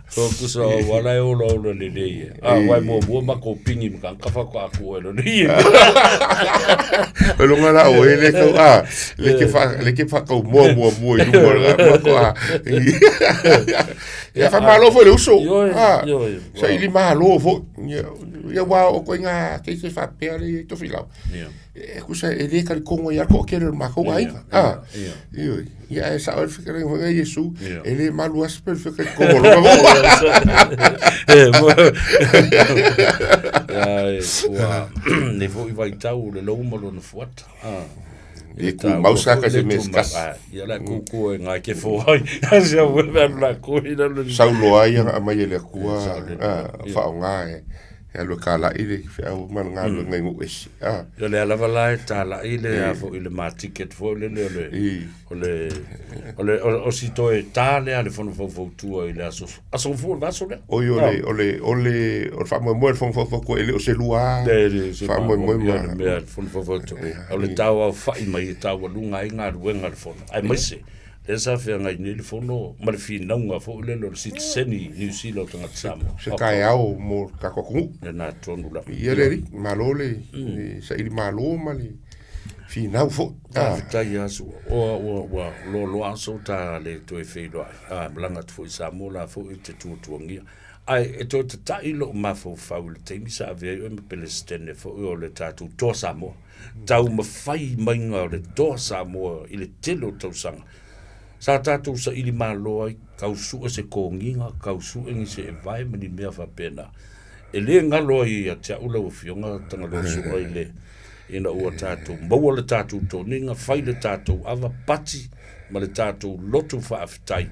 F: So kusa o wala e ola ola le le ia. A wai mua mua ma ko pingi ma ka kafa ko aku e lo le ia.
C: O longa la o ele kau a le ke fa le ke fa kau mua mua mua i luma la ma ko a. Ia faamalo foi le uso.
F: Ioe, ioe.
C: Saili malo foi. Ia, ia aua o koe ngā keiki faapea le i Tofilau.
F: Ia.
C: E kusa e le talitonu ai a le toatele o le matou aiga.
F: Ia, ia.
C: Ioe. Ia ae sao ai le fetalaiga foi ia Iesu,
F: Ia.
C: e le malu asi pe le fetalaiga loga mo.
F: Ia, e, ua, nei foi vaitau o le lou ma lona fuata. Ah.
C: Le tumau sa ka se mea se tasi.
F: Ia la koukou e ngai ke fo ai. Se au e alu la ko i la.
C: Sauloa ai ana aumai e le Atua faaaoga e alu e talai le feau ma le galuega i nuu ese.
F: Ia lea lava la e talai le a foi le ma ticket foi lele o le o le o le o si toe ta lea le fono faufautua i le aso Aso fua le vaiaso lea.
C: Oi, o le, o le, o le, o le faamoemoe o le Fono Faufautua e le o se lua
F: faamoemoe ma. Le mea le Fono Faufautua. O le tauaofa'i mai e taualuga ai galuega a le Fono, aemaise Lea sa feagai nei le fono ma le finauga foi lele o le sitiseni Niu Sila o tagata Samoa.
C: Se taeao mo le tatou atunuu.
F: Lena tonu lava.
C: Ia le alii, malo le saili malo ma le finau foi.
F: Faafetai lava Su'a. Ua, ua, ua loaloa aso ta le toe feiloai. A, malaga atu foi i Samoa la foi e te tuatuagia. Ae e toe tata'i lou mafaufau i le taimi sa avea ai oe ma Peresetene foi o le tatou Toa Samoa. Taumafai maiga o le Toa Samoa i le tele o tausaga. Sa tatou saili malo ai, kau sue se kogiga, kau sue ni seevae ma ni mea faapena. E le galo ai ia te au lau Afioga Tagaloa Su'a i le ina ua tatou maua le tatou toniga, fai le tatou ava, pati ma le tatou loto faafetai,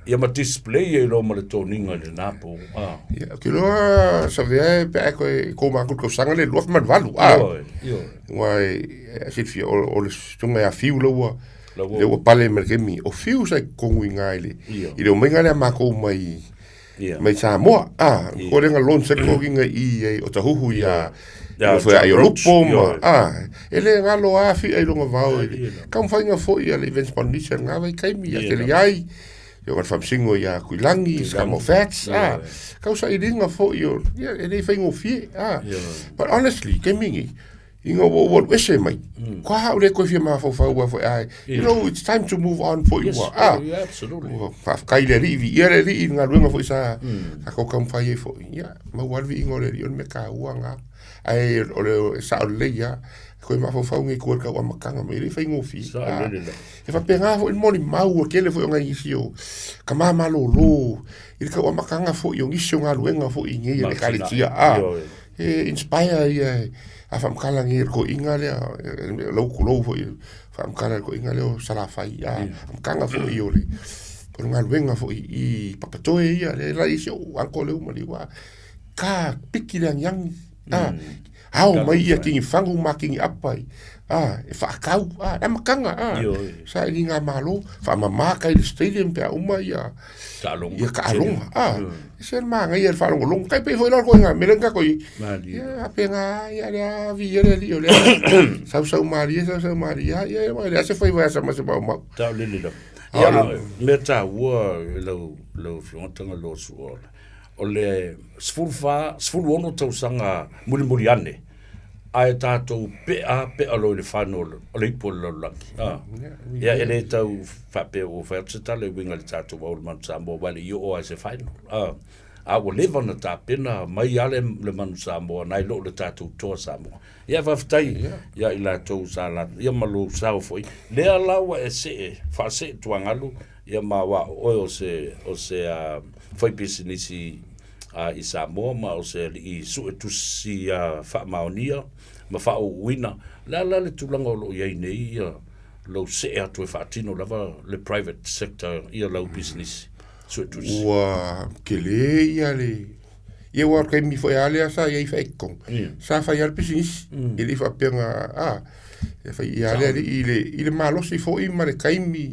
F: ia ma display ai loa ma le toniga i lena po. Ah.
C: Ia, ou te iloa Savea e pe a e toe i ko matou tausaga lea 2008, ah.
F: Ioe, ioe.
C: Aua e silafia o le susuga ia Fiu la ua lea ua pale mai le taimi. O Fiu sa i totonu i ina i le i le omaiga lea a matou mai mai Samoa. Ah, ko lea na launch ai le toniga i i Otahuhu ia ia foi ia Lupo ma ah, e le galo a fia i luga vao i le taumafaiga foi a le Events Polynesia i lena vaitaimi ia tele ai ia o le faamasino ia Tuilagi, Scamo Fats, ah, kau sailiga foi o, ia, e le faigofie, ah. But honestly, taimi nei, ina ua ou alu ese mai, kua au le toe fia mafaufau ai foi, ai, you know, it's time to move on foi ua, ah, ua faafetai i le Alii, viia le Alii i le galuega foi sa tatou taumafai ai foi, ia, maua lava le viiga o le Alii, o le mea taua lena. Ae o le sao lelei lava, toe mafaufau nei i tua i le tau amataga mai, e le i faigofie. E faapena foi le molimau a tele foi o nai nisi o tama malolo i le tau amataga foi o nisi o galuega foi i inei i le Ekalesia. E inspire ia a faamatala nei e le toeaina lea, lau tulou foi faamatala e le toeaina lea o Salafai, amataga foi o le galuega foi i Papatoe ia, lea la e i ai si ou uncle lea ua maliu, ka piki le agiagi, a, ao mai ia kini fangu ma kini apa i, a, e whaakau, a, e amataga, a, sa i ngā malo, whaamamā kai le stadium pe a uma ia, ia kaaloga, a, e se māngai ia le whaalongolongo, kai pei foi la koe ngā mele ngā koe, ia, a pe ngā, ia le a vi ia le li o le a, sau sau marie, sau sau marie, ia, ia, ia, le a se whai wai asa ma se mau mau.
F: Tau lele la. Ia, mea tāua, lau, lau fionga tanga lo sua, o le 14, 16 tausaga mulimuli ane, ae tatou pea pea loa i le final o le ipu o le lalolagi. Ah. Ia e le tau faapea ua fai atu se tala e uiga i le tatou ao o le Manu Samoa aua e le i oo lava i se final. Ah. A ua leva ona tapena mai lava le, le Manu Samoa nai lo le tatou Toa Samoa. Ia faafetai ia i latou sa latou, ia ma lou sao foi. Lea la ua e see, faasee tuagalu Ia ma aua o oe o se, o se uh, faipisinisi uh, i Samoa ma o se alii suetusi uh, faamaonia ma faauuina. Le a la le tulaga o lo o i ai nei ia lou see atu e faatino lava le private sector ia lau pisinisi suetusi?
C: Ua tele ia le ia ua taimi foi a lea sa i ai faitonu. Sa fai lava le pisinisi. E le i faapea na, a, e fai ia lea alii i le, i le malosi foi ma le taimi,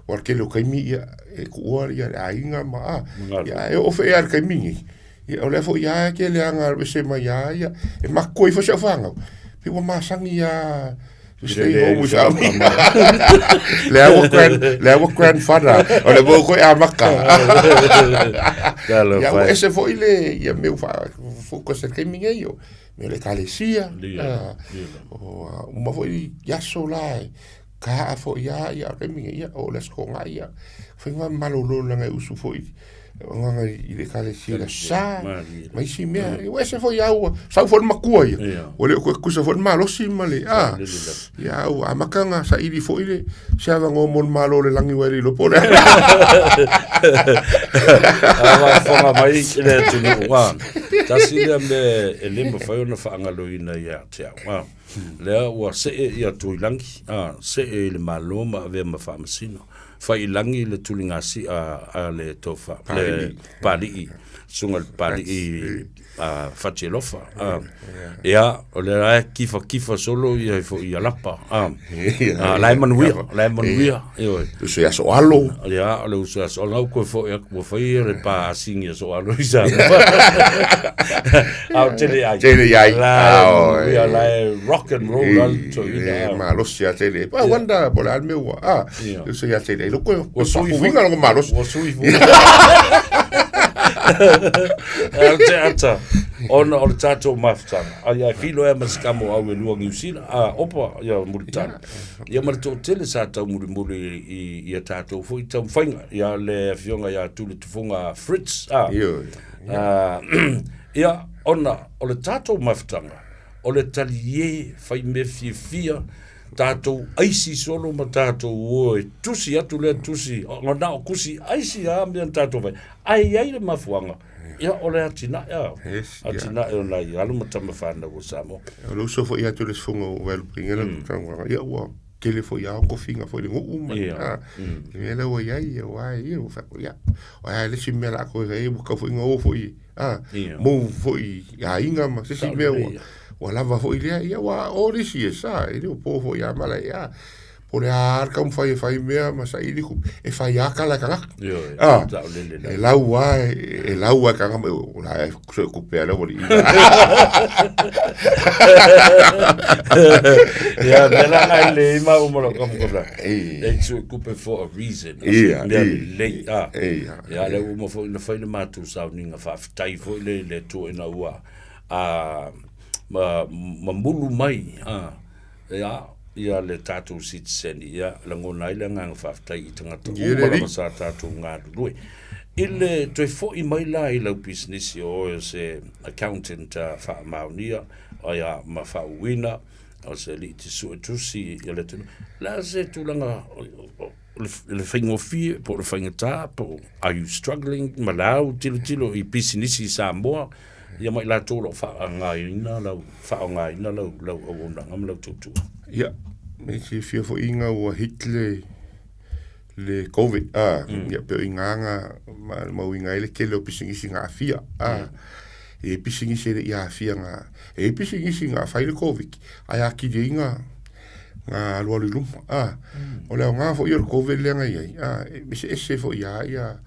C: aua o le tele o taimi ia e tuua ia le aiga ma, a, ia e oo foi lava i le taimi nei, ia o lea foi lava e tele lava ina alu ese mai lava ia, e matutua ifo si au fanau, pei ua masani lava to stay home without me. Lea ua grand, lea ua grandfather, o le mau koe amata. Ia ua ese foi le, ia mea ua focus i le taimi nei, o mea o le ekalesia, o uma foi i aso la e kaa foi lava ia o le taimi nei, ia o le Aso Toonai ia, faiga malolo leaga e usu foi agaga i le ekalesia i le Aso Sa ma isi mea. Ua ese foi lava ua sau foi le matua ia, ua le o toe tutusa foi le malosi ma le, a, ia ua amata ona saili foi le se avanoa mo le Malo o le lagi aua e le iloa po o le a.
F: A faafofoga mai le atunuu, a, tasi lea mea e le mafai ona faagaloina ia te au, a. Lea ua see ia Tuilagi, a, see i le Malo ma avea ma Faamasino. Fai i lagi le tuligasia a le tofa, le Palii, susuga i le Palii. a Fatialofa. A, ia, o le la e kifakifa solo ia foi ia lapa. A, a, la e manuia, la e manuia. Ioe.
C: Uso ia soalo.
F: Ia, o le uso ia soalo. Au koe foi atu ua fai le pa asingi a soalo i Samoa. A o tele ai.
C: Tele ai.
F: La e manuia, la e rock and roll al to
C: ina. E malosi a tele. Pa wanda po le a le mea ua. A, uso ia tele. Loko e faafouina lona malosi.
F: Ua sui foi. Au te ata, ona o le tātou mafutaga. Ai ai filo ea ma se kamo au e lua Niu Sila, a opa, ia mulitalo. Ia ma le toatele sa taumulimuli i, i a tātou foi taumafaiga, ia le afioga ia Tuli Tufunga Fritz, a. A, ia, ona o le tātou mafutaga, o le taliē fai mea fiafia, tātou aisi solo ma tātou o e tusi atu lea tusi, o na o kusi aisi a mea na tātou fai. Ae i ai le mafuaga, ia o le atinae a,
C: Yes, ia.
F: atinae o nai alo ma tama whānau o Samoa.
C: O le uso foi ia te le sifonga o Valu Pingela, mm. ia ua tele foi a kofinga foi le nguu ma
F: Ia.
C: a le mea lea ua i ai ia ua ai ia ua fai ia o ai le isi mea la koe ai ua kau foi ngao foi a
F: Ia.
C: mou foi aiga ma se isi mea ua ua lava foi lea ia ua all these years a e le o po foi a mala ia po o le a le taumafai e fai mea ma saili ku e fai a kala e tagata.
F: Ioe,
C: Ah,
F: saolele
C: e lau a e lau a e tagata o la e so kupe a le wali.
F: Ia, me la ngai le ima o molo kamu kabla. E tsu kupe for a reason.
C: Ia,
F: Mea
C: ia.
F: lelei, ah.
C: Ia.
F: Ia, le uma foi na fai le mātou sauniga faafetai foi le le Atua ina ua a ma mamulu mai a ia ia le tatou citizen ia lagona ai le agaga faafetai i tagata
C: Ia
F: uma
C: le
F: lava sa tatou galulue. I le toe foi mai la i lau pisinisi o oe o se accountant faamaonia ia ma faauuina o se alii te suetusi i le atunuu, o le a se tulaga o le faigofie po o le faigata po o are you struggling ma lau tilotilo i pisinisi i Samoa ia ma i latou o lo o faaaogaina lau faaaogaina lau lau auaunaga ma lau tautua?
C: Ia, me silafia foi ina ua hit le le Covid, a, mm. ia pe o ingaga ma mauiga ai le tele o pisinisi na aafia, a, mm. e i pisinisi e le i aafia na, e i pisinisi na fai le Covid, ae atili ai na, na alualu i luma, a, mm. o le aoga foi o le Covid lea na i ai, a, e eseese foi a ia,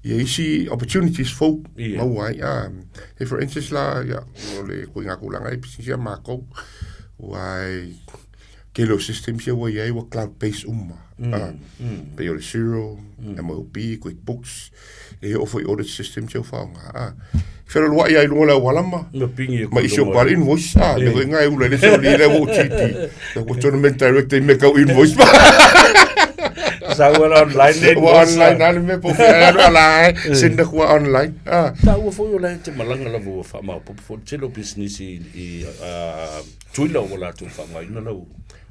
C: ia isi opportunities fou yeah. maua ai, a, e for instance la, ia, o le koinga tulaga i pisinisi a mākou, ua e, tele o systems ia ua i ai ua cloud based uma. Mm. Ah, mm. Pei o le Xero, mm. MOB, QuickBooks, e oo foi audit systems ia ua faaaoga. Ah. Feloloai ai luga o le auala ma ma isi o pale invoice. Ah, le koe ngai ula le se oli le wo TT. Le wo tournament director i me kau invoice.
F: Sa ua online le
C: Ua online ale me po fea alu ala e send kua online. Ah.
F: Ta ua foi o la te malanga lava ua whaamaopopo foi tele o pisinisi i Tuila ua latou faaaogaina lau.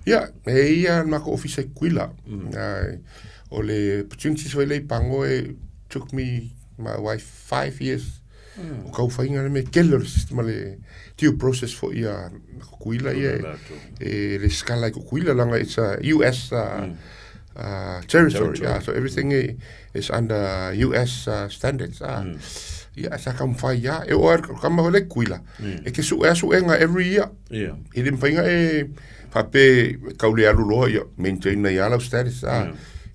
C: Ia, e ia le matou ofisa i Tuila. Mm. O le opportunities foi lea i Pago e took me my wife 5 years. O kau faiga le mea tele o le system le due process foi ia Tutuila ia e le skala i Tutuila langa it's a US territory. So everything is under US standards. Ia, sa taumafai ia. E oo lava i le kama foi lea i Tutuila, e te sue lava suega every year. E le mafai ona e faapea e tau le alu loa, ia maintain ai lava lau status.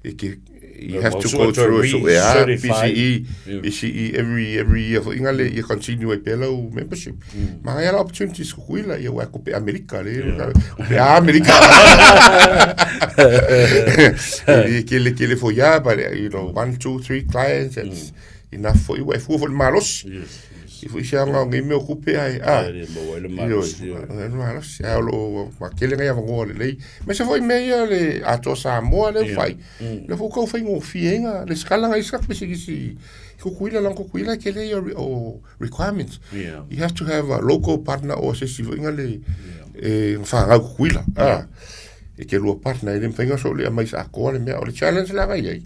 C: E te, you have to go through a sue lava, PCE, PCE every year foi na le, ia continue ai pea lau membership. Manaia la opportunities Tutuila, ia aua e tupe Amerika, le, tupe Amerika. E le tele tele foi lava, but one, two, three clients, that's enough foi, ua e fua foi i le malosi. I foi se aoga o nei mea o tupe ae, a.
F: E le maua ai le malosi.
C: Ioe, le malosi. Ae o lo o ua tele nai avanoa lelei. Aemaise foi mea ia le Atoa Samoa lea ua fai, lea foi ua tau faigofie ai na resitala nai isi tagata pisinisi i Tutuila leaga o Tutuila e tele ia o requirements. You have to have a local partner or se isi foi na le e na fanau i Tutuila. A, e te lua partner e le mafai ona soo le aumai saatoa le mea. O le challenge la na i ai,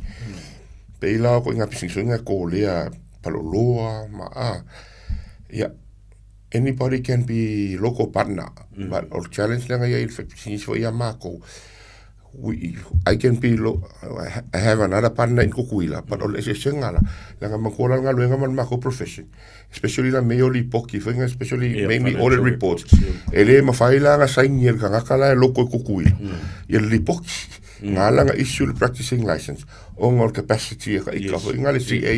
C: pei la o ituaiga pisinisi foi na e kolea paloloa ma a, ia, anybody can be local partner, but o le challenge lea na i ai i le fai pisinisi foi ia matou, We, I can be lo, I have another partner in Kukuila, but o le eseesega la, leaga matua la le galuega ma le matou profession, especially la mea o lipoti foi especially
F: Yeah,
C: mainly
F: financial
C: audit reports.
F: reports, yeah.
C: E le mafai la ona saini e le tagata la e loko i Kukuila, ia le lipoti. Nga la na issue le practicing license, ona o le capacity e ka ika
F: Yes.
C: foi nga le CA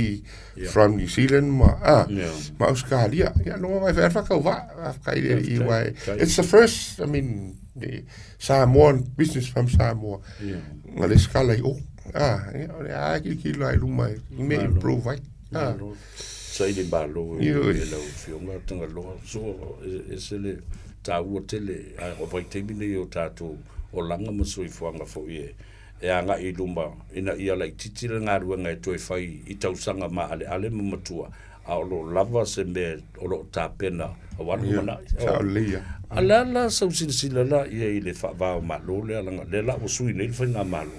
F: Yeah.
C: from New Zealand ma, ah,
F: Yeah.
C: ma Australia. Ia, no ngai whae whakau wa, whakai le i wai.
F: Faafetai.
C: It's the first, I mean, the Samoan business from Samoa.
F: Yeah.
C: Nga le skala i o. Ah, ia, o le a ki ki lai luma i me
F: Malo.
C: improve ai. Ah.
F: Malo. Saili malo e
C: Ioe.
F: e lau afioga Tagaloa. So, e ese le taua tele, ae o vaitaimi nei o tatou olaga ma soifuaga fo'i e e aga'i i luma ina ia laitiiti le galuega e toe fai i tausaga maaleale ma matua, a o loo lava se mea o loo tapena auā le
C: Ia,
F: lumanai.
C: sao lelei ia.
F: A le a la sau silasila laia i le faavā o Malo lea laga lea la ua sui nei le faigamalo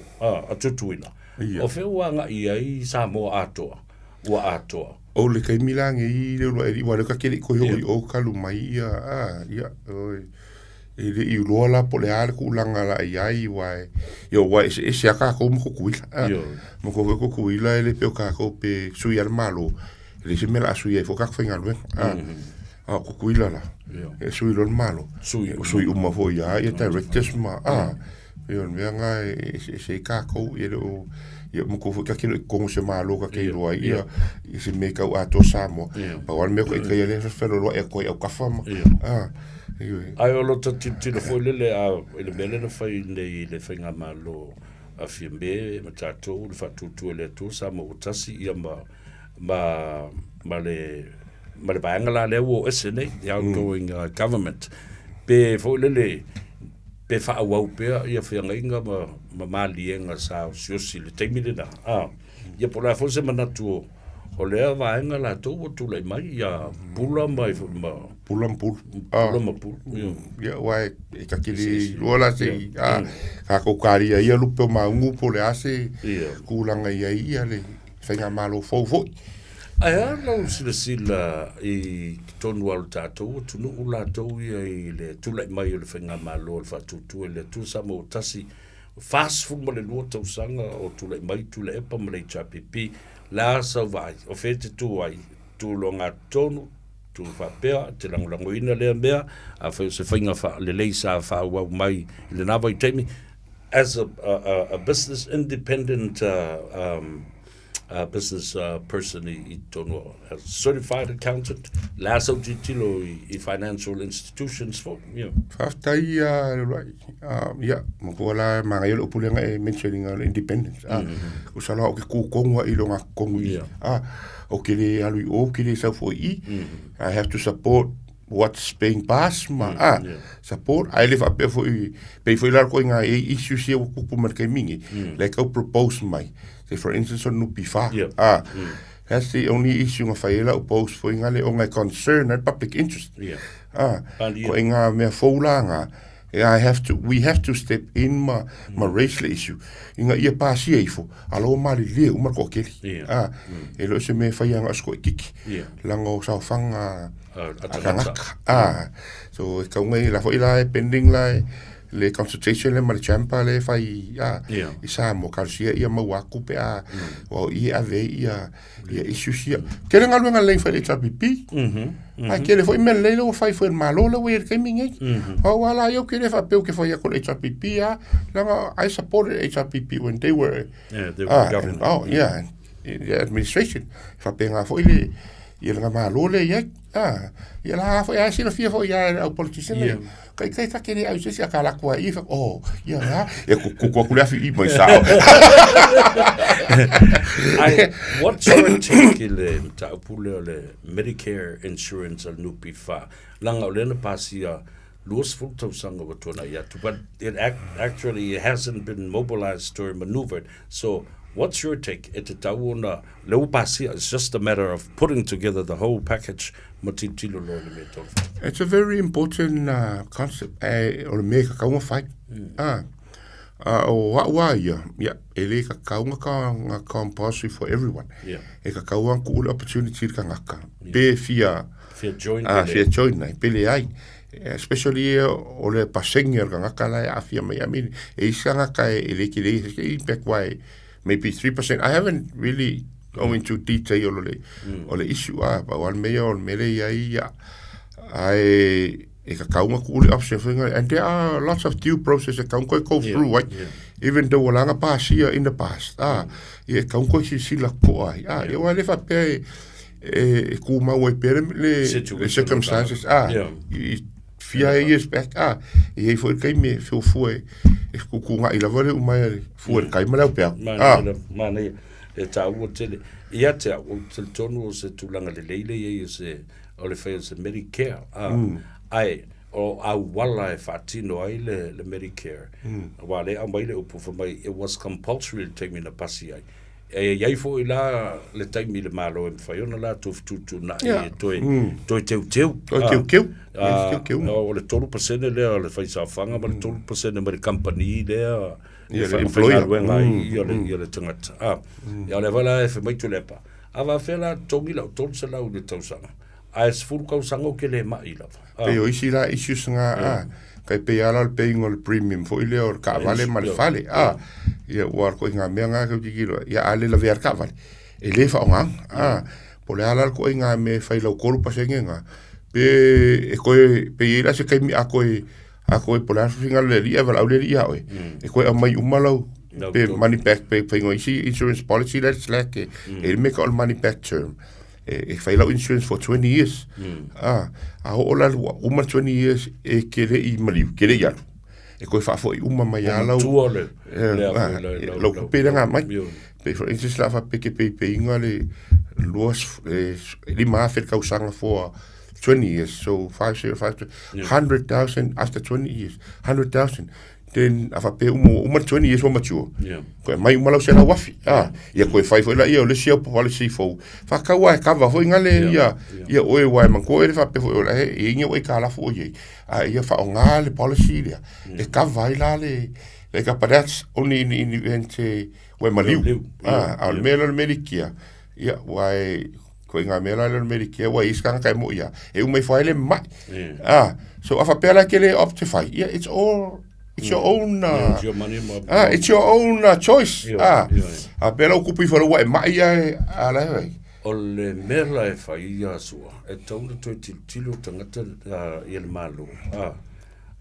F: a Tutuila.
C: Ia.
F: O fea ua aga'i ai Samoa atoa, ua atoa?
C: O le taimi la nei le uluai alii, aua o lea ta te le i toe oo i o talu mai ia, a, ia, oi, e le i iloa la po o le a le tulaga la i ai, aua e, ia aua e eseese lava tatou ma Tutuila, a. Ma manatua foi Tutuila e le pei o tatou pe sui lava le Malo, e leai se mea o le a sui ai fua tatou faigaluega, a. A o Tutuila la, e sui loa le Malo, sui uma foi lava ia directors ma, a. Ia o le mea lena e eseese ai tatou, ia e le o, ia manatua foi ta te le o i totonu o se Malo ta te iloa ai ia se mea e tau atoa Samoa. Pau lava le mea o ita ia lea e feloaloai atu ai i autafa ma, a, ioe.
F: Ae o lo ta tilotilo foi lele a i le mea lea na fai nei i le faigamalo a Fiame ma tatou le faatuatua i le Atua Samoa ua tasi ia ma ma ma le ma le vaega la lea ua oo ese nei, the outgoing government, pe foi lele pe faaauau pea ia feagaiga ma ma maliega sa osiosi i le taimi lena, a, ia po o le a foi se manatu o o lea vaega latou ua tulai mai ia Pula ma ma
C: Pula ma Pulu.
F: Pula ma Pulu, ia.
C: Ia, aua e ta te le iloa la se i, a, tatou kalia ia lupe o maugu po o le a se tulaga i ai ia le faigamalo fou foi.
F: Ae a lau silasila i totonu lava o le tatou atunuu latou ia i le tulai mai o le faigamalo a le Faatuatua i le Atua Samoa ua tasi, 42 tausaga o tulai mai Tuilaepa ma le HRPP, le a sau vaai, o fea e te tu ai, tu logatonu, tu faapea, e te lagolagoina lea mea, afai o se faiga faalelei sa faaauau mai i lena vaitaimi, as a, a, a business independent um, business person i, i totonu o as certified accountant, le a sau tilotilo i, i financial institutions foi, yeah.
C: Faafetai ia Leuluai. Ia, matua la manaia le upu lea na e mention ina o le independence. Ah, tusa la o ke kū tonu ai i le ogatotonu i. Ah, ou te le alu i o, ou te le sau foi i i. I have to support what's being passed ma, ah, support. Ae le faapea foi, pei foi la koe ngā e issues ia ua tupu mai le taimi nei, la e tau propose mai. Say for instance o le NPF, ah, that's the only issue na fai ai lau post foi ngā le ona e concern ai le public interest. Ah, koe ngā mea fou la ngā, I have to, we have to step in ma, ma raise le issue. Ina ia pasia ifo, a lo malilie uma le toatele. Ah, e le o se mea e fai ana o se toaitiiti. Leaga o saofaga a tagata. Ah, so e tau nei, la foi la e pending la e, le consultation lea ma le chamber lea e fai ah, i Samoa, talosia ia maua atu pe a, aua o i e ave ai ia, ia issues ia. Tele galuega lelei na fai e le HRPP. Ae tele foi mea lelei lea ua fai foi e le Malo lea ua i ai i le taimi lenei. Aua la ia ou te le faapea ou te fai atu i le HRPP lava, leaga I supported HRPP when they were,
F: Yeah, they were government.
C: oh, yeah, in the administration. E faapena foi le, ia le Malo lea e i ai. Ah, ia la foi a silafia foi ia le au politician nei. Kai kai ta ke le au se isi a ka alu atu ai i, oh, ia la, e kuku atu le afi i mai sao.
F: Ae, what's your take i le mataupu lea o le Medicare insurance a le NPF? Leaga o lea na pasia 20 tausaga ua tuanai atu, but it actually hasn't been mobilised or manoeuvred. So, what's your take? E tatau ona, lea ua pasia, it's just a matter of putting together the whole package ma tilotilo loa i le mea e tau.
C: It's a very important concept, ae o le mea e tatau ona fai. Ah, a o a'u a ia, ia, e le tatau ona ka, ona compulsory for everyone. E tatau ona tuu le opportunity i le tagata, pe fia,
F: Fia join
C: ah,
F: pe
C: fia
F: leai.
C: join ai, pe leai. Especially ia o le pasenge o le tagata la e aafia mai. I mean, e isi tagata e le tele se impact why maybe 3%. I haven't really go into detail o le o le issue a pau lava le mea ia o le mea lea e i ai ia ae e tatau ona tuu le option foi lea and there are lots of due process e tatau ona toe go through ai even though ua laga pasia in the past a ia e tatau ona toe silasila totoa ai a aua e le faapea e e tumau ai pea le circumstances a i fia years back a e i ai foi le taimi e feofua e fetuutuunai lava le uma e fua i le tai ma le aupeau
F: a manaia e taua tele ia te au ou te talitonu o se tulaga lelei lea i ai o se o le fai o se Medicare a ae o auala e faatino ai le le Medicare aua lea e aumai le upu fai mai it was compulsory i le taimi na pasi ai E i ai foi la le taimi i le Malo e mafai ona latou fetuutuunai e toe, toe teuteu.
C: Toe teuteu.
F: O le 3% lea o le faisaofaga ma le 3% mai le kamupani lea e faafaigaluega ai ia le, ia le tagata. A, ia o lea foi la e fai mai Tuilaepa, a faapefea la totogi lau 300 i le tausaga, ae 10 tausaga ou te le mai lava.
C: Pei o isi la issues na a, tai pei lava la o le paying o le premium foi lea o le taavale ma le fale a, ia ua ituaiga mea na e tilotilo i ai, ia a le lavea le taavale, e le faaaogaina a, po o le a la le ituaiga mea e fai i lau 3% lena, pe e toe, pe i ai la se taimi a toe, a toe po o le a le finagalo o le alii ae valaau le alii ia oe, e toe aumai uma lau, pe money back pe faiga o isi insurance policy la e slack e i ai le mea e tau o le money back term. E fai lau insurance for 20 years. A, a oo la ua uma 20 years e ke le i maliu, ke le i alu. E koe faafoi uma mai a lau...
F: Tua le...
C: Lau kupe le ngā mai. Pe for instance la whape ke pei peinga le lua, lima afe le tausaga for 20 years. So 5, 0, 5, 100,000 after 20 years. 100,000. Then a faapea uma ua uma le 20 years ua mature.
F: Yeah.
C: Koe mai uma lau selau afi. Ah, ia koe fai foi la ia o le isi au policy fou. Whakau a e cover foi ngale ia ia oe wa e manko e le faapea foi o la he e inge oe ka lafu o iei. A ia whaonga le policy lea. E cover ai la le like but that's only in the event e ua e maliu.
F: Maliu.
C: Ah, a o le mea lea o le Medicare. Ia, ua e Ko i ngā mea la leo Medicare, ua i skanga kai mo ia. E uma ifo ai le mai. Ah, so a whapea la ke le opt to whai. Yeah, it's all, it's your own,
F: Yeah, it's your money, my,
C: ah, it's your own choice.
F: Yeah,
C: ah,
F: yeah, yeah.
C: A pela o kupu ifo ua e mai ia e, a la e.
F: O le mea la e whai ia sua, e tau na toe tilotilo tagata ia le Malo. Ah,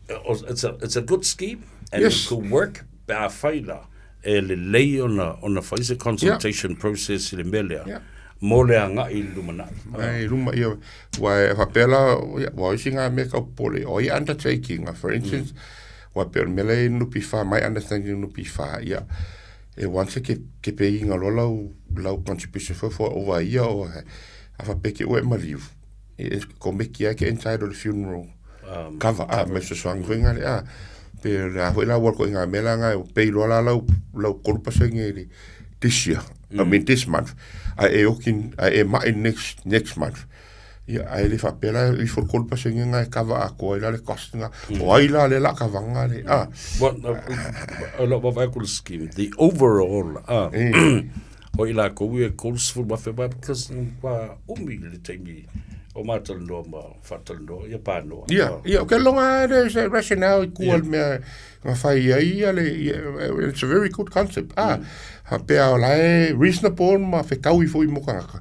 F: it's a good scheme and it could work pe a whai la. E lelei ona, ona fai se consultation yeah. process i le mea lea.
C: Yeah.
F: Mo le agai i le lumanai.
C: Ai, luma, ia, ua e whapea la, ia, ua isi ngā mea kau pole, o ia undertaking, for instance, ua pe o le mea lea i nupi wha, my understanding nupi wha, ia, e once ke, ke pe inga loa lau, lau contribution for, for over a year, o, a whapea ke ue maliu, e, ko meki ai ke entitled funeral, cover, a, me fesoasoani foi ngā le, a, pe le a foi la ua ko i ngā mea la ngā, pei loa la lau, lau 3% i le this year, I mean this month, a e oki, a e mai next, next month. Ia, a e le whapea la, i fo 3% ngā e cover a koa i la le cost ngā, o ai la le la kavanga le, a.
F: Well, o lau vaavaai atu i le scheme, the overall, a, O i lakou e 30,000 mai because ua umi le taimi o matalanoa ma faatalanoa ia panoa.
C: Ia, ia, ke longa there's a rationale i kua le mea nga whai ai ia le, it's a very good concept. Ah, ha pea o la e reasonable ma whekau i fo i mokangaka.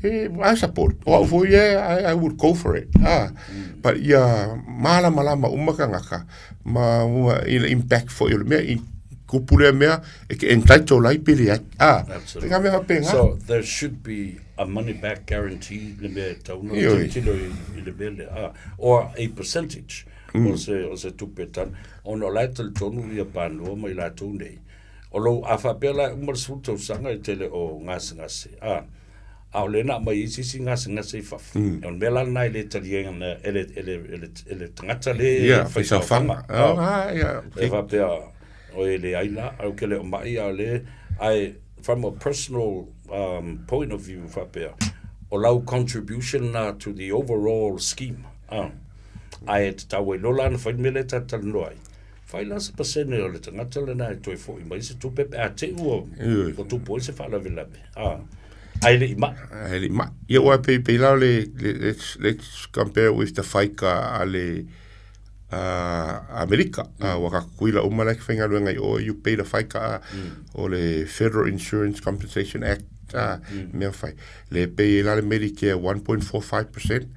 C: E, I support. O au fo ia, I would go for it. Ah, but ia malama lama uma kangaka ma ua i le impact fo i o le mea i kupu lea mea e ke entitled ai pe leai. Ah,
F: Absolutely.
C: ngā mea whapenga.
F: So there should be a money back guarantee le mea e tau na
C: Ioi.
F: tilotilo i le mea lea. Ah, or a percentage o se tupe tana. Ona o la e talitonu ia panoa ma i latou nei. O lou, a faapea la e uma le 10 tausaga e tele o gasegase. Ah, a o lea na aumai ai se isi gasegase i fafo. O le mea la lena e le taliaina e le, e le, e le, e le tagata le
C: Ia,
F: fai
C: faisaofaga.
F: saofaga.
C: Ah, ia,
F: E faapea, o e leai la, au ke le o mai a o le, ae from a personal point of view faapea, o lau contribution na to the overall scheme, ae e tatau ai loa la ona fai le mea lea e talatalanoa ai, fai la se pasene o le tagata lena e toe foi mai se tupe pe a te i ua, ua tupu ai se faalavelave, ae le i mai.
C: Ae le i mai. Ia, ua pei, pei la o le, let's, let's compare with the FICA a le, Amerika, ua kakuila uma la e faigaluega i o, you pay the FICA, o le Federal Insurance Compensation Act, mea fai. Le pay ai la le Medicare 1.45%,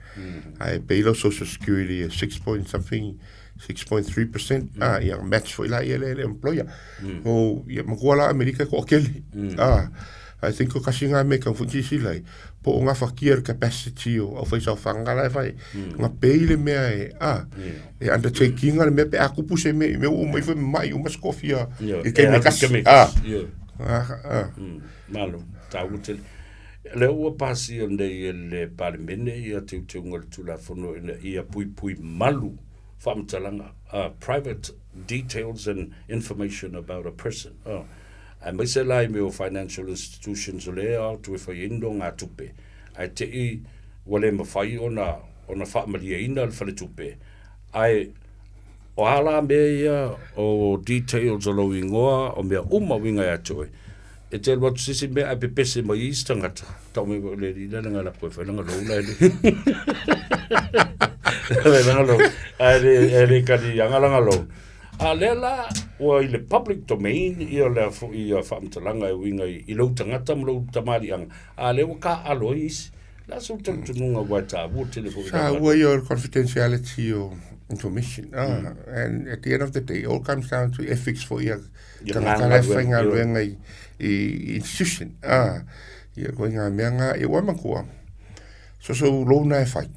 C: ae pay lau Social Security e 6 point something, 6.3%, ia match foi la ia le le employer. So, ia matua la Amerika e toatele. I think o kasi ngā mea kau foi silasila ai, po o gafatia le capacity o aufaisaofaga la e fai, ga pei le mea e, a, e undertaking-a le mea pe a tupu se mea i mea ua uma ifo e mama'i uma se toafia i le taimi e tasi, a, a, a.
F: Malo, taua tele. Lea ua pasia nei e le Palemene ia teuteuga o le Tulafono ina ia puipui malu faamatalaga, private details and information about a person. Aemaise la i mea o financial institutions o lea e atu e fai ai ni nogatupe, ae te i ua le mafai ona ona faamalieina le faletupe, ae o a la mea ia o details o lou igoa, o mea uma uiga ia te oe, e te alu atu se isi mea ae pepese mai ai isi tagata, tau mai le alii lea leaga e lako e fai lana loan ae le lana loan, ae le ae le kaliaga lana loan. A lea la ua i le public domain ia lea foi ia faamatalaga e uiga i lou tagata ma lou tamaliiaga, a lea ua taaalo ai isi. O le a sou talitonuga aua e taua tele foi
C: lava. Taua ia o le confidentiality o information. And at the end of the day, it all comes down to ethics foi ia tagata la e faigaluega i institution. Ia koe ngā mea ngā, ia ua matua, so so loan e fai.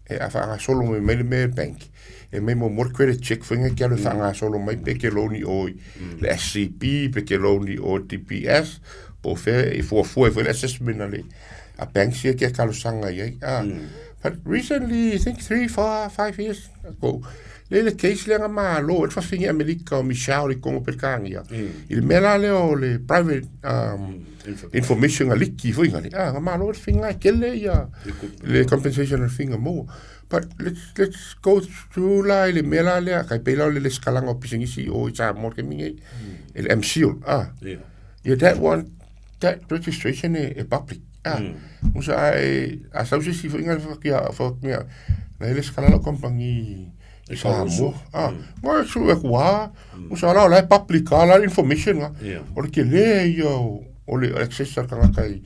C: E a faagasolo mai mai le mea e bank, e mai muamua le credit check foi ke alu e faagasolo mai pe ke loan i o i le SCB, pe ke loan i o DBS, po o fea e fuafua ai foi le assessment a le a banks ia ke talosaga i ai. But recently, I think 3, 4, 5 years ago, le le case lea na malo, e le fafine Amerika o Michelle i Kongo Peretania, i le mea la lea o le private information a liki foi ngale. Ah, nga malo le finga e kele ia le compensation le finga mo. But let's let's go through la le mea la lea kai pela le le skalanga o pisingisi o i Samoa ke mingi e le MCO. Ah. Yeah. Yeah, that one that registration e, e public. Ah. Musa ai a sau se si foi ngale fa fa mea na le skala la company i Samoa. Ah, mo su e kua. Musa la la e public a la information nga. O le tele ia o le access a tagata i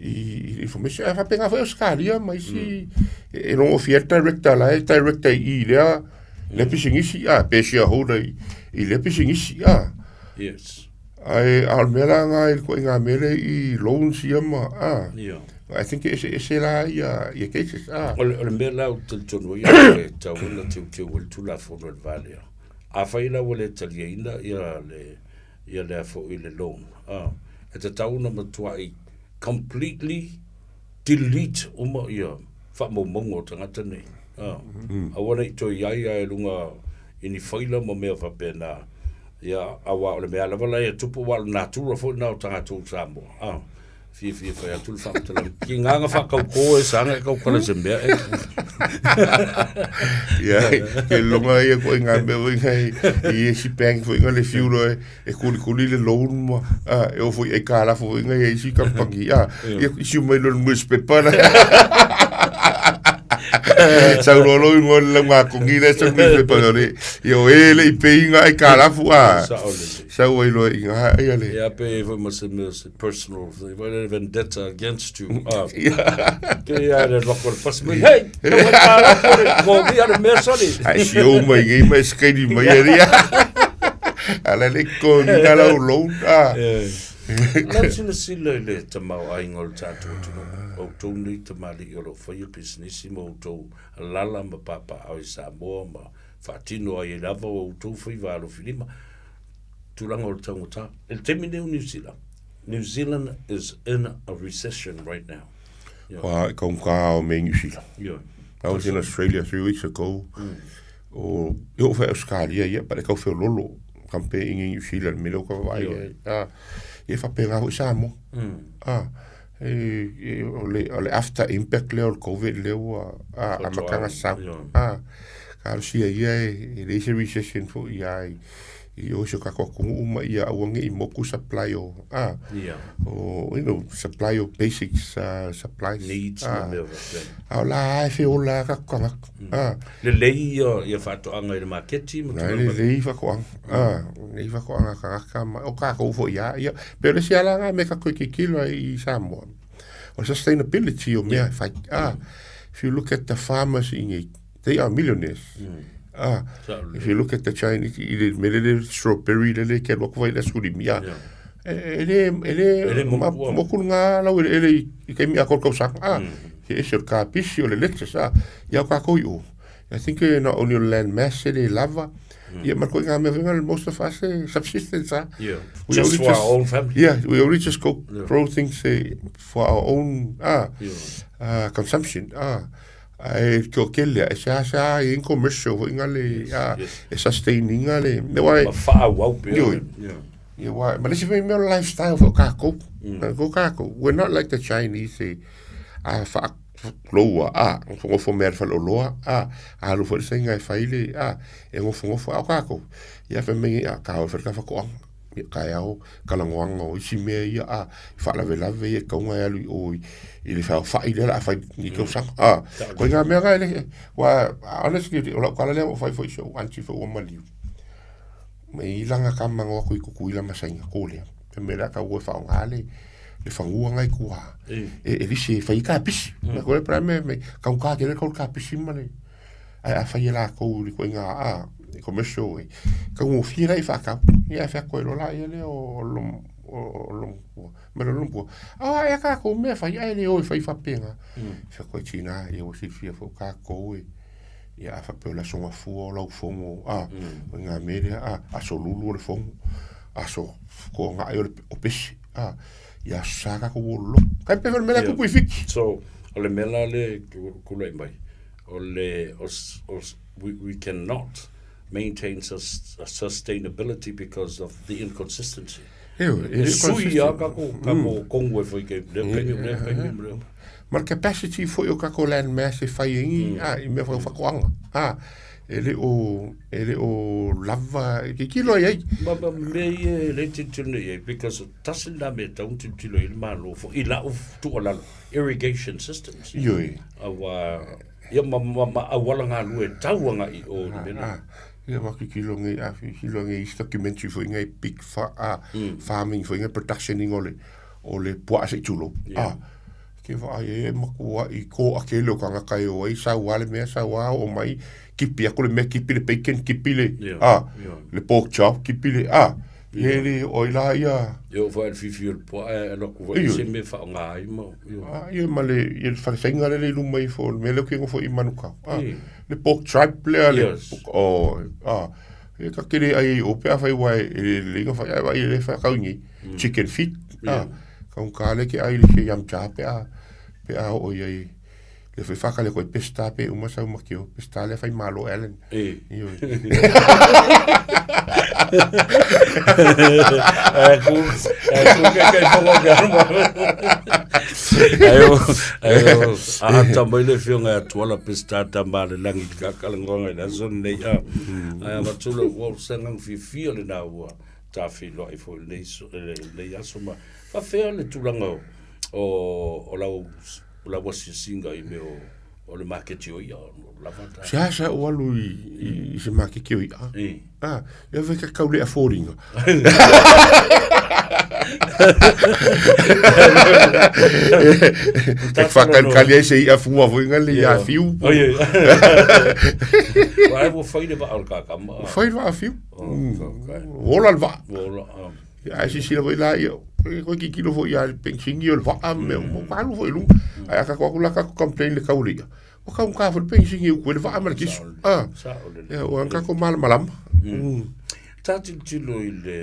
C: i information. E faapena foi Australia ma isi e logo fia director la e director i lea le pisinisi a pe shareholder i lea pisinisi a.
F: Yes.
C: Ae a o le mea la nga i le ngā mea lea i loans ia ma a. Yeah. I think e ese ese la ia ia cases a.
F: O le mea la ou te talitonu ai e tatau ona teuteu ai le Tulafono i le va lea. Afai la ua le taliaina ia le ia lea foi le loan, a, e tatau ona matuai completely delete uma ia faamaumauga o tagata nei. A, aua ne i toe i ai a i luga i ni faila ma mea faapena. Ia, aua o le mea lava la ia tupu, aua o le natura foi lena o tagata o Samoa. A, fiafia fai atu le faamatalaga. Ki ngā ngā whakaukō e sanga e kaukala se mea e.
C: Ia, ke longa ia koe ngā mea foi ngai i esi bank foi ngai le fiulo e, e kulikuli le loan ma, a, e o foi e ka lafo foi ngai e isi kampangi, a, ia isi mai lo newspaper na. Sau loa lou ingoa le lauga kongi le sau newspaper o le, ia o e le i peinga e ka lafu, a, sau ai loa i ngā ia le.
F: Ia pe foi ma se mea se personal thing, foi le vendetta against you. Ah, ke ia le loko le pasi mai, hey, tau e ka lafu le kongi a le mea soli.
C: Ai si o mai ngai mai skaini mai e ria. Ala le kongi na lau loan, ah.
F: Lau silasila i le tamaoaiga o le tatou atunuu, outou nei tamalii o lo o faia pisinisi ma outou alala ma papaaao i Samoa ma faatino ai lava o outou faiva alofilima, tulaga o le taugata. I le taimi nei o Niu Sila, New Zealand is in a recession right now.
C: Yeah. Wa i kaunga o me New Zealand.
F: Yeah.
C: I was in Australia 3 weeks ago. O i o whai Australia ia, but e kau wheo lolo. Kampe i New Zealand, me leo ka wai. Ah, e whapenga hoi Samoa. Ah, e, o le, o le after impact lea o le COVID lea ua a, amatanga sau. Ah, ka alo sia ia e, e leai se recession foi ia i, I o isi o kākou atunuu ma ia aua ne i moku supply o, ah,
F: yeah.
C: o, you know, supply o basics uh, supplies.
F: Needs ah. ma mea faapena.
C: A o la e feola a kākou tagata. Mm. Ah.
F: Lelei ia, ia faatoaga i le maketi
C: ma tulaga. Lelei faatoaga. Mm. Ah, lelei faatoaga tagata ma o kākou foi ia. Ia, pe o le isi ala ngā me kākou e kikilo ai i Samoa. O sustainability o mea yeah. fai. Ah, mm. if you look at the farmers i nei, They are millionaires. Mm. Ah, if you look at the Chinese, i le mele le strawberry le le ke loko vai le skuli mia. Yeah. E le e le
F: e le
C: moku ngā lau e le i kai mia kol kausanga. Ah, mm. he ese o ka pisi o le lettuce ah, ia ka koi o. I think eh, not only land mass e le lava. Mm. Yeah, ma ko ngā mea venga most of us eh, subsistence ah.
F: Yeah. We just for just, our own family.
C: Yeah, we only just go yeah. grow things eh, for our own ah, yeah. uh, consumption. Ah. Ae ke o kele e seasea i commercial foi nga le a e sustain inga le me wai
F: ma whaauau pea.
C: Ioi.
F: Yeah.
C: Ia wai ma le si mea lifestyle fo kākou. Mm. Ko kākou. We're not like the Chinese e a wha loua a ngofo mea le whaloloa a alu fo le sainga e whai le a e ngofo ngofo a o kākou. Ia wha mei a kāo e whalika whakoanga. Ia taeao ka lagoaga o isi mea ia a i faalavelave ia tauga e alu i o i, i le feaofa'i lea la a fai ni tausaga a koe ngā mea nga e le wa honestly o lau kala lea ua fai foi si ou aunty foi ua maliu ma i langa ka mango aku i Kukuila ma Saina ko lea e mea la ka ua whaonga le le fangua ngai kua e e lisi e fai ka pisi na koe pra me me ka ka ke le ka pisi ma le Ae afai e lākou i le ituaiga a commercial e taugofie la i faatau, ia e fai atu ai loa laia lea o Lomukua, ma le Lomukua, a e a kākou mea fai ae le o e fai faapena. Fai atu ai tina, ia ua silafia foi o kākou e, ia a faapea o le Aso Gafua o lau fono, a, o ngā mea lea, a, Aso Lulu o le fono, Aso Toaga'i o le o pese, a, ia Aso Sa kākou o loloto. Kai pefea le mea lea tupu i Fiti.
F: So, o le mea la lea e tulai mai, O le, o, o, we, we cannot maintain sus, sustainability because of the inconsistency.
C: Ewe,
F: e sui a kako, kako mm. kongu e whai kei, lea kaimi, lea kaimi, lea.
C: Ma le capacity foi o kako land mass e whai ingi, mm. a, i mea whai whakoanga. A, e le o, e le o lava, e ke kilo ai ai.
F: Ma, ma me i e le titilo nei ai, because tasi nā me taun titilo i le malo fo, i lau tualalo. irrigation systems.
C: Ioi.
F: Aua, ia ma, ma, ma auala galue tau agai i o i le mea lea.
C: Ia ma kikilo nei, a kikilo nei isi documentary foi nei big fa, a, mm. farming foi nei production o le, o le puaa se i tulou. Yeah. A, ke vaai e e makua i ko a ke leo kangaka e o ai, sau a le mea, sau a o mai, kipi aku le mea, kipi le bacon, kipi le, yeah. a, yeah. le pork chop, kipi le, a, Ia le o i la ia.
F: Ia o whae whiwhi o le poa e alo ku whae se me wha ngā ai mo.
C: Ah, ia ma le ia le whare le le luma i fo me le ki ngofo i Manukau. Ah, le pork tripe le le o ah e ka kere ai o pe awhai wai e le le nga whai ai le whai kau ni mm. chicken feet. Ah, ka un ka le ke ai le ke yam cha pe a pe a o ia i Le fai whaka le koe pesta pe uma sau makio. Pesta le fai malo Alan.
F: E.
C: Io.
F: Ai ku, ai ku ke kai whanga ke aruma. Ai o, ai o, a ata mai le whionga a tuala pesta ta mā le langi ka kalangonga i la zone nei a. Ai a matula ua sangang whiwhia le nā ua tā whiloa i fo i nei aso ma. Whawhea le tūranga o, o, o lau O lau asiasiga i mea o, o le maketi o i'a, o lava ta.
C: Seasea o alu i, i, i se maketi o i'a.
F: I.
C: Ah, ia fai ka kau lea fōringa. E whakalikali ai se i'a fua foi nga le ia fiu.
F: Oi, oi. Wa ai ua fai le vaa o le kakama.
C: Fai le vaa fiu. Ola le vaa.
F: Ola.
C: Ia, ae silasila foi la ia, e koe kikilo foi ia le penisini o le vaa ma mea uma, ua alu foi i luga. Ae a tatou atu la tatou complain i le tau o le i'a, ua taugata foi le penisini e utu ai le vaa ma le kiso. A, ia, ua tatou malamalama.
F: Ta tilotilo i le,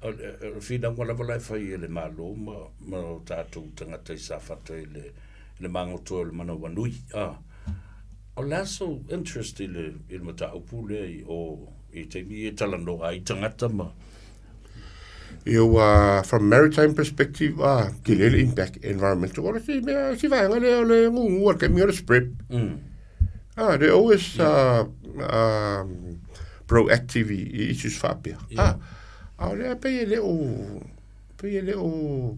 F: o le finauga lava la e fai e le Malo ma, ma o tatou tagata i Safata i le, i le magoto o le manawanui, a, o le a sou interest i le, i le mataupu lea i o, i taimi e talanoa ai tagata ma,
C: Ia ua from maritime perspective ah tele le impact environmental o le si mea si vaega lea o le gugu a le taimi o le spread. Mm. Ah, they always uh, um, proactive i issues faapea. Ah, a o lea pei e le o, pei e le o,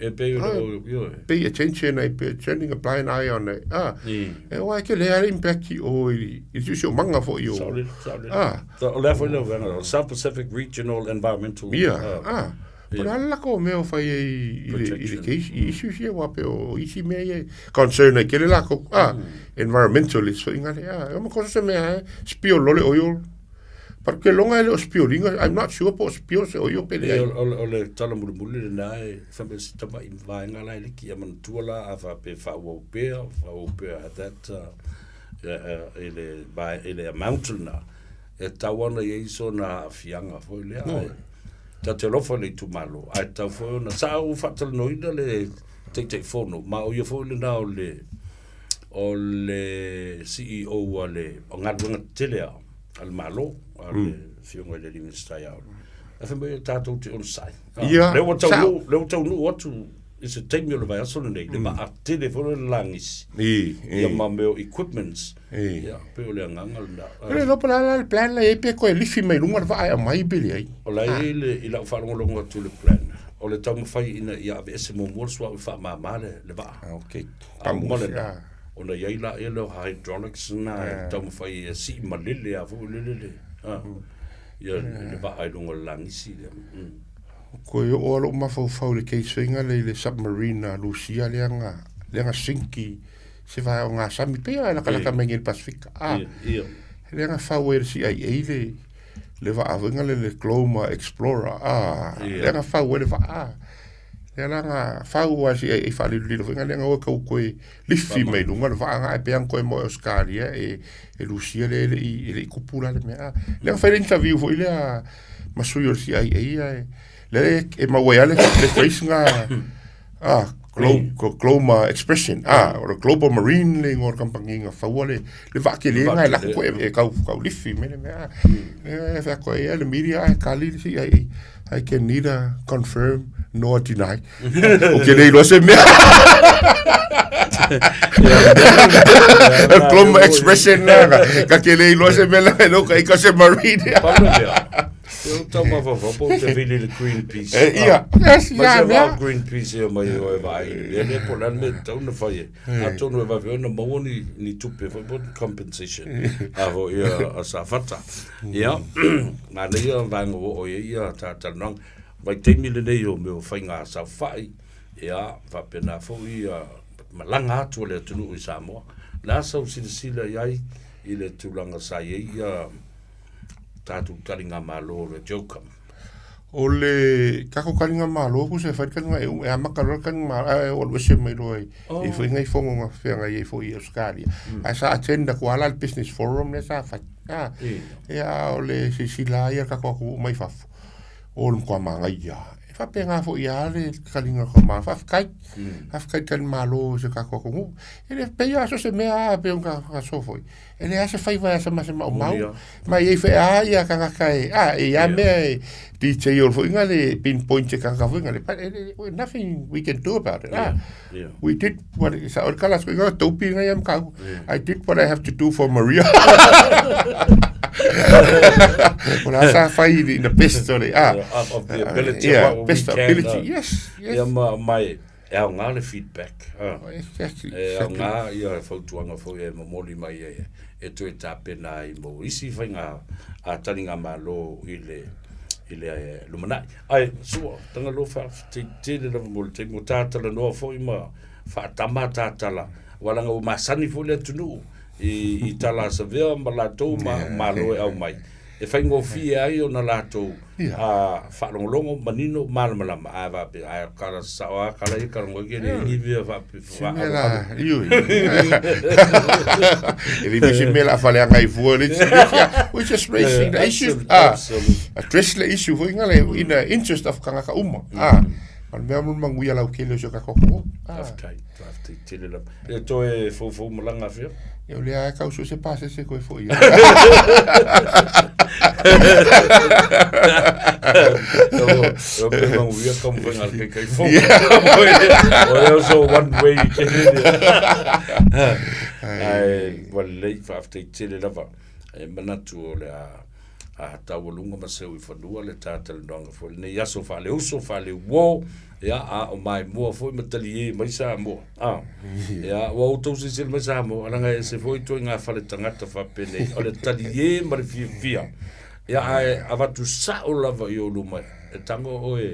F: E pei o le o, ioe.
C: Pay attention ai pe turning a blind eye on it. Ah, e oa e ke lea le impact i o i i se o manga fo i o.
F: Saolele, saolele. Ah. O lea foi lea venga, o South Pacific Regional Environmental.
C: Ia, ah. Po le ala lako o mea o fai ai i le, i le case, i issues ia wā pe o isi mea ia, concern ai kele lako, ah, environmentalist fo inga le, ah, e o ma kosa se mea e, spio lole o yo, But ke longa ele o spioringa, I'm not sure po o spio se o io pe le ai.
F: O le tala mulimuli lenā e fai mai si tama i vaega la e liki ia manatua la a faapea faaauau pea, faaauau pea at that i le i le amount lenā e tatau ona i ai sona aafiaga foi lea. Ae tatou te alofa i le itumalo ae tatau foi ona sa ou faatalanoaina le Taitaifono ma o ia foi lenā o le o le CEO a le o galuega tetele a a le Malo, a le Afioga i le alii Minisita ia Olo. Ae fai mai tatou te onosai.
C: Ia,
F: Lea ua taunuu, lea ua taunuu atu i se taimi o le vaiaso lenei, le vaa tele foi lea o le lagisi.
C: I, i.
F: Ia ma mea o equipments.
C: I.
F: Ia, pei o le agaga lena.
C: O le iloa po o le a la le plan la e i ai pe toe lifi mai luga le vaa e aumai pe leai.
F: O la e i ai le, i lau faalogologo atu i le plan, o le taumafai ina ia aveese muamua le suauu e faamama le vaa.
C: Ah, okay.
F: A uma lena, ona i ai laia lea o hydraulics na e taumafai e sii malele a foi lele le, a, ia le vaa i luga o le lagisi lea.
C: Koe oo lava lou mafaufau i le case faiga lea i le submarine a Lusia lea na, lea na sink i se vaega o Gasami, pei lava e lakalaka mai nei i le Pasefika, a, lea na fau ai e le CIA le, le vaa foi lea le Glomar Explorer, a, lea na fau ai le vaa, a. Lea la na fau a si ai faalilolilo foi lea na o kau koe lifi mai luga le vaa na e pe koe mo Australia e e Lucia le le i le i kupu la le mea. Lea na fai le interview foi lea ma sui o le CIA e le e maua ai le le phrase nga ah Glomar Expression ah o le Global Marine le igoa o le kamupani na faua le le vaa tele nga e lako koe e kau kau lifi mai le mea. E fai atu ai le media e kali le CIA. I can neither confirm nor deny. O ke le iloa se mea. Global expression na ka ke le iloa se mea la no ka ika se marine.
F: Pau le mea. Te o tau mawhawha po te vili le Greenpeace.
C: Eh, ia, yes,
F: ia,
C: ia.
F: Ma se wao Greenpeace e mai o e vai. Ia le po lan me tau na whai e. Atonu e vave ona maua ni, ni tupe foi po compensation. A ho ia a sa whata. Ia, manaia vaega ua oo i ai ia talanoaga. Vaitaimi lenei o mea o faiga saofai, ia, faapena foi ia malaga atu a le atunuu i Samoa. O le a sau silasila i ai i le tulaga sa i ai ia tatou taligamalo o le JOCM?
C: O le tatou taligamalo tusa e fai le taliga e amata loa le taligamalo ae alu ese mai loa i i foi nai fono na feagai ai foi i Australia. Ae sa attend atu lava la le business forum lea sa fai. A, ia o le silasila lava ia o le tatou atunuu mai fafo, o le matua manaia. E faapena foi lava le taliga o le Faafetai, faafetai i le talimalo o si o tatou atunuu. E le pei lava so o se mea lava pei ona tatou foi, e leai lava se faiva e asa ma se maumau. Ma e i ai foi lava ia tagata e, a, e i ai lava mea e detail foi na le pinpoint e tagata foi na le, but nothing we can do about it. Ah, we did what, sa o le kala atu i taupi ngai am kau. I did what I have to do for Maria. O la sa fai in the best o le, ah.
F: Of the ability,
C: yeah,
F: what we
C: best
F: can,
C: ability, yes, yes.
F: Ia ma mai, e aoga le feedback.
C: Exactly,
F: E aoga ia fautuaga foi e momoli mai ai e toe tapena ai mo isi faiga a taligamalo i le i le lumanai. Ae sua, Tagaloa faafetai tele lava mo le taimi ua ta talanoa foi ma faatama ta tala aua leaga ua masani foi le atunuu i i tala a Savea ma latou ma malo e aumai e faigofie ai ona latou faalogologo manino malamalama ae faapea ae kala sao a kala ia kala ngoi ke le ni vea
C: faapea Se mea la, iu, e le se mea la faleaga i fua le isi, we just raising the issue, ah, address le issue foi ngale in the interest of kangaka uma, ah, ma le mea mo manuia lautele o si o tatou atunuu. Ah.
F: Faafetai, faafetai tele lava. E toe foufou malaga afea?
C: Ia o lea e kau so se pasese koe foi.
F: O pe manuia ka mo whenga kai kai fou. O lea so one way ke le. Ai, wa lelei faafetai tele lava. E manatu o le a A taualuga ma seu i fanua le ta talanoaga foi i lenei aso faaleuso, faaleuo, ia, a o maimoa foi ma taliē mai Samoa. A, ia, ua outou silasila mai Samoa, leaga e ese foi ituaiga fale tagata faapenei, o le taliē ma le fiafia. Ia, ae avatu sao lava i ou luma, e tago oe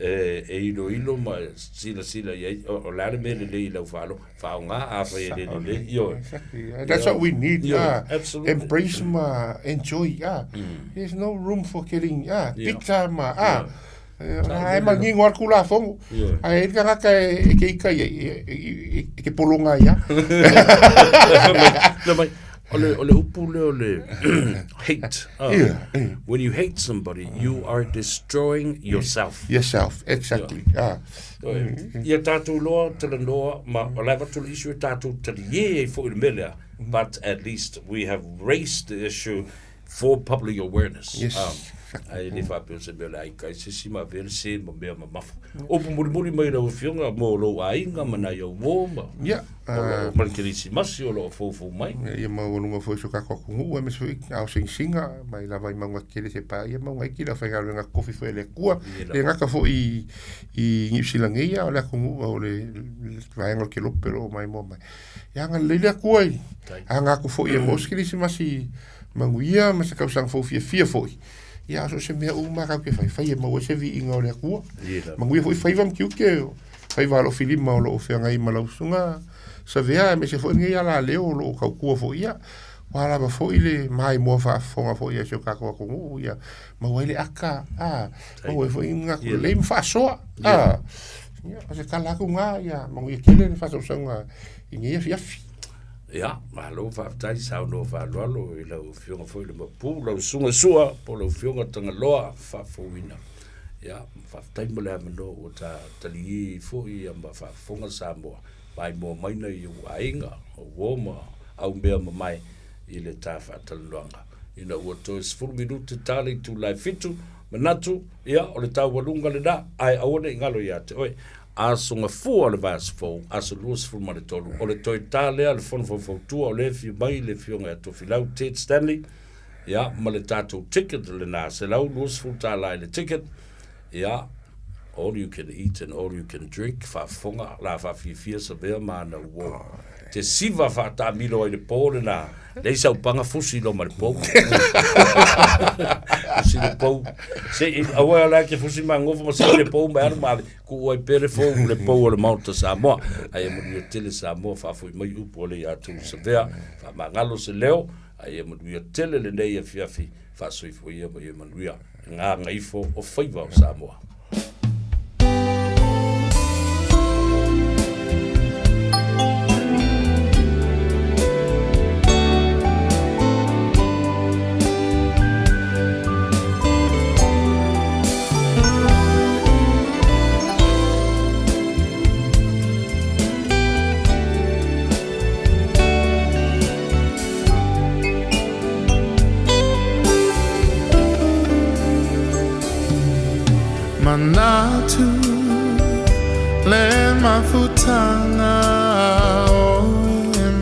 F: e, e iloilo ma e silasila i ai, o, o le a le mea lelei i lau faalogo, faaaoga afai e le lelei, ioe.
C: Exactly. And that's what we need.
F: Ioe,
C: absolutely. Embrace ma enjoy. There's no room for getting bitter ma Ai ma ngingo al kula fongo. Ai e tagata e ke ika ia e ke polonga ia.
F: Na mai o le upu lea o le hate.
C: Yeah.
F: When you hate somebody, you are destroying yourself.
C: Yourself, exactly.
F: Ia tātou loa talanoa ma o le avatu le issue e tātou taliē ai foi i le mea lea, but at least we have raised the issue for public awareness.
C: Yes.
F: Ai le faapea o se mea o le a ika ai se isi ma avea le se ma mea mamafa. Upu mulimuli mai lau afioga mo lou aiga ma nai au uo ma
C: Yeah,
F: o loo ma le kerisimasi o loo foufou mai.
C: Ia maualuga foi so kako atunuu aemaise foi ao sinsinga mai lava i mauga tele se paia mauga iti le aufaigaluega tofi foi a le Atua. Le gata foi i i Niu Sila nei a o le atunuu o le vaega o le Kelope o lo o maimoa mai. Ia agalelei le Atua i aga atu foi e maua se kerisimasi manuia ma se tausaga fou fiafia foi. Ia so o se mea uma tatou te fai, fai e maua ai se viiga o le Atua. Manuia foi faiva ma tiute, faiva alofilima o lo o feagai ma lau susuga Savea aemaise foi lenei alaleo o lo o tautua foi ia. Ua lava foi le maimoa faafofoga foi a si o tatou atunuu ia maua ai le aka, a, maua ai foi ni manatu lelei ma faasoa, a. Ia, o se tala atu lena, ia manuia tele le faasausauga i lenei afiafi.
F: Ia, malo faafetai saunoa faaaloalo i lau Afioga foi le Mapu, lau Susuga Sua po o lau Afioga Tagaloa Faafouina. Ia, faafetai mo le avanoa ua ta taliē ai foi ia ma faafofoga Samoa, maimoa mai nai ou aiga, o uo ma au mea mamae i le ta faatalanoaga. Ina ua toe 10 minute ta le itula e 7, manatu, ia, o le taualuga lena, ae aua ne i galo ia te oe. Aso Gafua o le vaiaso fou, aso 23, o le toe ta lea o le Fono Faufautua o lea e afio mai le Afioga ia Tofilau Ted Stanley, ia, ma le tatou ticket lena, $120 i le ticket, ia, all you can eat and all you can drink, faafofoga, la faafiafia Savea ma ana uo. Te siva faataamilo ai le po lena, leai sau paga fusi loa ma le pou. Fusi le pou. Se i, aua la ke fusi magofa ma sei le pou ma alu ma ave, kuu ai pea le fou, le pou o le Maota Samoa. Ae ia manuia tele Samoa, faafoi mai upu o le ia tou Savea, faamagalo se leo, ae ia manuia tele lenei afiafi, faasoifua ia ma ia manuia gagaifo o faiva o Samoa.
N: Manatu le mafutaga.